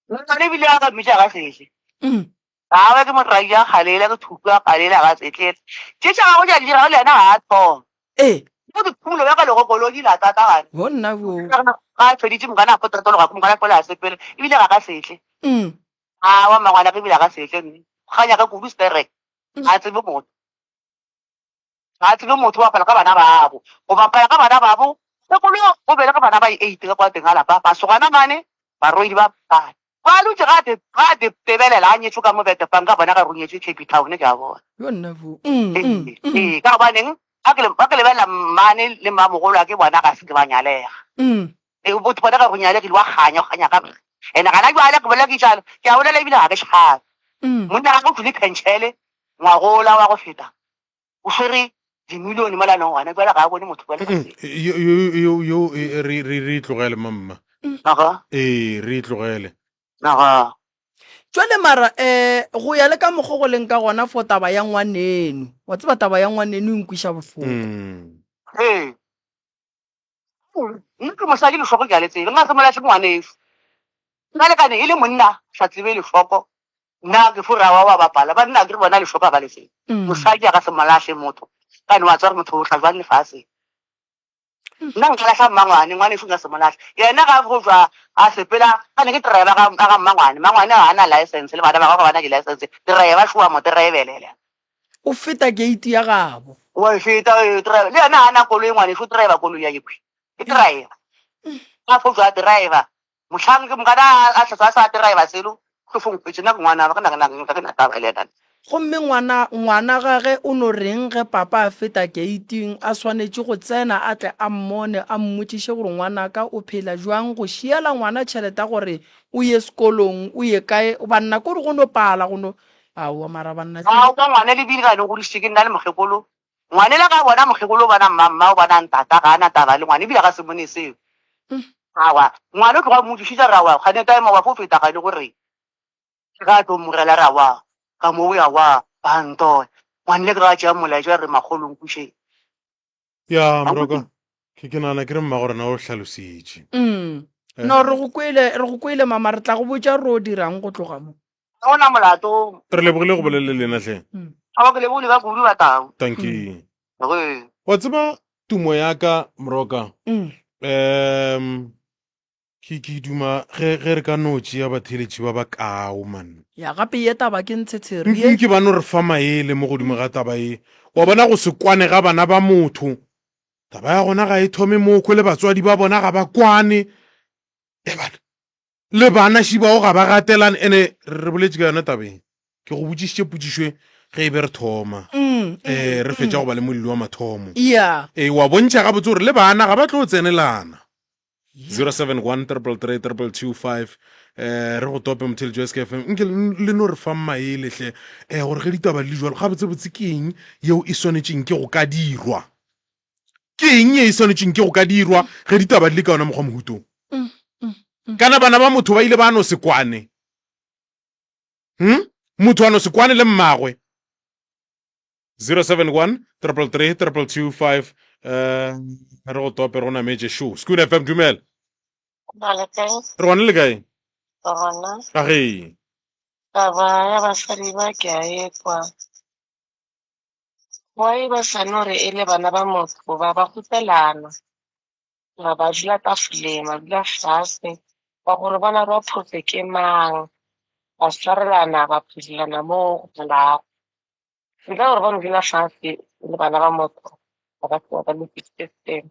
Mmangwane ebile a ka mmitša ga sehle. Mm. Gagwe ke moradi ya kgalela, ke thuku ya kgalela, ga tsetlela. Tše tša gagwe tša di dirago le yena ga a thoma. Ee. Mo diphumulo bja ka legokolo di la tata gane. Bo nna bo. Ga a feditše mokana a fotratologa ko mokana fela a sepele ebile ga ka setle. Mm. A wa mmangwana ke ebile ga setle mme. Kganya ka kudu sterek. Ga a tsebe motho. Ga a tsebe motho o bapala ka bana babo. Go bapala ka bana babo, sekolo o belege bana ba eight ka kwa teng ga lapa, masogana mane, barwedi ba bane. Ba dutše ga te ga te tebelela a nyetšwe ka mo Betepang ka bona ga re o nyetšwe Cape Town ke a bona. Yo nna bo. Mm, mm, mm. Ee, ka gobaneng ga ke ga ke lebelela mmane le mmamogolo a ke bona ga se ke ba nyalega. Mm. Ee, botho bona ga go nyalegile wa kganya, o kganya ka ene gana jwale ke bolela ke jalo, ke a bolela ebile ga ke tšhabe. Mm. Monna gagwe o tlile phentšhele ngwagola wa go feta. O swere Dimilione mola a leng gona bjale ga a bone motho bjale Mm, yo yo yo yo e, re re re e tlogele mamma. Aga. Ee, re e tlogele. Aga. Jwale mara um go ya le ka mokgo go leng ka gona for taba ya ngwaneno. Wa tseba taba ya ngwaneno e nkwiša bohloko. Mm. Ee. Nna ke mosadi lešoko ke a le tsebe nka se molahle ngwaneso. Nna le kane e le monna sa tsebe lešoko nna ke fo rawa wa bapala banna ke re bona lešoko ga ba le tsebe. Mosadi a ka se molahle motho kane wa tseba gore motho o tla jwang lefaseng. Nna nka lahla mmangwane ngwaneso nka se molahle yena ga go jwa a sepela kane ke driver ga ga mmangwane mmangwane ga ana license le bana ba gagwe ga bana di license driver šoa mo drivelela. O feta gate ya gabo. Wa e feta e driver le yena ga ana koloi ngwaneso o driver koloi ya yekhwi ke driver a fo jwa driver mohlang ke mokana a tlhatsa a sa driver selo ke fo nkhwetše nna ke ngwana ga ke na ga ke na taba le yena. Gomme ngwana ngwana gage o no reng ge papa a feta gate-ing a swanetše go tsena a tle a mmone a mmotšiše gore ngwanaka o phela jwang go šiela ngwana tšhelete ya gore o ye sekolong o ye kae banna kore go no pala go no Aowa mara banna tše. Aowa ngwana le bile gane o godišitše ke nna le mokgekolo. Ngwanela ga bona mokgekolo o bona mma mma o bona ntata ga ana taba le ngwana ebile ga se mone seo. Aowa ngwana o tloga mmotšišitša re aowa gane time wa fo feta gane gore ke ga tlo mmogela re aowa ka mo o ya wa ba ntoya. Ngwanele ke ga tšea molaetša re makgolo nkušeng. Ya moroka ke ke nagana ke re mmago rena o hlalositše. Mm. No re go kwele re go kwele mama re tla go botša re o dirang go tloga mo. Ga go na molato. Re lebogile go bolela le lena hle. Mm. Aowa ke lebogile ka kudu batau. Tanki. Ee. Wa tseba tumo ya ka moroka. Mm. Um Ke, ke duma ge, ge re ka no tšea batheeletši ba bakao, man. Ya, gape ye taba ke ntshetshere ye. Nke ba no re fa maele mo godimo ga taba ye. Wa bona go se kwane ga bana ba motho. Taba ya gona ga e thome mo kwe le batswadi ba bona ga ba kwane. E bana, le bana šibao ga ba gatelane. Ene re boletše ka yona taba ye. Ke go botšišitše potšišo e ge e be re thoma. Eh, re fetša go ba le molli wa mathomo. Ya. Ee, wa bontšha gabotse gore le bana ga ba tlo tsenelana. 071 333 2225 eh re go tope motheletši wa SKFM nke le no re fa maele hle eh gore ge ditaba di le jwalo gabotsebotse ke eng yeo e swanetšeng ke go ka dirwa ke eng ye e swanetšeng ke go ka dirwa ge ditaba di le ka yona mokgwa mohutong kana bana ba motho ba ile ba no se kwane hm motho a no se kwane le mmagwe 071 333 2225 eh re go tope re go nametše šo Skoon FM dumela Ba le kae? re gona le kae Re gona. a ge Taba ya basadi ba ke a e kwa. Why ba sa no re e le bana ba motho ba ba kgopelana ba ba dula tafoleng ba dula fase ba gore bona ba phoso ke mang ba swarelana ba phudulana mo go phelago. Ntle gore ba no dula fase le bana ba motho ba ka se ba lokisitse selo.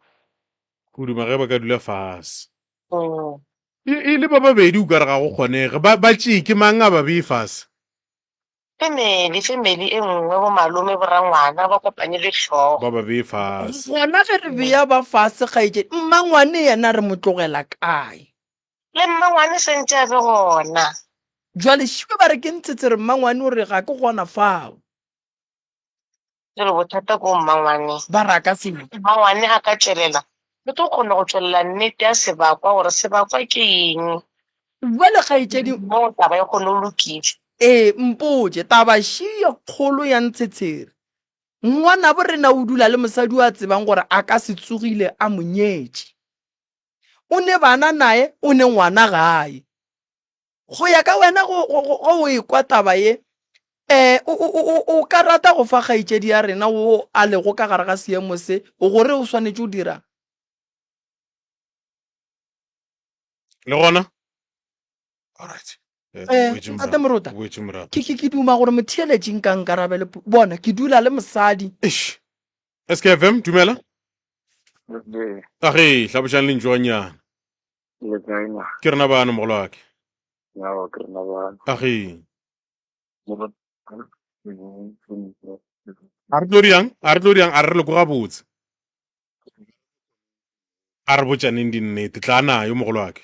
Go duma ge ba ka dula fase. Mm. E, e le ba babedi o ka re ga go kgonege. Ba, ba tšee ke mang a ba bee fase? Family, family e nngwe bo malome bo rangwana ba kopanye le hlogo. Ba ba bee fase. Gona ge re bea ba fase kgaetšedi, mmangwane yena re mo tlogela kae? Le mmangwane sentše a be gona. Jwale šiwe ba re ke ntshetse re mmangwane o re ga ke gona fao. Jwale bothata ko mmangwane. Ba re a ka se. Mmangwane a ka tšwelela, re tlo kgona go tšwelela nnete ya sebakwa gore sebakwa ke eng. Jwale kgaetšedi. Moo taba e kgone go lokišwa. Ee, mpotše, taba še ye kgolo ya ntshetshere. Ngwanabo rena o dula le mosadi yo a tsebang gore a ka se tsogile a mo nyetše. O ne bana naye, o ne ngwana gae. Go ya ka wena go, go, go, go o ekwa taba ye, eh, o, o, o, o ka rata go fa kgaetšedi ya rena wo a lego ka gare ga seemo se gore o swanetše go dirang? Le gona? Alright. Eh, Eh, boetše Ntate morago. Morota, Boetše morago. ke, ke, ke duma gore motheeletši nka nkarabele pu- Bona, ke dula le mosadi. Eish. SKFM, dumela. Le A ge, hlabošang lentšu gannyane. le kae na? Ke rena bano mogolo wa ke. Aowa, ke rena bano. A ge. A re tlo diang? A re tlo diang? A re re leko gabotse. A re botšaneng dinnete. Tla nayo mogolo wa ke.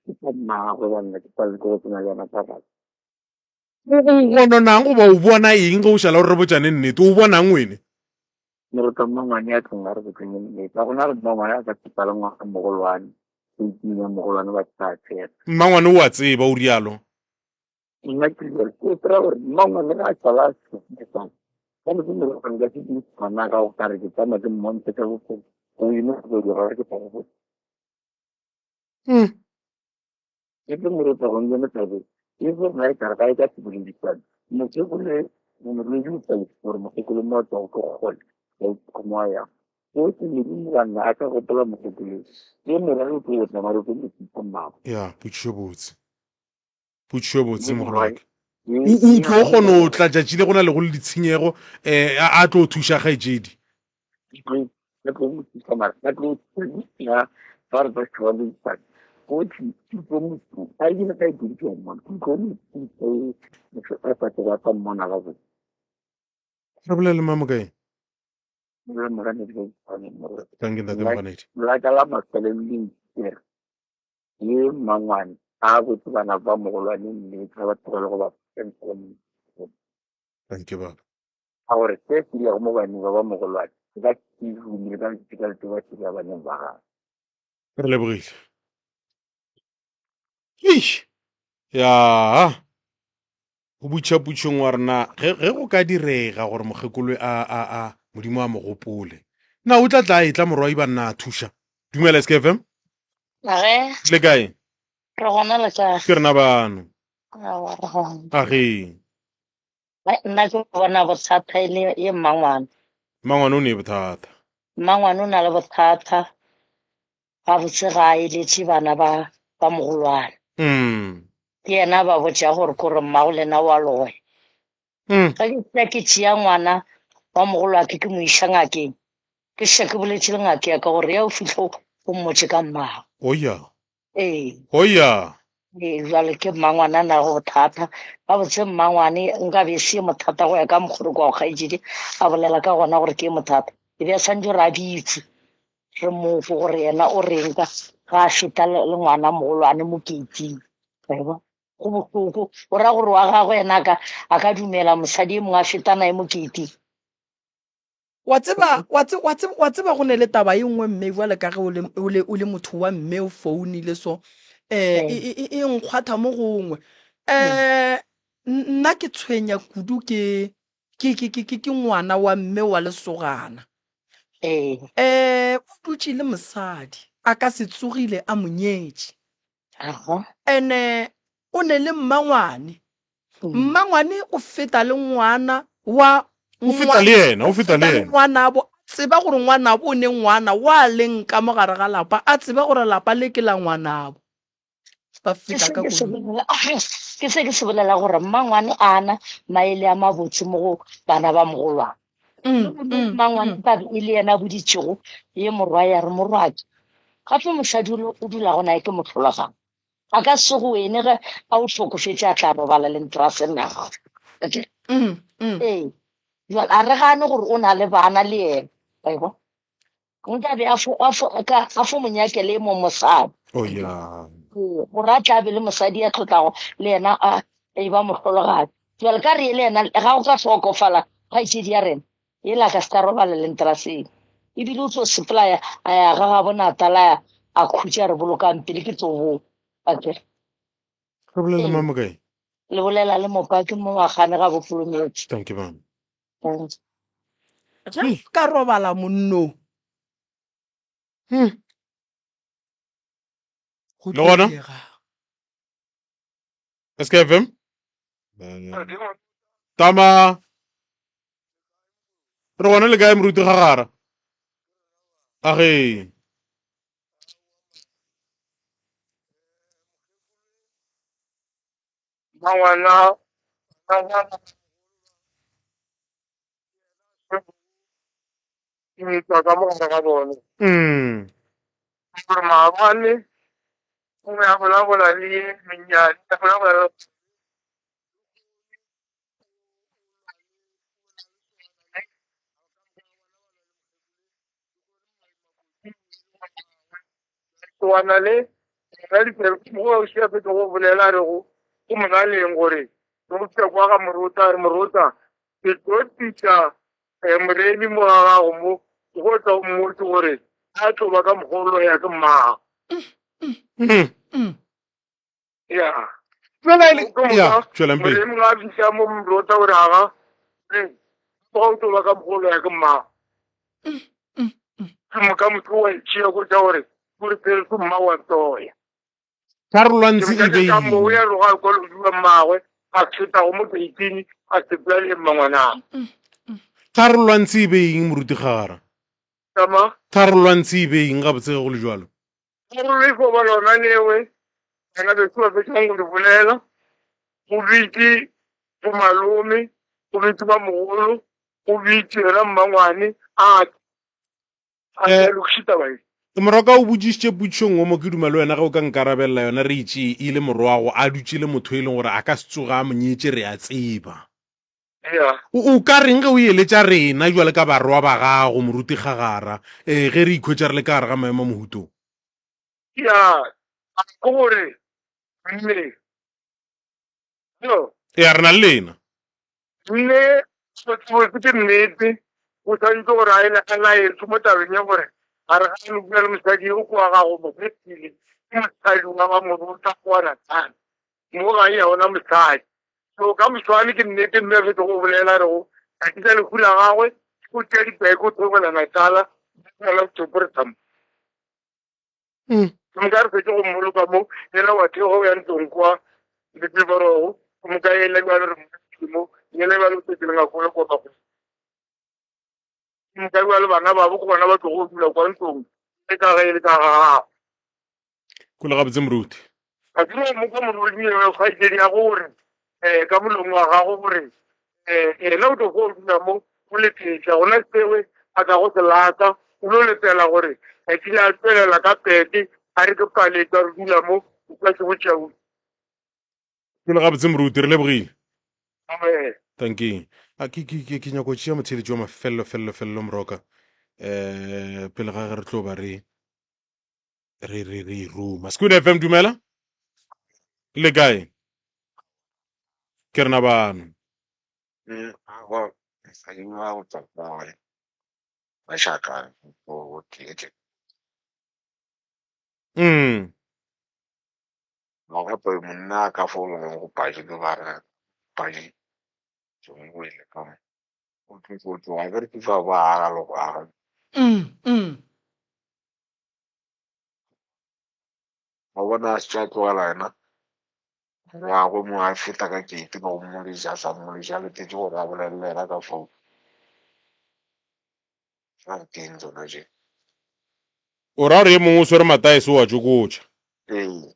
Ke ka mmagwe banna ke palelwa ke go tsena le yena ka gare. O gononang goba o bona eng ge o šala o re botšane nnete? O bonang wene? Moruta mmangwane ya tlong a re botseng nnete. Ga gona re mmangwane a ka tshepa le ngwana mogolwane. Eighteen ya mogolwane ba tla tsena. Mmangwane o a tseba o rialo. Nna ke rialo. Ke tseba gore mmangwane ga a šala a šetše ka mo ke mo ka se ke ngwana ga o kare ke tsamaya ke mmontshe ka bophelo. O ime go dira gore ke sa go botse. Ke tlo mo rota go nne motlabe. E go nna e kare ga e ka se boledisane. Mokgekolo morwedi o tla gore mokgekolo mo a tswago ke kgole ga e ke mo a yang. O se modimo wa nna a ka gopola mokgekolo. Ke morwadi o tlo tla mare o tlo mo thusa mmago. Ya, potšišo botse. Potšišo botse mogolo wa ka. O tlo kgona go tla tšatši le go na le go le ditshenyego um a tlo thuša kgaetšedi. Ba tlo mo thusa mara ba tlo thusa ba re ba tšhoba le dipaki. Gohle ke tlo mo thusa. A ebile ga e dule ke a mmona. Ke tlo mo thusa motho a sa tseba a sa mmona gabotse. Re bolele le Mamokae. Re Moganedi ka Tshwane morena. Thank you ntate Moganedi. La ka la mafelelo le ntsere. Ye mmangwane a botse bana ba mogolwane nnete ga ba tlogele go ba Thank you baba. Ka gore se se ilego mo baneng ba ba mogolwane se ka se humile ka letsika le ba se baneng ba gagwe. Re lebogile. Eish. Ya. Go butšha putšhong wa rena ge ge go ka direga gore mokgekolo a a a modimo a mo gopole. Na o tla tla e tla morwai ba nna a thuša. Dumela SKFM. Ge. Le kae? Re gona le kae? Ke rena bano. Aowa, re gona. A ge. Nna ke bona bothata e le ye mmangwane. Mmangwane o ne bothata. Mmangwane o na le bothata gabotse ga a eletše bana ba ba mogolwane. Ke yena ba botša gore kore mmago lena wa loya. Ge ke tla ke tšea ngwana wa mogolwake ke mo iša ngakeng, ke še ke boletše le ngaka ya ka gore ya o fihle o mmotše ka mmago. Oya. Ee. Oya. Ee, jwale ke mmangwane a nago bothata. Gabotse mmangwane nka be se mothata go ya ka mokgwa re kwa kgaetšedi a bolela ka gona gore ke mothata. E be a santse gore a bitse re mofo gore yena o reng ka ga a feta le ngwana mogolwane mo keiting. Wa Go bohloko. O ra gore wa gagwe yena a ka dumela mosadi e mongwe a feta naye mo keiting. Wa tseba, wa tseba, wa tseba, wa tseba go ne le taba e nngwe mme jwale ka ge o le, o le, o le motho wa mme o founile so, eh, e, e, e nkgwatha mo gongwe. Eh, nna ke tshwenya kudu ke, ke, ke, ke, ke, ke ngwana wa mme wa lesogana. Ee. Eh, o dutše le mosadi, a ka se tsogile a mo nyetše. Ene o ne le mmangwane. Mmangwane o feta le ngwana wa O feta le yena, o feta le yena. Ngwanabo, a tseba gore ngwanabo o ne ngwana wa leng ka mo gare ga lapa, a tseba gore lapa le ke la ngwanabo. Ba feta ka koloi. Ke se ke se bolela gore mmangwane a na maele a mabotse mo go bana ba mogolwane. Mmangwane ka be e le yena a boditšego ye morwa ya re morwake gape mosadi o dulago naye ke mohlologadi. A ka se go wene ge a o hlokofetše a tla robala le ntraseng ya gago. Ee, jwale a re gane gore o na le bana le yena, wa e bona? Nka be a fo, a fo, ka, a fo mo nyakele e mong mosadi. Oh, yeah. Ee, gore a tla be le mosadi ya tlotlago le yena a e ba mohlologadi. Jwale ka re le yena ga go ka hlokofala kgaetšedi ya rena, Yela a ka se ka robala le ntraseng. Ebile o tlo sepela ya a ya ga gabo Natala ya a khutša a re bolokang pele ke tlo boa. Akere. Re bolela le mang mokae? Le bolela le mopaki mo wa gane ga bopolometse. Thank you mama. Ge o ka robala monnong. Go Le gona? tlo direga. SKFM? Tama. Re gona le kae moruti Gagara? Age. Mangwana ke tswa ka mo gare ga bone. Gore maabane o be a bolabola le ye monnyane, a bolabola le Tloana le. Nna dipelo ke mokgwa o šia fetše go bolela a rego go molaleng gore go fihla kwa ga Morota a re Morota ke tlo tliša um moremi mo ga gago mo go tla o mmotse gore a tlo ba ka mogolo ya ke mmago. Ya. Jwale e le ya tšwelang pele. Moremi ga a fihla mo Morota o re aga ga o tlo ba ka mogolo ya ke mmago. Ke moka motho wa itšea go tša gore gore pele ke mma wa toya. Tharolwantsi e be Ka moo ya roga kwa lodula mmagwe a feta go mo keiting a sepela le mmangwanagwe. Tharolwantsi e be eng moruti Kgagara? Tama. Tharolwantsi e be eng gabotse ge go le jwalo? Tharollo e fo ba lona lewe bana beso ba fetšang go le bolela. Go bitše bo malome, go bitše ba mogolo, go bitše yena mmangwane a tle. A Eh, tle a lokiše taba ye. Moroka o botšišitše potšišo nngwe mo ke duma le wena ge o ka nkarabelela yona re itše e le morwago a dutše le motho e leng gore a ka se tsoge a mo nyetše re a tseba. Ya. O, o ka reng ge o eletša rena jwale ka barwa ba gago moruti Kgagara eh, ge re ikhwetša re le ka gare ga maemo a mohuto? Ya, ke gore mme No. Ee, re na le lena. Mme botsebotse ke nnete o swanetše gore a ele a laetswe mo tabeng ya gore ga re gane bua le mosadi yo kwa gago mofetile ke mosadi wa ga morota wa ratana mo ga e ya ona mosadi so ka moswane ke nnete mme a fetse go bolela re go a tisa lehu la gagwe o tšea dipeke o theogela Natala la topo re tsamaya Mm. Ke moka re fetše go mmoloka mo, yena wa theoga o ya ntlong kwa Letleborogo, ke moka yena bjalo re mmolokile mo, yena bjalo o šetše le ngakole kwa Makgweng. Ke moka bjalo bana babo ke bona ba tlogo dula kwa ntlong e ka ge e le ka ga gagwe. Kwele gabotse moruti. A ke no mo kwa morwedi yena kgaetšedi ya gore um ka molomo wa gago gore um yena o tlo fo dula mo o letetša gona sewe a ka go se lata o lo letela gore a kile a tswelela ka pete a re ke paletwa re dula mo o ka se botšau. Kwele gabotse moruti re lebogile. Amen. Thank you. A ke ke ke ke nyako tšea motheeletši wa mafelelo felelo felelo moroka. Eh pele ga ge re tlo ba re re re re e ruma. Skoon FM dumela. Le kae? Ke rena bano. Aowa, mosadi wa go tswa kae? Mašaka o tletše. Mo gape monna a ka fo lwang go padi ke ba re padi tsongwe le ka mo. O tlo go tloga ke re ke fa ba aga le go aga. Wa bona a se tša tlogela yena gagwe mo a feta ka keiti le go mmoleša a sa mmoleša a letetše gore a bolele le yena ka phone. A re ke eng tsona tše? O ra gore ye mongwe o swere mataese o a tšokotša. Ee.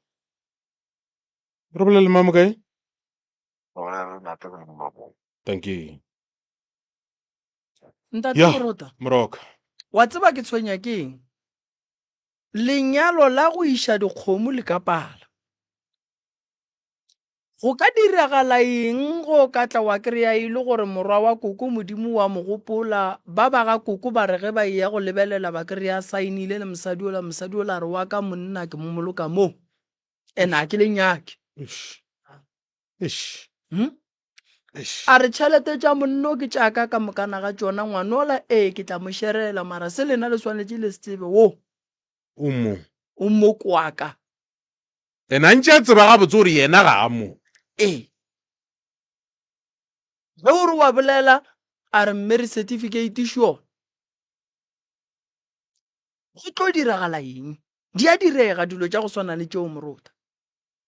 Re bolele le mamo kae? Re bolela le Nate ka Mabong. Dankie. Ntate Ya, Morota. Moroka. Wa tseba ke tshwenya ke eng? Lenyalo la go iša dikgomo le ka pala. Go ka diragala eng ge o ka tla wa kry-a e le gore morwa wa koko Modimo wa mo gopola, ba ba ga koko ba re ge ba eya go lebelela ba kry-a a saenile le mosadi ola, mosadi ola a re wa ka monna ke mmoloka mo and ga ke le nyake. Eish. Eish. Hmm? Eish. A re tšhelete tša monno ke tša ka ka mokana ga tšona, ngwanola ee ke tla mo šerela mara se lena le swanetše le se tsebe wo. O mo. O mo kwa ka. Ene a ntše a tseba gabotse gore yena ga a mo. Ee. Ge o re wa bolela, a re marriage certificate sure. Go tlo diragala eng? Di a direga dilo tša go swana le tšeo Morota.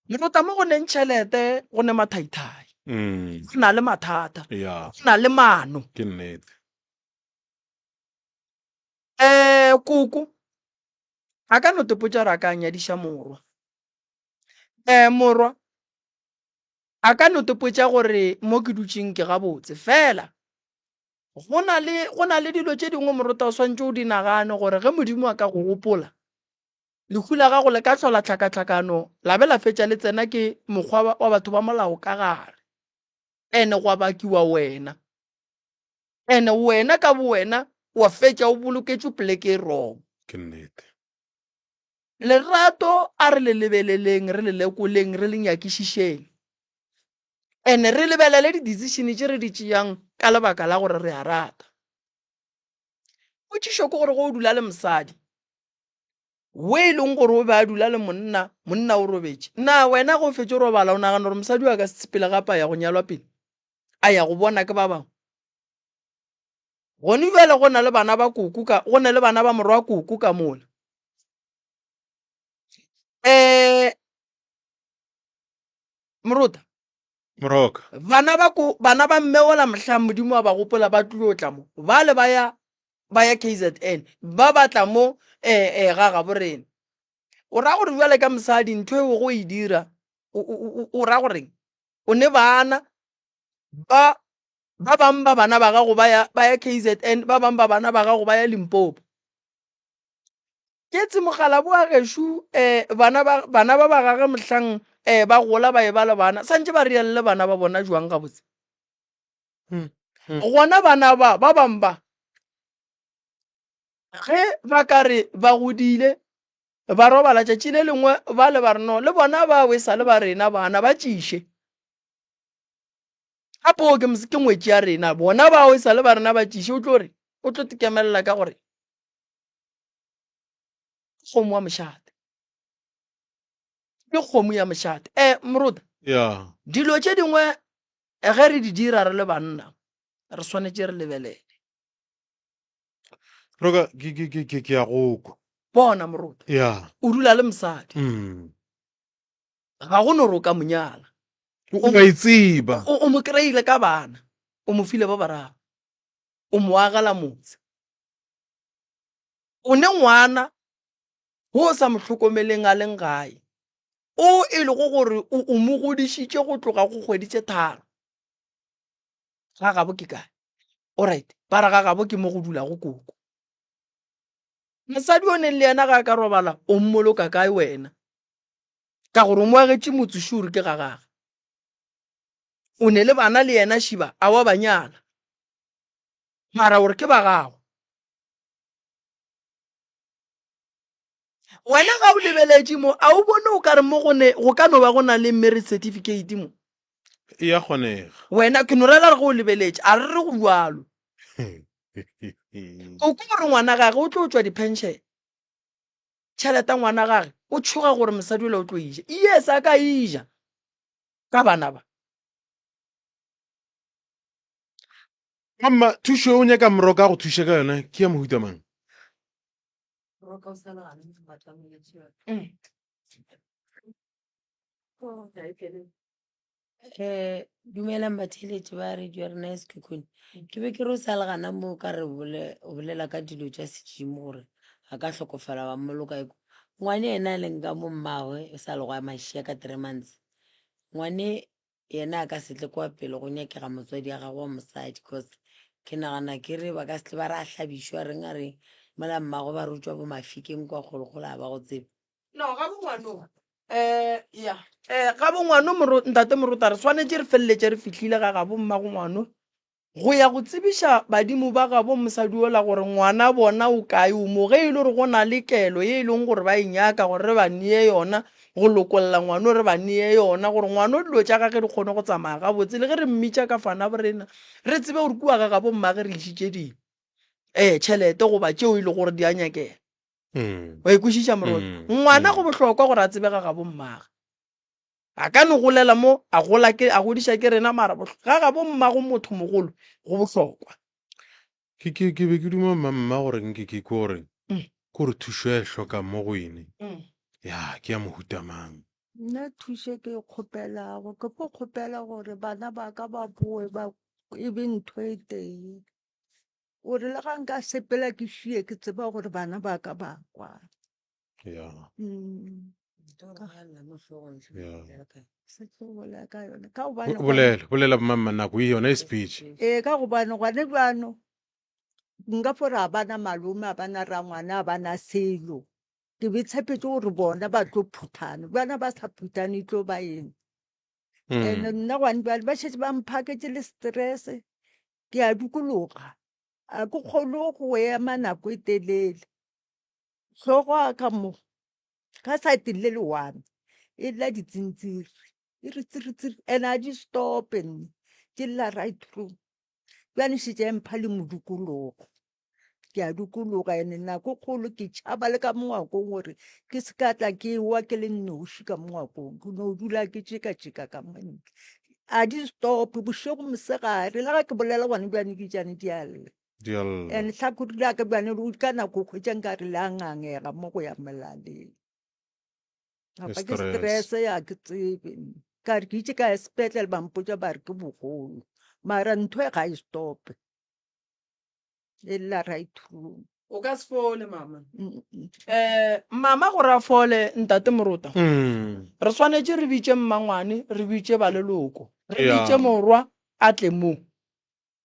Morota mo go neng tšhelete go ne mathaithai. Go na le mathata. Ya. Go na le maano. Ke nnete. Eh, koko a ka no tepotša gore a ka nyadiša morwa. Eh, morwa a ka no tepotša gore mo ke dutšeng ke gabotse. Fela go na le, go na le dilo tše dingwe morota o swantše o di nagane gore ge Modimo a ka go gopola, lehu la gago le ka hlola tlhakatlhakano la be la fetša le tsena ke mokgwa wa batho ba molao ka gare, ene gwa bakiwa wena. Ene wena ka bowena wa fetša o boloketšwe poleke e wrong. Ke nnete. Lerato a re le lebeleleng, re le lekoleng, re le nyakišišeng. And re lebelele di-decision tše re di tšeang ka lebaka la gore re a rata. Potšišo ke gore ge o dula le mosadi we e leng gore o be a dula le monna, monna o robetše, na wena ge o fetše o robala o nagana gore mosadi o a ka se tshepele gape a ya go nyalwa pele, a ya go bona ke ba bangwe? Gone bjale go na le bana ba koko ka, go na le bana ba morwa koko ka mola. Um Morota. Moroka. Bana ba ko, bana ba mme ola mohlang Modimo wa ba gopola ba tlilo tla mo. Bale ba ya, ba ya KZN, ba ba tla mo eh, eh, ga gabo rena. O ra gore bjale ka mosadi ntho eo go e dira, o, o, o, o ra goreng? O ne bana ba ba bang ba bana ba gago ba ya, ba ya KZN, ba bang ba bana ba gago ba ya Limpopo. Ke tse mogala bo wa gešo um bana ba bana ba ba gage mohlang um ba gola ba e ba le bana santše ba reelele bana ba bona jwang gabotse. Gona bana ba ba bang ba ge ba ka re ba godile ba robala tšatši le lengwe ba le ba re no le bona ba we sa le ba rena bana ba tšiše. Gape o ke ke ngwetši ya rena bona ba we sa le ba rena ba tšiše o tlo re o tlo tekemelela ka gore kgomo wa mošate ke kgomo ya mošate um morota ya dilo tše dingwe ge re di dira re le banna re swanetše re lebelele roka ke ke ke ke ke ya go kwa bona morota ya o dula le mosadi mm ga go no re o ka monyala o a e tseba o mo kry-ile ka bana o mo file ba bararo o mo agela motse O ne ngwana wo o sa mo hlokomeleng a leng gae, o e lego gore o, o mo godišitše go tloga go kgwedi tše tharo. Ga gabo ke kae? Alright, ba re ga gabo ke mo go dulago koko. Mosadi o neng le yena ga a ka robala, o mmoloka kae wena? Ka gore o mo agetše motse sure ke ga gage. O ne le bana le yena šiba, a wa ba nyala. Mara o re ke ba gago. Wena ga o lebeletše mo, a o bone o ka re mo go ne go ka no ba go na le marriage certificate mo? E ya kgonega. Wena ke no rela re ge o lebeletše, a re re go bjalo. Koko o re ngwana gage o tlo tšwa di-pension. Tšhelete ya ngwana gage o tšhoga gore mosadi ola o tlo e ja. Yes, a ka e ja ka bana ba. Mamma, thušo e o nyaka Moroka a go thuše ka yona ke ya mohuta mang? Um dumelang batheeletši ba radio ya rena ya Sekhukhune. Ke be ke re o sa le gana mo ka re o bolela ka dilo tša sedimo gore a ka hlokofala wa mmoloka. Ngwane yena a leng ka mo mmagwe o sa le go a mašia ka 3 months. Ngwane yena a ka se tle kwa pele go nyakega motswadi ya gagwe wa mosadi cause ke nagana ke re ba ka se tle ba re a hlabišwa reng a reng mola mmago ba re o tšwa bo mafikeng kwa kgolokgolo a ba go tsebe. No, ga bongwano eh ya eh ga bongwano moro ntate morota re swanetše re feleletše re fihlile ga gabo mmago ngwano Go ya go tsebiša badimo ba gabo mosadi yola gore ngwana bona o kae, o mo. Ge e le gore go na le kelo ye e leng gore ba e nyaka gore re ba nee yona, go lokolla ngwano re ba nee yona gore ngwano dilo tša gage di kgone go tsamaya gabotse. Le ge re mmitša ka fana borena, re tsebe gore kua ga gabo mmage re išitše di eh tšhelete goba tšeo e lego gore di a nyakega. Wa e kwešiša morwedi? Ngwana go bohlokwa gore a tsebe ga gabo mmage. A ka no golela mo, a gola ke, a godiša ke rena, mara ga gabo mmago motho mogolo go bohlokwa. Ke, ke, ke be ke duma mma, mma gore nke ke kwe gore, ke gore thušo ya e hlokang mo go ene, ya, ke ya mohuta mang. Nna thušo e ke e kgopelago, ke fo kgopela gore bana ba ka ba boe ba e be ntho e tee. Gore le ga nka sepela ke šie ke tseba gore bana ba ka ba kwana. Ya. Mm. Ya. Se tlo bolela ka yone ka gobane Bolela, bolela mama nako e yona e speech. Ee, ka gobane gone bjano nka fo re a bana malome, a bana rangwana, a bana selo. Ke be tshepetše gore bona ba tlo phuthana. Bjana ba sa phuthane e tlo ba eng? And nna gone bjale ba šetše ba mphaketše le stress, ke a dukologa. A ke kgone go ema nako e telele. Hlogo ya ka mo. Ka side le le one e lla ditsintsiri e re tsiri tsiri and a di stope nne di lla right through. Bjale šetše e mpha le modikologo. Ke a dikologa ene nako kgolo ke tšhaba le ka mongwakong gore ke se ka tla ke wa ke le nnoši ka mongwakong. Ke no dula ke tšeka-tšeka ka mo ntle. A di stope bošego mosegare le ga ke bolela gone bjane ke tšane di a lla. Di a lla. And hlakore la ka bjane ka nako o hwetša nkare le a ngangega mo go ya molaleng. Kapa ke Stress. stress ya ke tsebe. Ka re ke itše ka ya sepetlele ba mpotša ba re ke bogolo. Mara ntho e ga e stope. E lla right through. O ka se fole mama. Eh mama gore a fole ntate Morota. Mm. Re swanetše re bitše mmangwane, re bitše ba leloko. Re Yeah. bitše morwa a tle mo.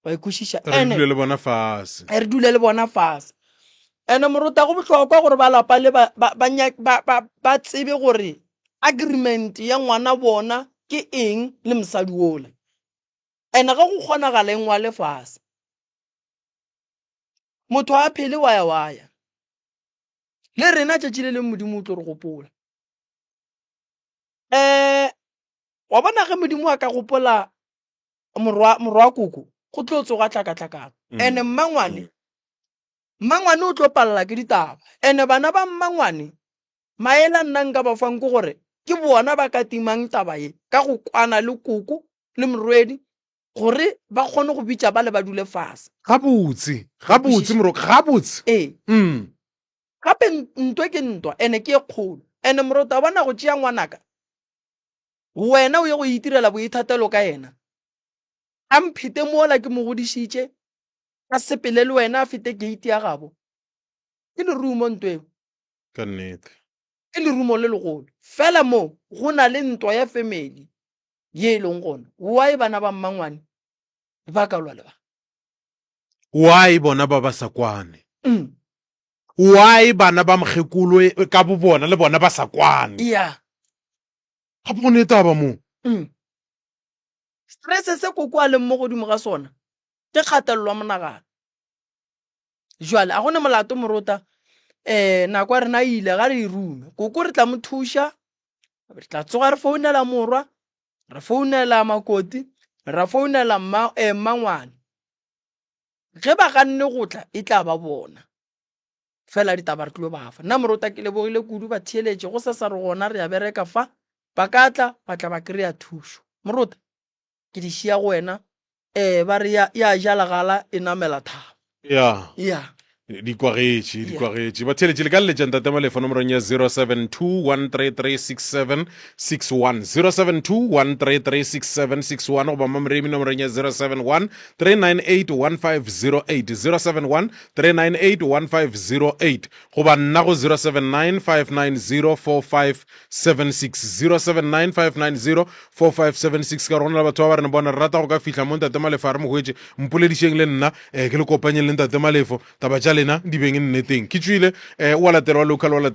Wa e kwešiša? Re Ene dule le bona fase. re dule le bona fase. Ene Morota go bohlokwa gore ba lapa le ba ba ba ba, ba, ba tsebe gore agreement ya ngwana bona ke eng le mosadi wola. Ene ga go kgonagala e ngwale fase. Motho a phele wa ya wa ya. Le rena tšatši le leng Modimo o tlo re gopola. Eh wa bona ge Modimo a ka gopola morwa morwa koko go tlo tsoga tlhakatlhakano. Mm. Ene mmangwane mmangwane o tlo palela ke ditaba. Ene bana ba mmangwane maele a nna nka ba fang ke gore ke bona ba ka timang taba ye ka go kwana le koko le morwedi gore ba kgone go bitša ba le ba dule fase. Gabotse, gabotse Moroka, gabotse. Ee. Mm. Gape ntwa ke ntwa ene ke e kgolo. Ene Morota wa bona go tšea ngwanaka wena o ye go itirela boithatelo ka yena. A mphete mola ke mo godišitše, a sepele le wena a fete gate ya gabo. Ke lerumo ntwa eo. Ka nnete. Ke lerumo le legolo. Fela mo go na le ntwa ya family ye e leng gona. Why bana ba mmangwane ba ka lwa le ba? Why bona ba ba sa kwane? Mm. Why bana ba mokgekolo e, ka bo bona le bona ba sa kwane? Yeah. Gape go ne taba mo. Mm. Stress se koko a leng mo godimo ga sona ke kgatelelo ya monagano. Jwale a gona molato morota eh nako ya rena e ile ga re e rume. Koko re tla mo thuša, re tla tsoga re founela morwa, re founela makoti, ra founela mma eh, mmangwane. Ge ba ganne go tla e tla ba bona. Fela ditaba re tlo ba fa. Nna morota ke lebogile kudu ba theeletše go sasa re gona re ya bereka fa ba ka tla ba tla ba kry-a thušo. Morota ke di šia go wena eh ba re ya ya ja legala e namela thaba. Ya. Ya. Di kwagetše, di Yeah. kwagetše. Batheeletši le ka leletša Ntate Malefo nomorong ya 0721336761. 0721336761 goba Mamoremi nomorong ya 0713981508. 0713981508 goba nna go 0795904576. 0795904576 ka gore go na le batho ba ba re bona re rata go ka fihla mo Ntate Malefo a re mo hwetše mpoledišeng le nna eh, ke le kopanyeng le Ntate Malefo taba tša lena di beng nneteng ke tšwile eh, wa latela wa local wa latela.